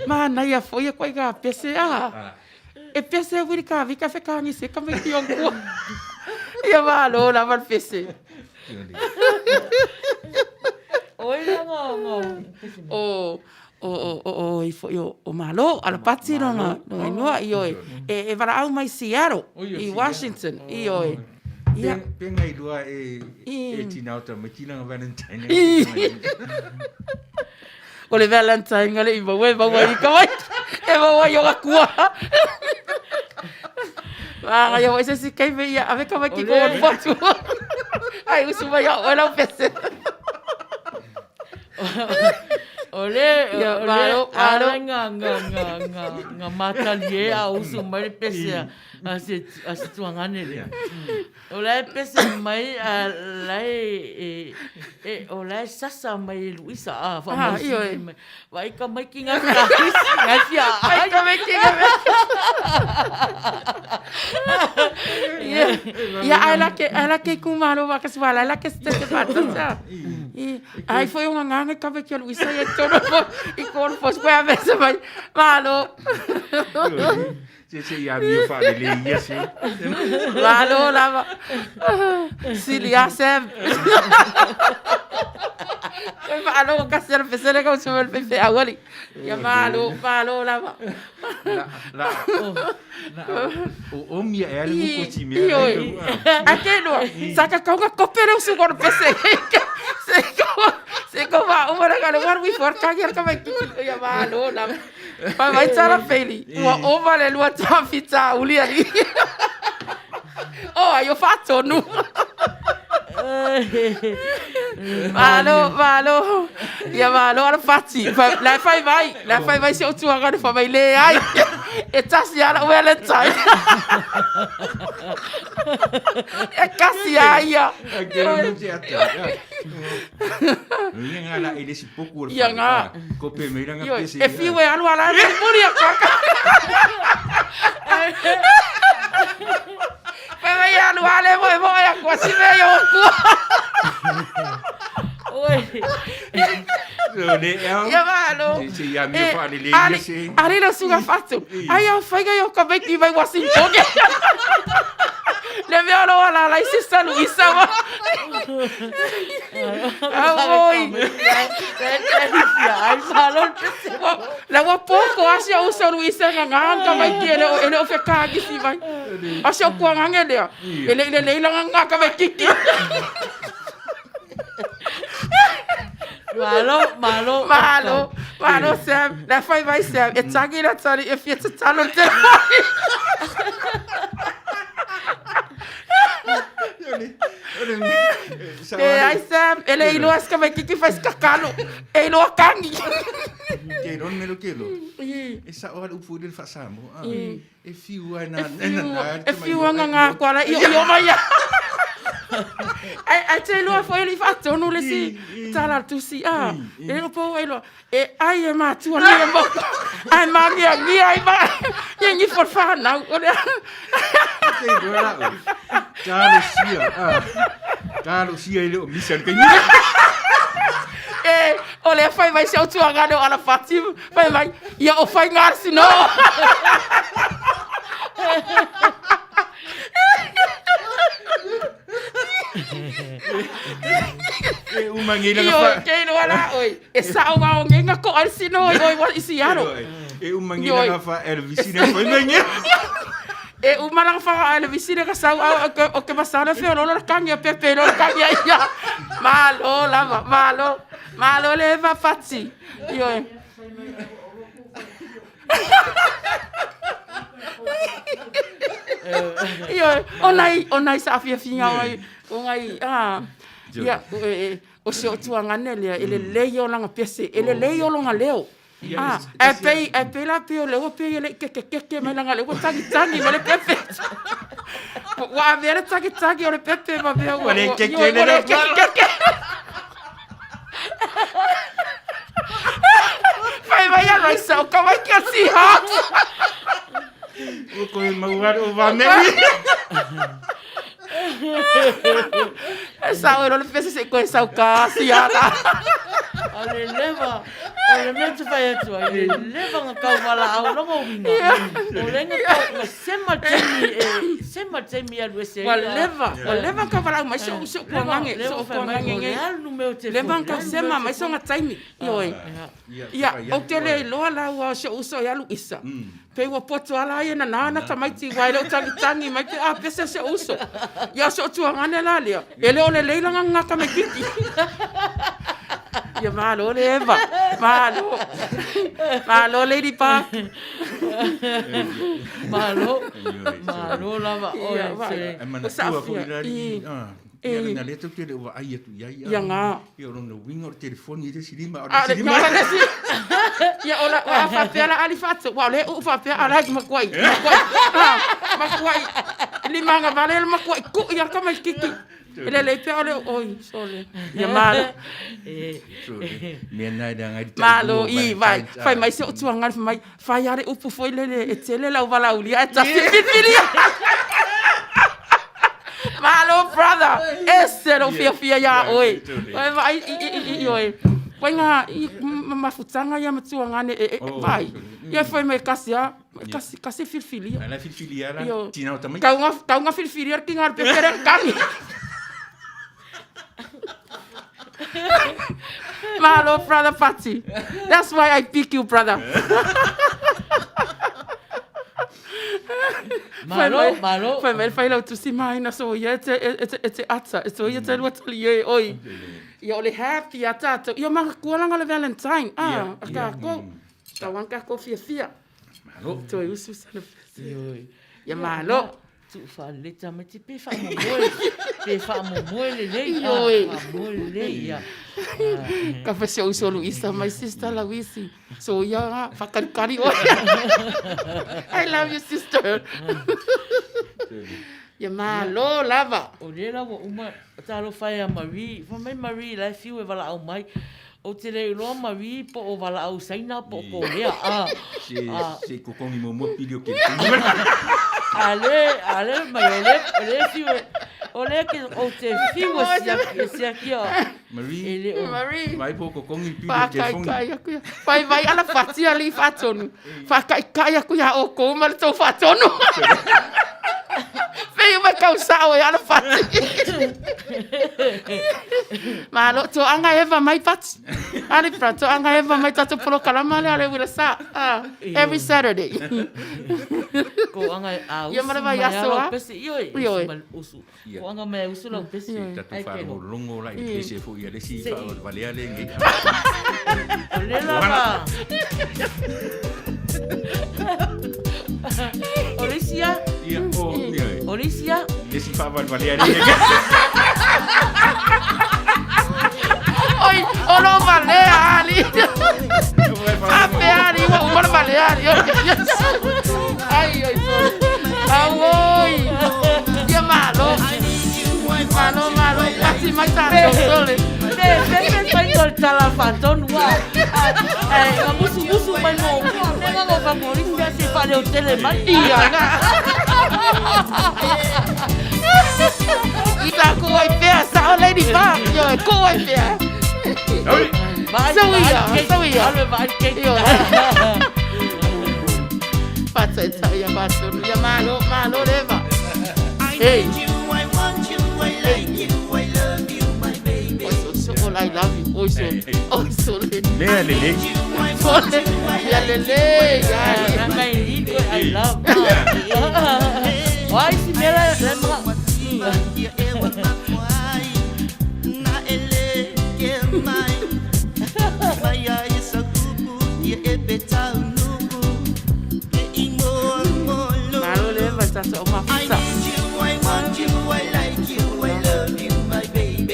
Manaia foi e koe ngā pese a. E pese a wiri ka vika whekaangi se ka mai ki on kua. Ia malo lava le pese. Oi la ngā ngā pese mai. O o o o o i foi o o Malo Alapati lona lona ingoa ioe. E e walaau mai Seattle i Washington ioe. Ia. Pe ngai lua e e tina ota mai tina Valentine. O le Valentine ngale i maua e maua i ka mai. E maua i oga kua. Wā, ia wai se si kei me ia ave ka mai ki ko o potu. Ai usu mai au lau pese. O le, Ia, o le, malo, malo. ala ngā, ngā, ngā, ngā, ngā mātali e a usu mai le pese a, a se, a se tuangane lea. O la e pese mai a la e, e, e, o la e sasa mai e Luisa a whaamausili Ah, ioe. mai. Vai ka mai ki ngā whakahusi, ngā whia ai. Vai ka mai ki ngā Ia, ia ai la ke, ai la ke ku malo wa ka suala, ai la ke se te patata. I, ai foi o nganga ka mai ki a Luisa i tono fo, i kono fo square mese mai. Malo. Se se ia mio whaalele ia se. Malo lava. Sili a Sam. Koe whaalogo kasi ala pesele ka usu le pepe auali. Ia malo, malo lava. La, la, la, o omia e ale mo koti mea. Ioi. A ke noa, sa ka kaunga kope le usu kono pese. Se ko, se ko va uma na kale waru i for kangi ka mai kiki. Ia malo lava. Fai mai tala feili. Ua ova le lua tafita uli ali. Oh, ai o whaatonu. Malo, malo. Ia malo ala fati. La fai vai, la fai vai se o tuanga ne fa mai le ai. E tasi ala o Valentine. E kasi a ia. Ke mo te ata. Ia ngā la e le si poku o le Ia ngā. Ko pe mei ranga Ioi, pese. e whiu e alu ala e muri a kaka. Pai mai alu ale mo e mo e a kua si mea i o kua. Oi. So le eo. Ia malo. Se se ia mio whaale le ia se. Ali lo suga fatu. Ai au whaiga i o ka meiki mai Washington. Le mea lo ala ala i sista Luisa wa. Au oi. Ai malo le pese. La ua poko asia uso Luisa nga nga ka mai ki ele o ele o wheka ki si mai. Asia o kua ngange lea. Ele ile leila nga nga ka mai kiki. Malo, malo. Malo, malo Sam. La fai mai Sam. E tangi la tali e fia tatalo le telefoni. Leai Sam, e le iloa se tamaititi fai se tatalo. E iloa tagi. Ke iloa le mea lea ou te iloa. E sao lava le upu foi lele faa-Samoa. E fiu ai na E fiu ai ngā koa la io io mai ia. Ai ai te iloa foi le faatonu le si tala le tusi a. E le pou ai loa. E ai e matua nei e mo. Ai ma ngia ngia ai ma. Ia ngi for whanau. O le Te iloa la oe. Talosia. Talosia e le o misa le taimi. E, o le fai mai se o tuangane o Alafati, fai mai, ia o fai ngā sino. E uma ngei langa fa. Ioe, ke iloa la oi. E sao wa o ngenga ko al sino oi oi wa isi aro. E uma ngei langa fa Elvis na fai mai nge. E uma langa fa Elvis na ka sau au o ke masana fe o lolo kangi a pepe lolo kangi a ia. Malo lava, malo. Malo le va pati. Ioe. Ioe, o nai, o nai saafiafiga o nai, o nai, ah, ia, e, o se o tuagane lea, e lelei o lana pese, e lelei o lona leo. Ah, ae pei, ae pei la pei o lea ua pei e le i kekekeke mai lana leo ua tagitagi mai le pepe. Ua avea le tagitagi o le pepe ma mea ua, Ua le ua, keke ioe, ua le le leo. kekekeke. Fai mai a Raisa o ka mai kia siha. Ua koe mau alu o vameli. E sao e lole pese se koe sau ka siala. O le leva, o le mea te whai atu ai, le leva nga kau wala au longo winga. O le nga kau, nga sema taimi e, sema taimi alu ese. Ua leva, ua leva ka valaau mai so'u so'u puagange, so'u puagange ngei. Leva ka sema mai soga taimi, ioe. Ia, ou te le iloa la ua o so'u uso e alu isa. Pei ua poto ala ai e nana ana tamaiti uae le o tagitagi mai pe a pese so'u uso. Ia o so'u tuagane la lea, e le o lelei lana gaga tamaititi. Ia malo le Eva, malo. Malo Lady Park. Malo, malo lava oe. Ia, vai. Se. E manatua foi la alii, ah, ia lena lea tatou te le o vaai atu i ai, Ia ngā. Ia o lona uiga o le telefoni le isi lima, a o le A o isi le lima. a o le isi. Ia o la ua faapea la ali faatu, ua o lea uu faapea a la e makuai, makuai, ah, makuai limagavale le makuai ku'i a tamaititi. E lelei pea o le oi, sole. Ia malo. Mea na e leaga ai le Malo, i, vai. Fai mai se o tuaga fai mai, fai a le upu foi lele e tele lau valaulia ae tasi e filifilia. Malo, brother. Ese lou fiafia iā oe. Oe vaai i, i, i, i, oe. Ituaiga i mafutaga ia ma tuagane e, e, vai. Ia fai mai kasi a, kasi, kasi e filifilia. Ala filifilia la, Io. tina o tamaiti. Tauga, tauga filifilia le tiga o le pepe lea na tagi. Malo, brother Pati. That's why I pick you, brother. Malo, malo. Fai mai le failautusi maina so ia e te, e te, e te ata, e so ia te lua tali e oi. Ia o le happy a tātou. Ia manatua langa le Valentine. Ah, a tākou. Tau ang kākou fiafia. Malo. Toe usu sa le Ia malo. Tuu faalelei tamaiti pe faamomoe, pe faamomoe lelei. Ioe. Faamomoe lelei, ia. Ka fa se uso Luisa, my sister Luisi. So ia whakalikari oe. I love you sister. Ia malo lava. O lea la ua uma, talofa e a Marie. Fai mai Marie la e fiu e valaau mai. Ou te le iloa Marie po o valaau Saina po o Korea. A, Se, a. se kokongi muamua pili o ke A le, a le mai o le, o le fiu e, o le ke, ou te fiu e siaki, e siaki a. Marie, E le o. Marie. Vai po kokongi pili o telefoni. Whakaikai aku ia. Whai vai ala whati ali whatonu. Whakaikai aku ia o kou ma le tau whatonu. Pei uma tau sao e ala Pati. Malo, toaga eva mai Pati. Ali pra, toaga eva mai tatou polokalama lea le uila sa. Ah, every Saturday. Ko anga a usu Ia ma le mai vaiaso, lau a? pese. Ioe, usu Ioe. ma usu. Ia. Ko anga mai usu lau pese. Se tatou Ai ke ho. faalogologo la i le Ioe. pese foi a le isi Se i- faavalea le gei. O le lava. O le isi a? Ia, o, ioe. O le isi a? Le isi faavalevalea le gei. Oi, o lo valea, Ali. Faapea, Ali, ua uma le valea, Ali. Ai, ai, sorry. Auoi. Ia malo. Malo, malo. Pati mai tatou, sole. Pe, pe, pe, fai tol tala whatonu a. Ai, nga musu musu mai mo mua. Me nga ngo whakori pia se whare o tele mai. Ia, nga. Ita ku ai pea, sao Lady Ba. Ioe, ku ai pea. Oi! Vaai, Sau ia, vaai sau ia. Alu e vaai keiki. Ioe. Faataitai ia faatonu. Ia malo, malo leva. Hey. Oi, so, so, oh, I love you. Oi, so, oi, so, le. Mea lelei. Sole, ia lelei, ia. Na mai ni koe, I love. Wai si mea la, la mga. Malo leva, tatou o mafuta.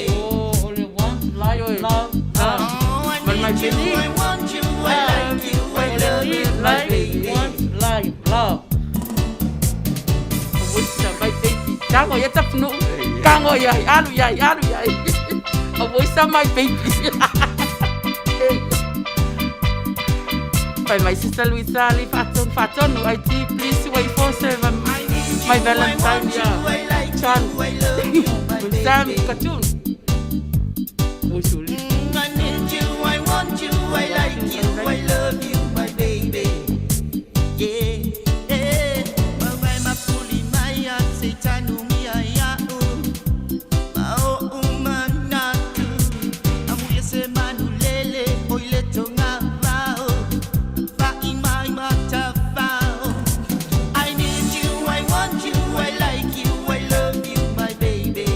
Oh, o le want, like, Ioe. love, love. But my baby. O le need, like, want, like, love. Voice my baby. Tango ia tapunuu. Tango ia, alu ia, alu ia. A voice my baby. Hey. By my sister Luisa Ali Faton Faton IT please wait for seven my Valentine yeah. Chan. Sam Cartoon. Oh, sorry. I need you, I want you, I like you, I love you, my baby. Yeah, yeah. Mawe mapuli maya, seitanu mia ya u. Mao umanatu. Amuye se manulele, oile tonga vao. Fa imai mata vao. I need you, I want you, I like you, I love you, my baby.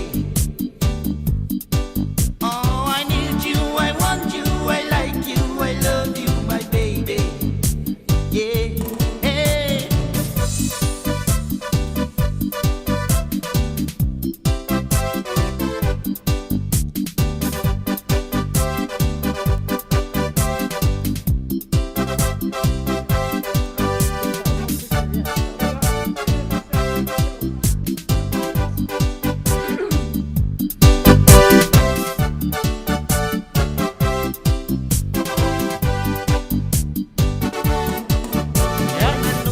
Oh, I need you, I want you, I like you, I love you, my baby. Yeah, hey.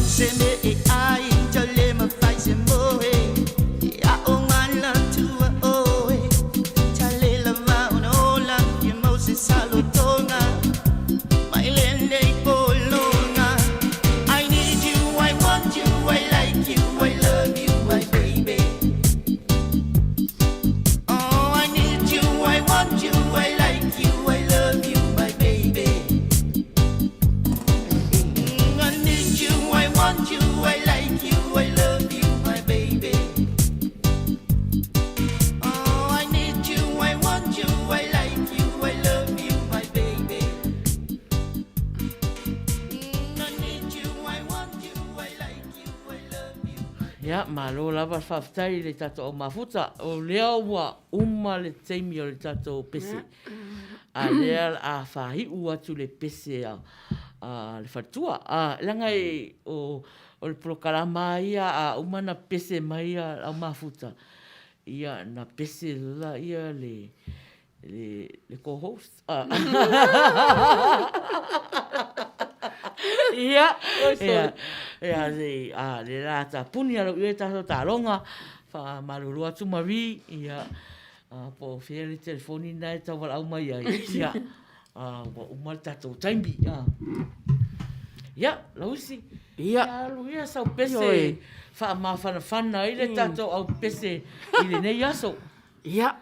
Se me e ai, tole ma fai se moe. E a o ngala tua oe. Tale la vao nola, ye mo se salotonga. Mai lende i polonga. I need you, I want you, I like you, I love you, my baby. Oh, I need you, I want you, I like you, I love you, my baby. I need you, I want you, I like you, I love you, my baby. Oh, I need you, I want you, I like you, I love you, my baby. I need you, I want you, I like you, I love you. Ia, malo lava le faafetai i le tatou au mafuta. O lea ua uma le taimi o le tatou pese. A lea o le a faaiu atu le pese a, a le faletua. A, leaga e, o, o le polokalama lava ia a uma ona pese mai a le au mafuta, ia na pese loa lea le, le, le co-host. A. Ia, ia, ia, se, a, le la tapuni a lou ia tatou taloga, faamalulu atu Marie, ia, a, po o fea le telefoni lena e tau valaau mai ai, ia, a, ua uma le tatou taimi, a. Ia, Lauisi, Ia. Ia alu ia sau pese Ioe. faamafanafana ai le tatou au pese i lenei aso. Ia.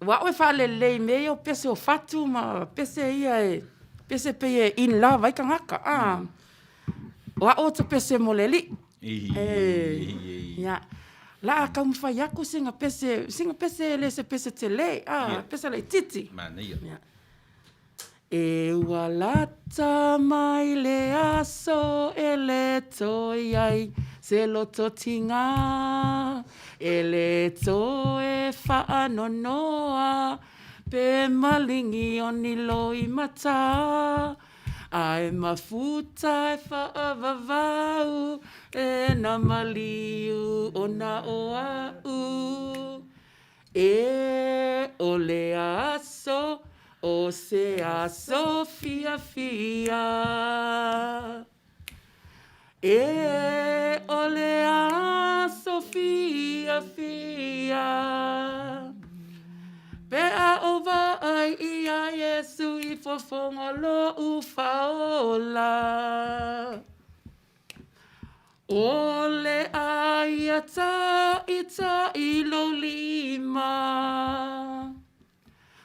Ua au e faalelei i mea ia o pese o fatu ma pese ia e pese pei e in love ai tagata a. O au ou te pese mo le alii. E, ia. La a taumafai atu sina pese, sina pese e le se pese tele, a, pese laitiiti. Manaia. Ia. E ua lata mai le aso e le toe ai se loto tiga, e le toe faanoanoa pe maligi o ni loimata, a e mafuta e faavavau e na maliu ona o a'u. E o le aso o se aso fiafia. E o le aso fiafia. Pe a ou vaai ia Iesu i fofoga lo'u faaola. O le a ia taitai lou lima,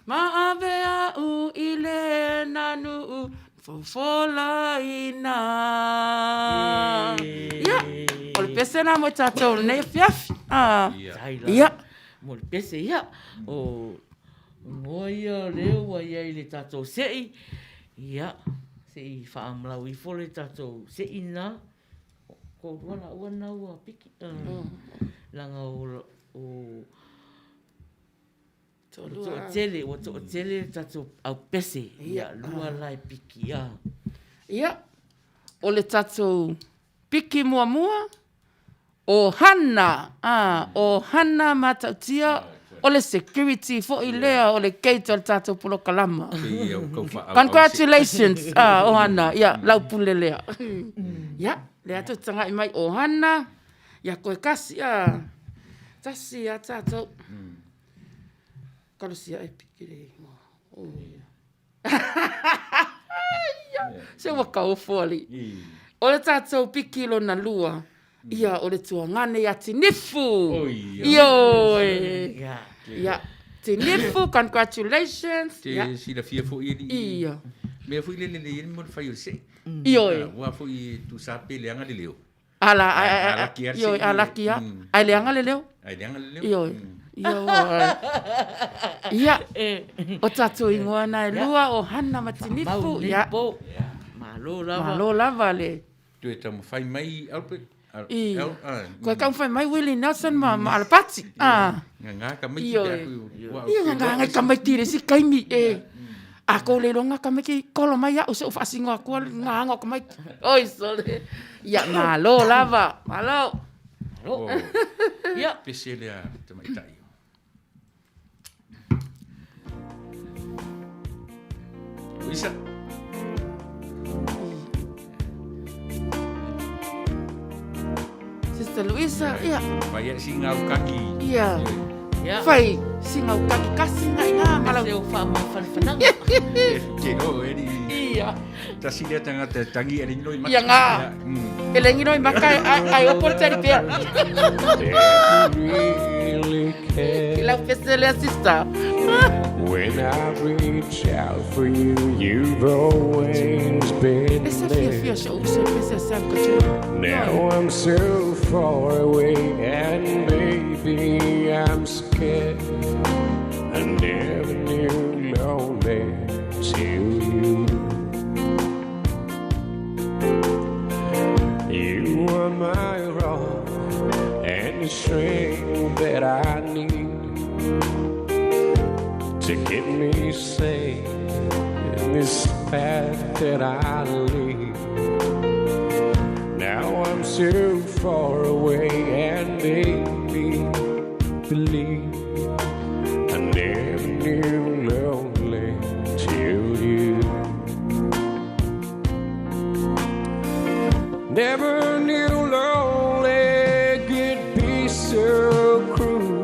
ma ave a'u i lena nuu fofolaina. Ia, o le pese lena mo i tatou i lenei afiafi. Ah, ia. Mo le pese, ia. O igoa ia o lea ua i ai i le tatou sei. Ia, se i faamalau ifo le tatou sei lena. Toalua laua na ua piki. Leaga o toatele, ua toatele le tatou aupese. Ia, lua la e piki. Ia, o le tatou piki muamua, O Hana, ā, o Hana Matautia, o le security foi lea o le gate o le tatou polokalama. Congratulations, ā, o Hana, ia, lau pule lea. Ia, lea tou te tagai mai, o Hana, ia koe kasi, ā, tasi a tatou. Kalosia e piki le ingoa. O ia. Se ua kauofo alii. O le tatou piki lona lua, ia o le tuagane ia Tinifu. Ioe. Ia, Tinifu, congratulations. Te silafia foi alii. Ia. Mea foi lele lelei ai le mea o le fai o le sei. Ioe. Aua foi e tusa pe leaga le leo. Ala, ioe, a laki lava. Ae leaga le leo. Ae leaga le leo. Ioe. Ia, o tatou ingoa na e lua o Hana ma Tinifu. Ia. Malo lava. Malo lava le. Toe taumafai mai Albert. I. Koe taumafai mai Willie Nelson ma Alapati. Ngā tamaiti pe aku. Ia, ngā ngai tamaiti i le isi taimi e. A kou le iloa ngā tamaiti kolo mai a'u se'u faasino atu a ngā aga o tamaiti. Oi sole. Ia malo lava. Malo. Malo. Ia. Pese lea tamaitai. Luisa. Sister Luisa, ia. Fai ai singa au kaki. Ia. Ia. Fai singa au kaki kasi nga ina malau. Se o whaamawhanawhanaga. Te ro, e ri. Ia. Tasi lea tangata tangi e ringiro i maka. Ia ngā. E le ngiro i maka ai opo le tari pea. Ki lau pese lea sister. When I reach out for you, you've always been E se fia there. fia se se pese Sam Couture. Now I'm so far away, and baby, I'm scared. I never knew lonely till you. You are my rock and the strength that I need to keep me safe in this path that I lead. Now I'm so far away, and baby, believe I never knew lonely till you. Never knew lonely could be so cruel.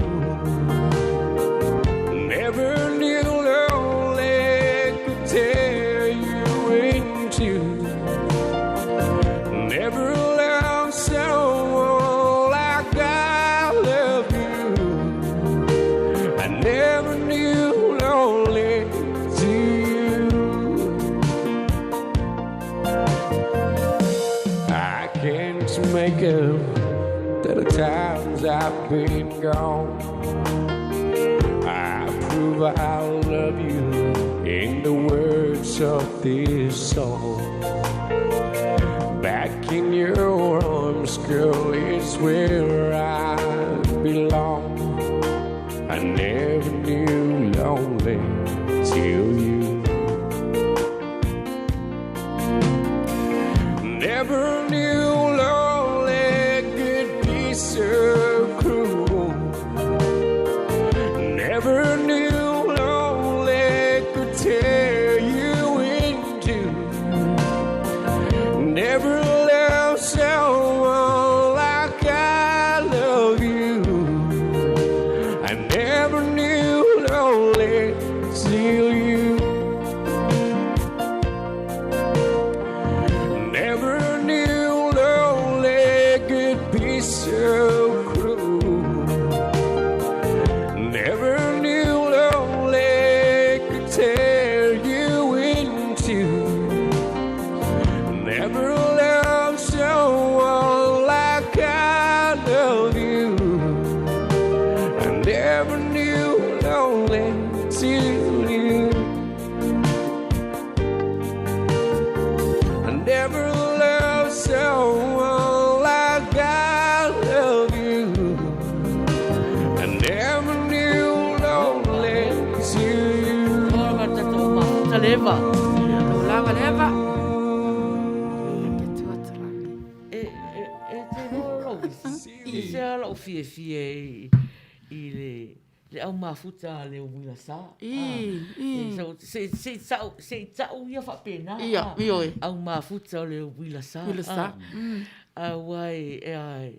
Never knew lonely could tear you in two. I've been gone. I prove I love you in the words of this song. Back in your arms, girl, is where I belong. I never knew lonely till you. Never knew lonely could be so cruel. Never knew lonely could tear you in two. Never loved someone like I love you. I never knew lonely till you. Never knew lonely could be so cruel. Never knew lonely could tear you in two. Never loved someone like I love you. I never knew lonely till you. I never loved someone like I love you. I never knew lonely till you. Leva. Lava leva. E, e, e te loa lou isi. E se a lau fiafia i, i le, le au mafuta a le uila sa. I, i. E, so, se, se, tau, se i tau ia faapena. Ia, ah, ioe. Au mafuta o le uila sa. Uila sa, Ah. Aua e, e, ai,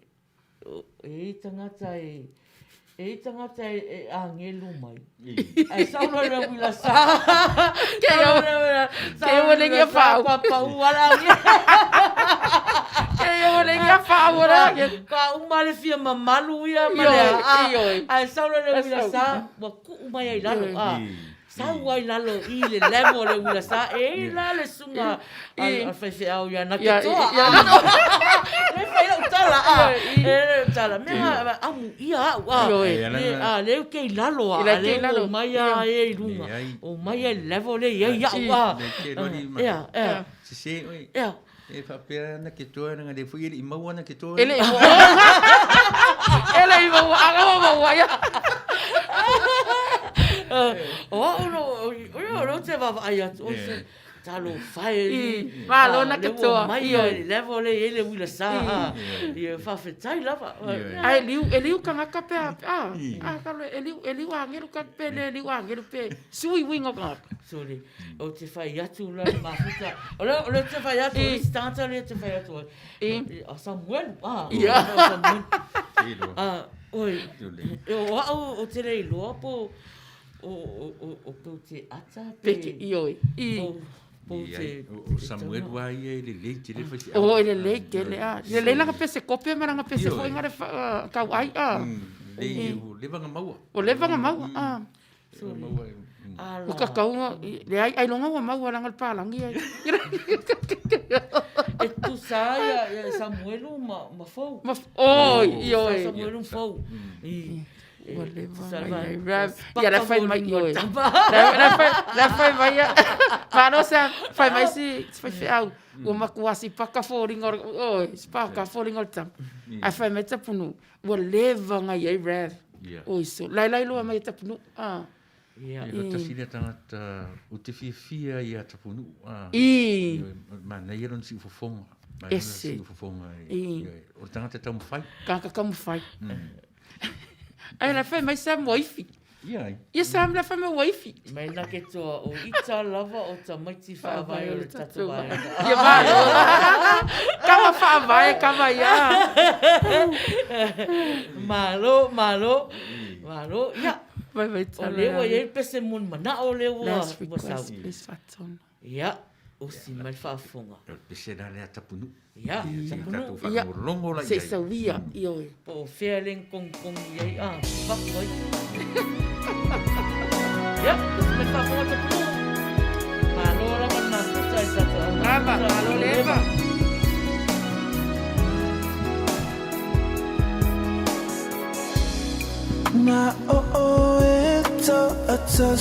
o- e i tagata e, e i tagata e, e agelu mai. Ae sau loa le uila sa. Ke Sau o- loa le uila- sau ke loa o le le uila ia sa, fau. Kua pau ala ange. Ke o le ia fau ora. Ka uma le fia mamalu ia ma le Ioe, aa. ioe. Ae sau loa le Ae uila sau. sa, ua kuu mai ai lalo. Ioe. Ah. Sau ai lalo i le level o le uila sa, e i la le suga a I. a le faifeau ia na Ia, ke toa. ia, Ah. Le fai lau tala, ah. Ioe, i. E le tala, mea amu ia au, ah. Ioe. Le, ah, le ke i lalo, ah. I le ke Le i lalo. o mai a e i lunga. Leai. O mai a i le level le i ai au, ah. Le ke loa ni ma- Ea, ea. Sese oe. Ea. E faapea ana ke toa na le foi e le i maua ana ke toa. E le i maua. E le i maua, aga ua maua ia. O au no, o ia, o te vaavaai atu, o se talofa e I, li. malo na Ah, ke le ua toa. mai Ioe. a i le level le i le uila sa, ah. Ia, faafetai lava. Ai liu, e liu kangaka pe a, a, a, kalo, e liu, e liu angelu ka pe le liu angelu pe, sui wingo kangaka. Sorry, o te whai atu la le mafuta. O le, o le te whai atu, o le tangata le te whai atu. I. A Samuel, ah. Ia. O Samuel. Tilo. Ah, oi. Tole. E o au o te rei loa po o o o o po te ata Pe ke, ioe. I. Po, po I te ai, o Samuel wa ia e lelei tele fai se O, e lelei tele, a. Lelei langa pese kope ma langa pese Ioe. foi ngare wha, ah, kau ai, a. Lei, o leva nga maua. O leva nga maua, a. Leva nga maua, Ala. O kakaunga, le ai, ai longa ua maua langa le palangi ai. E tusa ai a, ia Samuelu ma ma fou. Ma, oi, ioe. Samuelu ma fou. I. Ua leva tusa mai lava, ai, ua rap. Ia, la fai mai, spaka ioe. tama. La, la fai, la fai mai ia. Malo sa, fai mai si, si fai feau. Ua makuasi paka fōringa o le, oi, spaka fōringa o le tama. Ai fai mai tapunu, ua leva ngai ai rap. Ia. Oi so, lai lai loa mai tapunu. Ah. Ia. E lo tasi lea tagata o te fiafia ia Tapunuu, ah. I. Ioe, manaia lona siufofoga. Manaia lona Ese. siufofoga I. ioe. O le tagata taumafai. Tagata taumafai. Ai la fai mai sa moifi. Ia ai. Ia sa la fai mai waifi. Mai na ke toa o ita lava o tamaiti whaavae o le tatou vaega. Ia malo. Kama whaavae, kama ia. Malo, malo, malo, ia. Vai vai O tala. lea ua iai pese moni manao lea ua Last ua sau. request, please, Fatona. Ia, o si mai faafofoga. O le pese la lea Tapunuu. Ia, Ia, Tapunuu. tatou faalogologo la i Se ai. sauia, ioe. Po o fea le kongkongi ai, ah, paku ai. Ia, o si mai faafofoga Tapunuu. Malo lava le mafuta i tatou au Lava, mafuta. malo leva.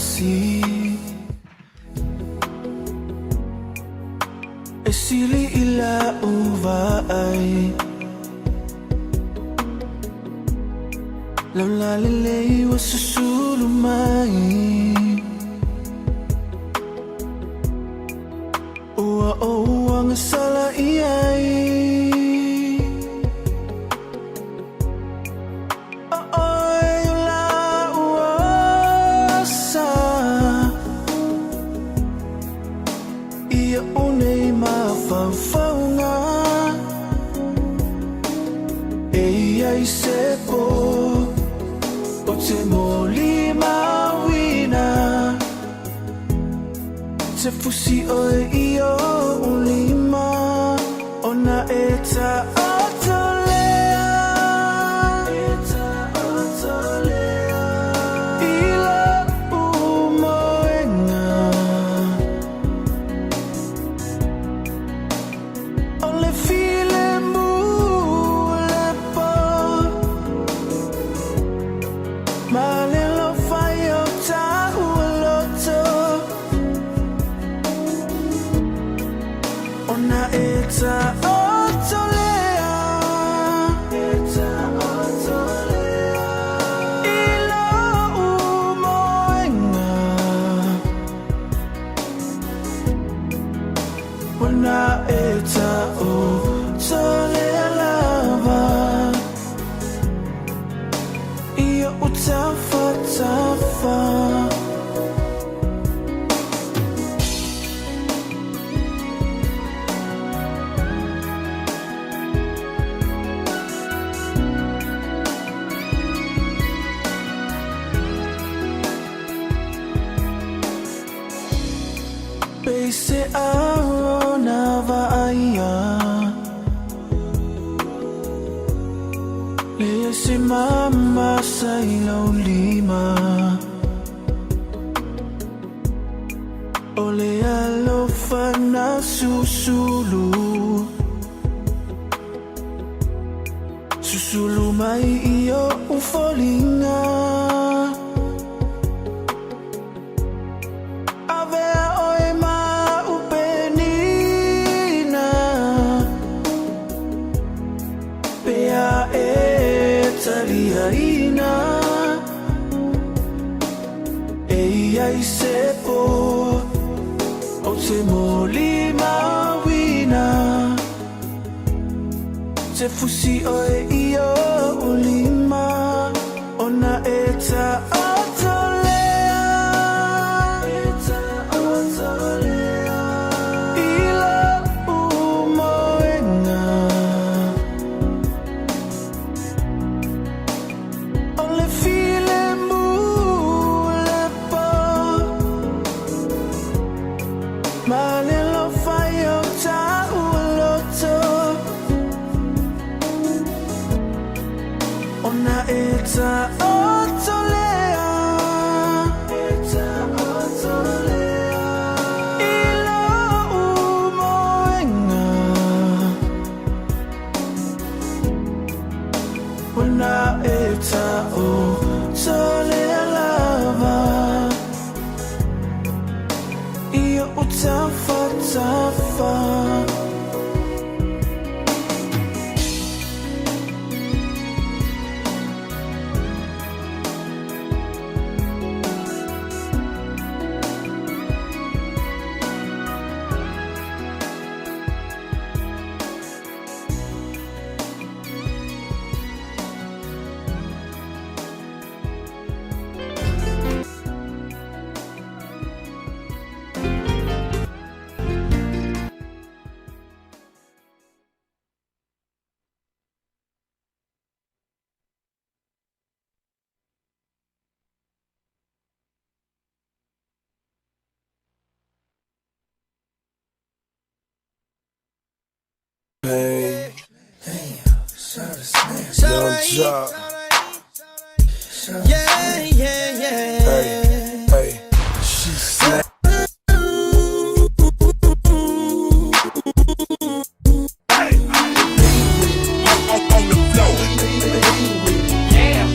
tasi E sili i la'u vaai Laulā lelei ua susulu mai Ua ou agasala i ai O ʻoe o la'u osa I oʻu nei mafaufauga E i ai se pō Ou te molimauina Te fusi ʻoe i oʻu lima Ona e taoto lea E taoto lea I loʻu moena O le filemu o le pō Ma le alofa i o tāua loto Ona e taoto lea E taoto lea I loʻu moena Ona e taoto lea lava I oʻu tafatafa. Peiseā ona vaaia Leai se mama sa i lou lima O le alofa na susulu Susulu mai i oʻu foliga Avea ʻoe ma aʻu penina Pea e taliaina E i ai se pō Ou te molimauina Te fusi ʻoe i oʻu lima Ona e taoto lea E taoto lea I loʻu moena O le filemu o le pō Ma le alofa i o tāua loto Ona e taoto lea E taoto lea I loʻu moena Ona e taoto lea lava I oʻu tafatafa. Pain. Young Joc. Yeah. Hey, hey. She snap. On the floor. Yeah.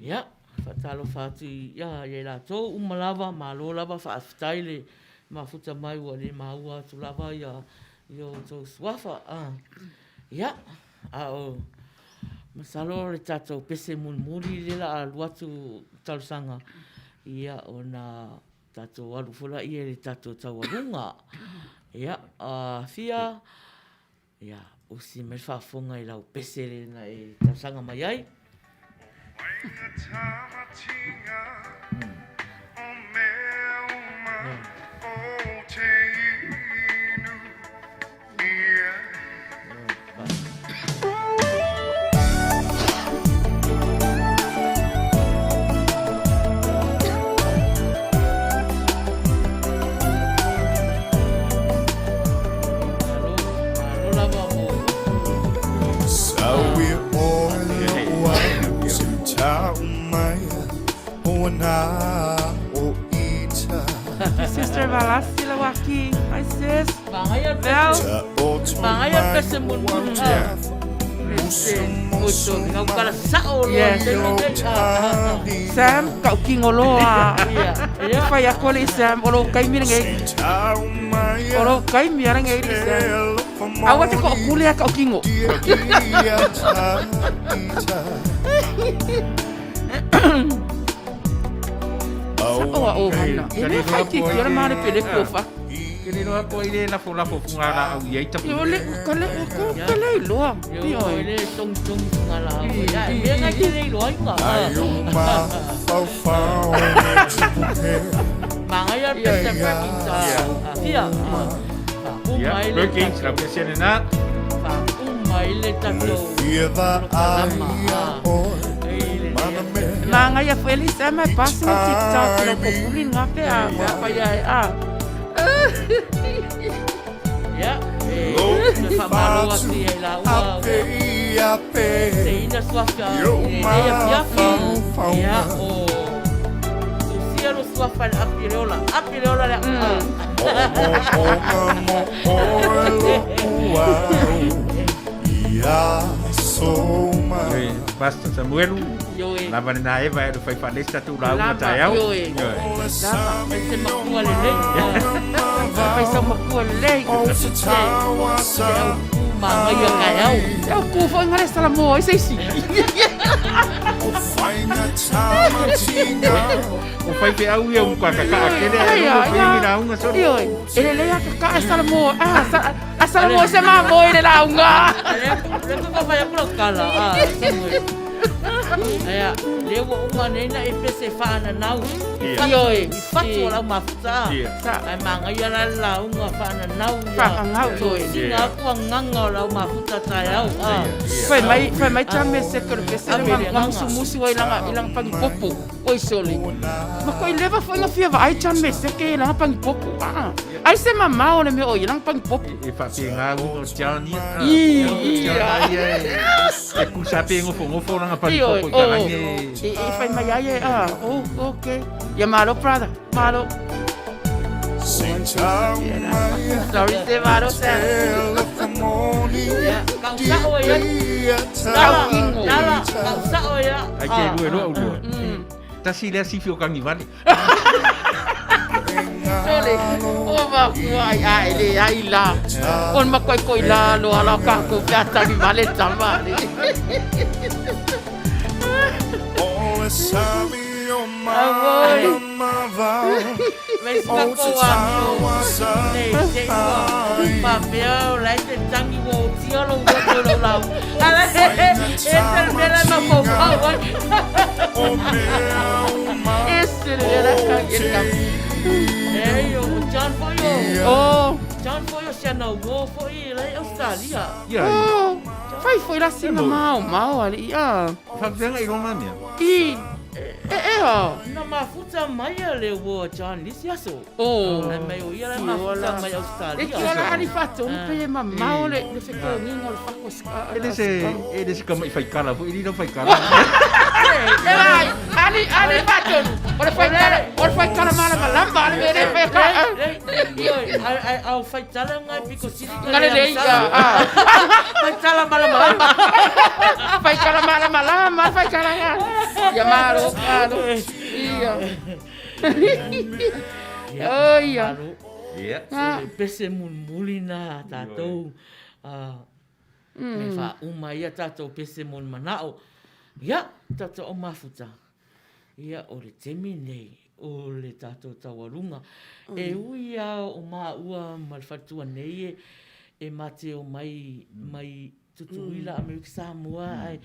Ia, faatalofa atu ia i latou uma lava, malo lava, faafetai le mafuta mai ua le maua atu lava ia outou suafa. Ia, a o masalo o le tatou pese mulimuli lea la a alu atu talosaga, ia ona tatou alu foi laia i le tatou taualuga. Ia, Afia, Ia, usi mai le faafofoga i lau pese lea na e talosaga mai ai. Sister Valasi Lawaki. Hi sis. Val. Magaia pese mulimuli. Sam, kau kingo loa. E fai aku le Sam, o lou kaimi lenei. O lou kaimi a lenei le Sam. Aua te koʻokule a kau kingo. Sa'o a o hana. E le fai ki ki ora mare pele ko fa. Ke le loa ko ile lafo lafo funga la au iai tapu. Yo le ka le ko ka le loa. Yo le tong tong funga la au. Ya me nga ki le loa inga. Manga ya pese pa ki ta. Fia. Ya, working, la pese na. Uma ile tatou. Magaia foi le Sam e pasi o TikTok lo populi nga pe a pe a pai ai a. Ya, e te whamalo atu i la ua. Te ina suafa i le afiafi. Ia, o Tusia lo suafa le api le ola. Api le ola le Pastor Samuelu, lava lena Eva e le fai faalesi tatou lauga taeao. Ioe. Lava, fai se makua lelei. Fai sau makua lelei. Se au ku magaia taeao. Se au ku foi ngale salamoa ai se isi. O faifeau ia ua kaka'a tele ae logo fai ni lauga solo. Ioe, e lelei a kaka'a salamoa. Ah, a salamoa se mamoe i le lauga. Lea ko fai aku lau tala, a Samuel. Aia, lea ua uma nei na e pese whaananau. Ioe. I whatu o lau mafuta. Ae magaia la le lauga whaananau. Whakangau, ioe. Singa aku anganga o lau mafuta taeao. Fai mai, fai mai tame se ko le pese le nga musumusu ai langa i langa pangi popo. Oi sole. Ma ko i leva foi nga fia vaai tame se ke langa pangi popo. Ah. Ai se mamao le mea o i langa pangi popo. E whaapenga uga o Tiani. I, i, E kusa pe ngofo ngofo langa pangi popo i kalangi. E fai mai ai e, ah, oh, okay. Ia malo, brother, malo. Sorry, se malo, se. Kau sao ia. Kau kingo. Dala, kau sao ia. Ai ke lue loa ulua. Tasi lea sifi o kangi vale. Sole, o ma kua ai ai le ai la. On ma koi koi la lo ala ka ko pe atari vale tama le. Avoi. Me sika ko a nei te ua papea o lai te tangi ua o tia lo ua ko lo lau. Ala e te mea ma fau fau ai. E se le la ka e ka. E o John foi o. Oh. John foi o se na uo foi lai Australia. Ia. Oh. Fai foi la sina mao mao ali ia. Whakawhenga i rona mea. I e e o. Na mafuta mai a le ua John nisi aso. Oh. Ai mai o ia lai mafuta mai Australia. E ki ola ali whatonu pe e mamao le le whekōnginga o le whako E le se e le se kama i whaikala foi, i riro whaikala. E lai, ali ali whatonu. O le whaikala, o le whaikala malama lamba ale me le whaikala. Ioe, Ai ai au fai tala ngai piko sili Nga le lei, ah. Fai tala malamalama. Fai tala malamalama, fai tala nga. Ia malo, malo. Ia. Oh, ia. Ia. Ah. Le pese mulimuli na a tatou me faauma ai a tatou pese mo le manao. Ia, tatou au mafuta. Ia, o le taimi lenei o le tatou taualuga. E ui lava o maua ma le faletua nei e ma te omai mai Tutuila, Amerika Samoa, ae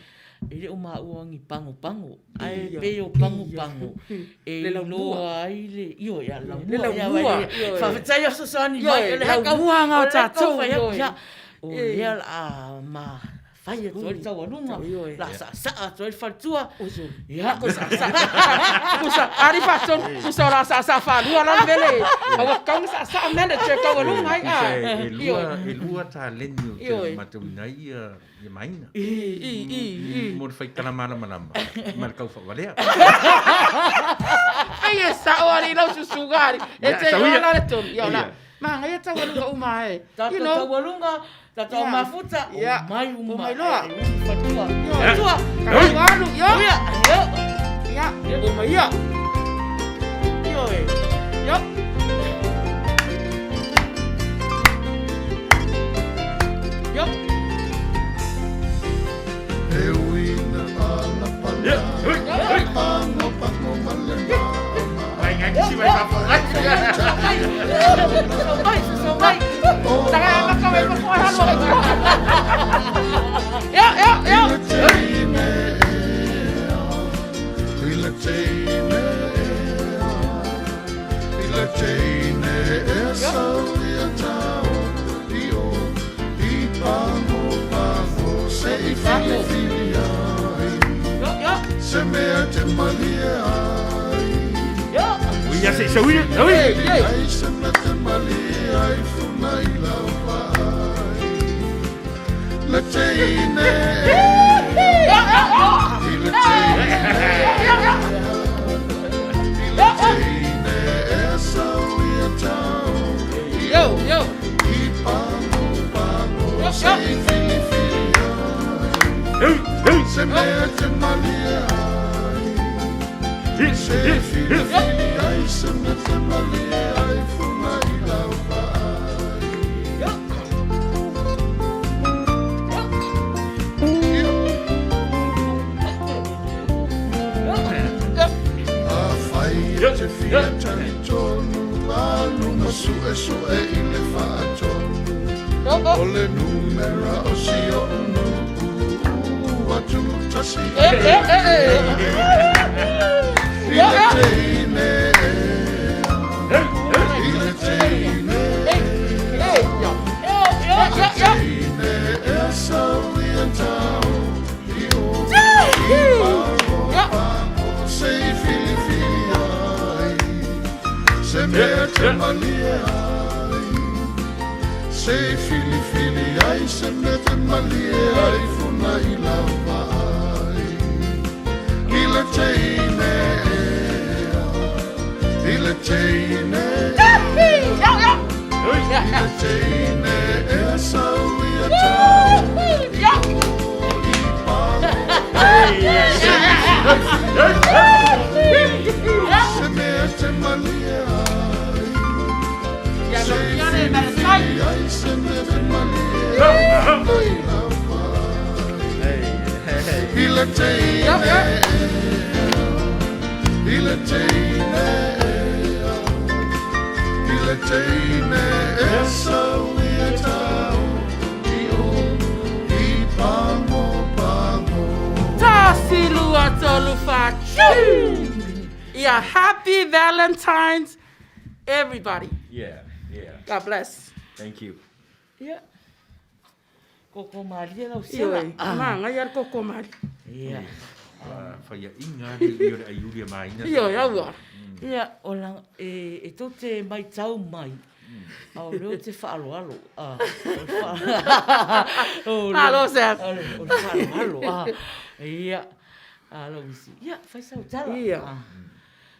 e le o maua ni pagopago. Ae pei o pagopago e iloa ai le, ioe, ia, le laumua. Ioe, faafetai lava fesoasoani mai. Ioe, laumua na o tatou, ioe. O lea o le a ma fai atu ai le taualuga, la saasaa atu ai le faletua. Ia. Tusa, ari faatonu, tusa o la saasaa faalua la le mea le, aua tatau ona saasaa manager taualuga ai a. E lua, e lua taleni ou te matauina ai ia, ia Maina. I, i, i, i. Mo le faitala malamalama ma le kau faavalea. Ai e sao ari lau susuga ari. E te iloa la le tonu. Ia o la. Manaia taualuga uma e. Tatou taualuga, tatou mafuta, omai uma. Omai loa. Faletua. Faletua. Tatou alu, io. Ia, omai ia. Ioe. Io. Io. E uina ala pala Pango pango male Se mea te malie ai Ia se sau ia, sau ia. Ai se mea te malie ai funa i lau vai Le teine I le teine I le teine e sau ia tau Yo, yo. I pango pango se i fili fili ai Se mea te malie ai Se i fili fili ai Se mea te malie ai Funa i lau vai A fai e te fia talitonu Alu ma sue sue i le faatonu O le numera o si o unu Atu tasi I le teine I le teine I le teine e sau ia tau I o i pango pango Se i fili fili ai Se mea te malie ai Se i fili fili ai Se mea te malie ai Funa i lau vai I le teine I le teine I le teine e sau ia tau I o i pango Se i fili fili ai Se mea te malie ai Se i fili fili ai Se mea te malie ai Funa i lau vai I le teine I le teine I le teine e sau ia tau I o i pango pango Tasi lua tolu fa chu. Ia, happy Valentine's everybody. Yeah, yeah. God bless. Thank you. Ia. Koko malie lau sela. Ioe, manaia le koko malie. Ia. Faiaʻiga le i o le ʻaiuli a Maina. Ioe, aua. Ia, o la, e, e tou te maitau mai, a o lea ou te faaaloalo. A, o le fa... o le, Malo, Seth. O le, o le faaaloalo. A, ia, a lau isi. Ia, fai sau tala. Ia. A,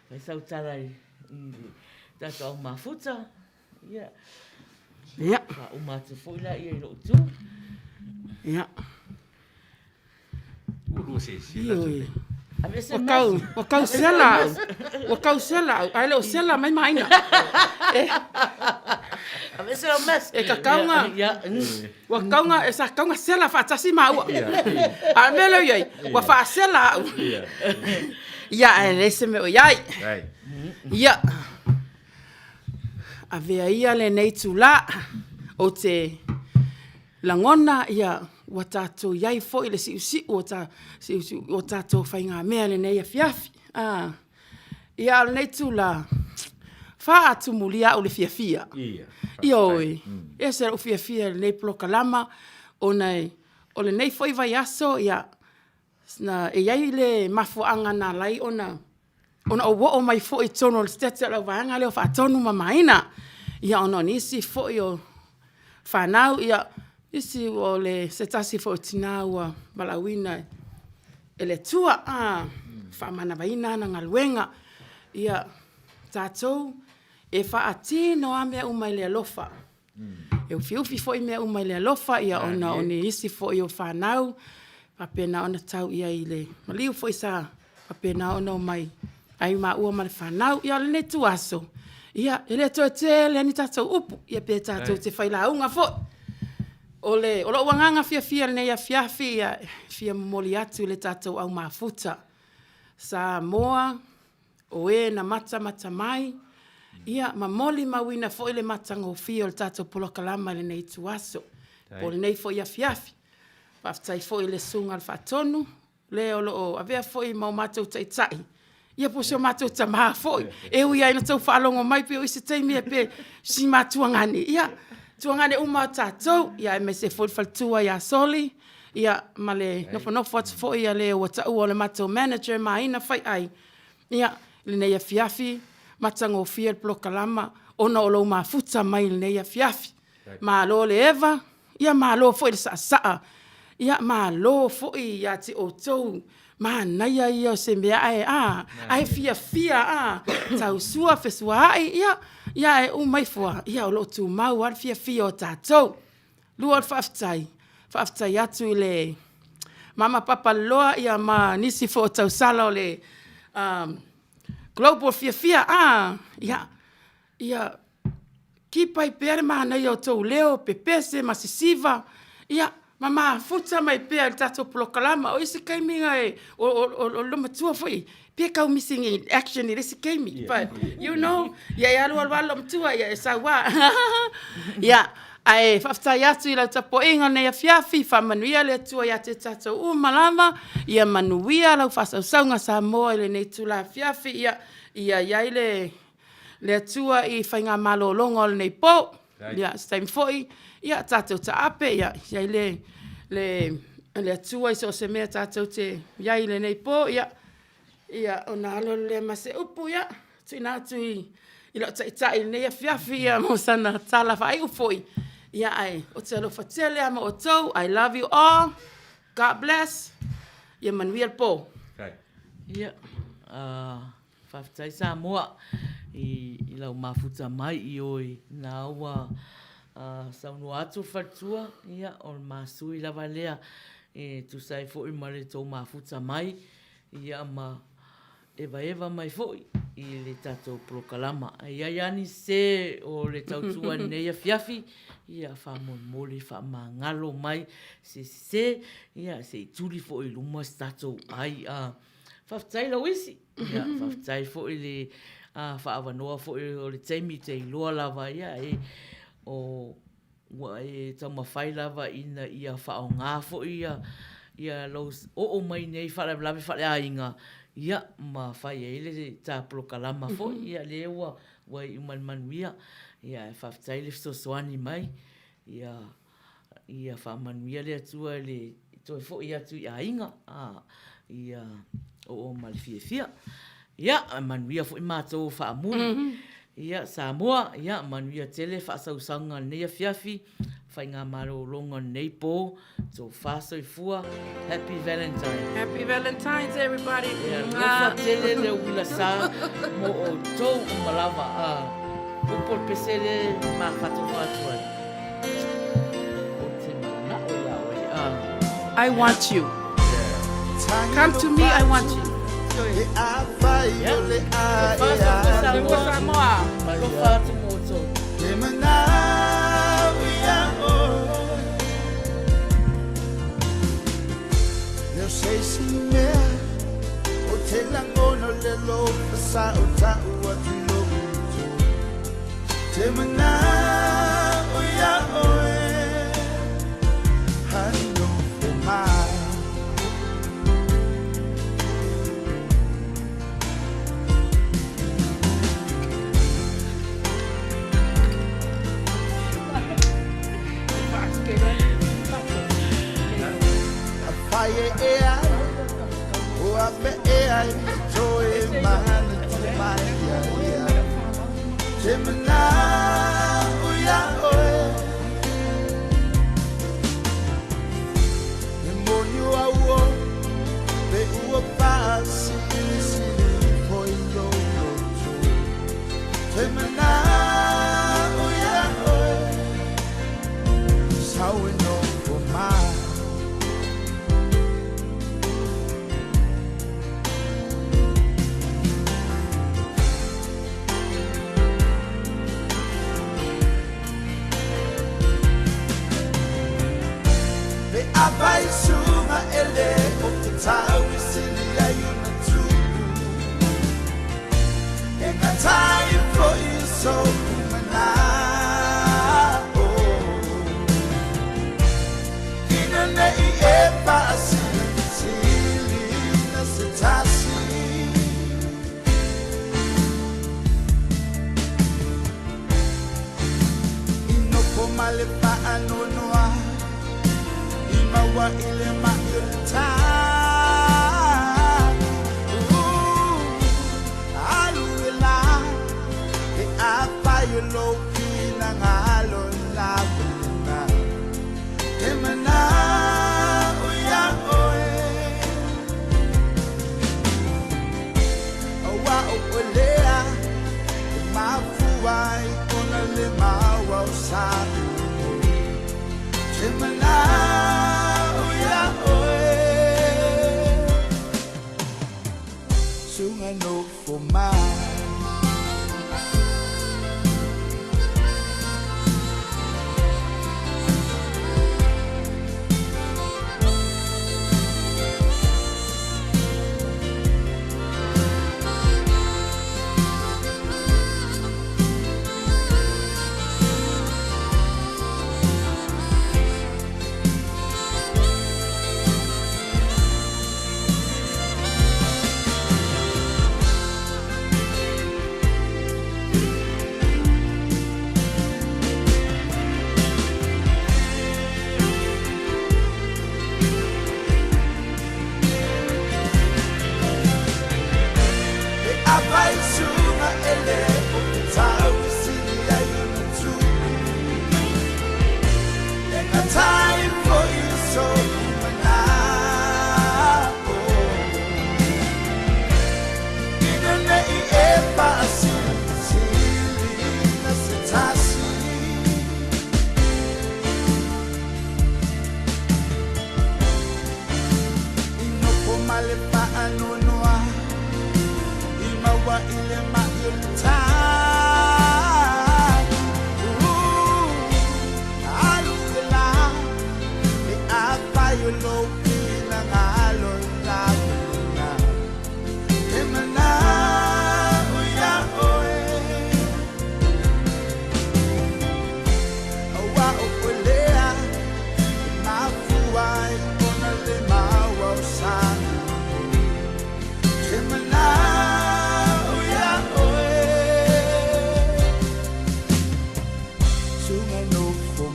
fai sau tala i, i le tatou au mafuta. Ia. Ia. Faauma atu foi laia i lou itu. Ia. Ua lua sese la Ioe. Ua kau, ua kau sela au. Ua kau sela au, ae le o sela mai maina. Aveese lau mask. E kakauga, ua kauga, e sa kauga sela faatasi maua. A o le mea lea ua i ai, ua faasela au. Ia, ae leai se mea o i ai. Ia, avea ia lenei itulā ou te Lagona, ia, ua tatou i ai foi i le siusiu o ta, siusiu o tatou faigamea i lenei afiafi. A, ia, a o lenei itula, faatumulia au i le fiafia. Ia, Ioe, e ese lou fiafia i lenei polokalama, ona e, o lenei foi vaiaso, ia, na, e i ai le mafuaaga na ala ai ona ona ou oo mai foi i totonu o le Setete o le auvaega lea o Faatonu ma Maina. Ia ona o nisi foi o fanau, ia nisi o le se tasi foi o tina ua valaauina e le Atua, a, faamanavaina ana galuega. Ia tatou e faatino lava mea uma i le alofa. E ufiufi foi mea uma i le alofa, ia ona o nisi foi o fanau faapena ona tau i ai i le maliu foi sa faapena ona omai ai maua ma le fanau. Ia o lenei ituaso, ia e le toe tele lava ni tatou upu, ia pe tatou te failauga foi. O le, o lou agaga fiafia i lenei afiafi, ia e fia momoli atu i le tatou au mafuta, Samoa o e na matamata mai, ia ma molimauina foi le matagofie o le tatou polokalama i lenei ituaso, po o lenei foi afiafi. Faafetai foi i le Susuga i le Faatonu, le o lo o avea foi ma o matou taitai, ia po o si o matou tama foi. E ui lava ina outou faalogo mai pei o isi taimi pe si ma tuagane, ia, tuagane uma lava tatou, aemaise foi le faletua ia Soli, ia ma le nofonofo atu foi a le ua taua o le matou manager Maina Faiai, ia, i lenei afiafi, matagofie le polokalama ona o lou mafuta mai i lenei afiafi. Malo le eva, ia malo foi le saasaa, ia malo foi ia te outou, manaia ia o se mea ae a, ae fiafia a, tausua fesuaai, ia, ia ae uma ifo lava, ia o lo o tumau lava le fiafia o tatou. Lua o le faafetai, faafetai atu i le Mama Papaliloa ia ma nisi foi o tausala o le Global fiafia a, ia, ia keep ai pea le manaia o tou leo, pepese ma sisiva, ia, ma mafuta mai pea i le tatou polokalama. O isi taimi na e, o le loomatua foi, pe tau missing in action i le isi taimi, but you know, ia e alu alu lava le loomatua, ia e sau lava. Ia, ae faafetai atu i lau tapuaiga i lenei afiafi, faamanuia le Atua ia te tatou uma lava, ia manuia lau faasausauga Samoa i lenei itula afiafi, ia, ia i ai le le Atua i faigamalologa o lenei po. Ia, se taimi foi, ia, tatou taape, ia, i ai le, le, le Atua i so o se mea tatou te i ai i lenei po, ia, ia, ona alualu lea ma se upu, ia, tuuina atu i, i lau Taitai i lenei afiafi, ia, mo sana tala faaiu foi, ia, ae ou te alofa tele lava ma outou, I love you all, God bless, ia manuia le po. Ia, uh, Faafetai Samoa i lau mafuta mai i oe na ua saunoa atu le faletua, ia o le masui lava lea e tusa ai foi ma le tou mafuta mai ia ma evaeva mai foi i le tatou polokalama. E i ai lava nisi se o le tautua i lenei afiafi, ia faamolemole faamagalo mai se sese, ia se i tuli foi i luma se tatou ai. Faafetai Louisi. Ia, faafetai foi le faaavanoa foi o le taimi te iloa lava ia e o ua e taumafai lava ina ia faaaoga foi ia ia lou oo mai nei faalavelave faaleaiga ia ma fai ai le ta polokalama foi ia lea ua ua iu mai i le manuia. Ia ae faafetai le fesoasoani mai ia Ia faamanuia le Atua i le toe foi atu i aiga, a, ia oo ma le fiafia. Ia, manuia foi matou faamuli. Ia, Samoa, ia, manuia tele faasausaga o lenei afiafi, faigamalologa o lenei po, tofa soifua, Happy Valentine. Happy Valentine's everybody. Ia, alofa tele le uila sa mo outou uma lava. A. Upu o le pese lea e mafatofo atu ai. Ou te manao iā oe. Ah. I want you. Come to me, I want you. Yeah. Tofa Samoa. Tofa atu mo outou.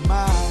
My.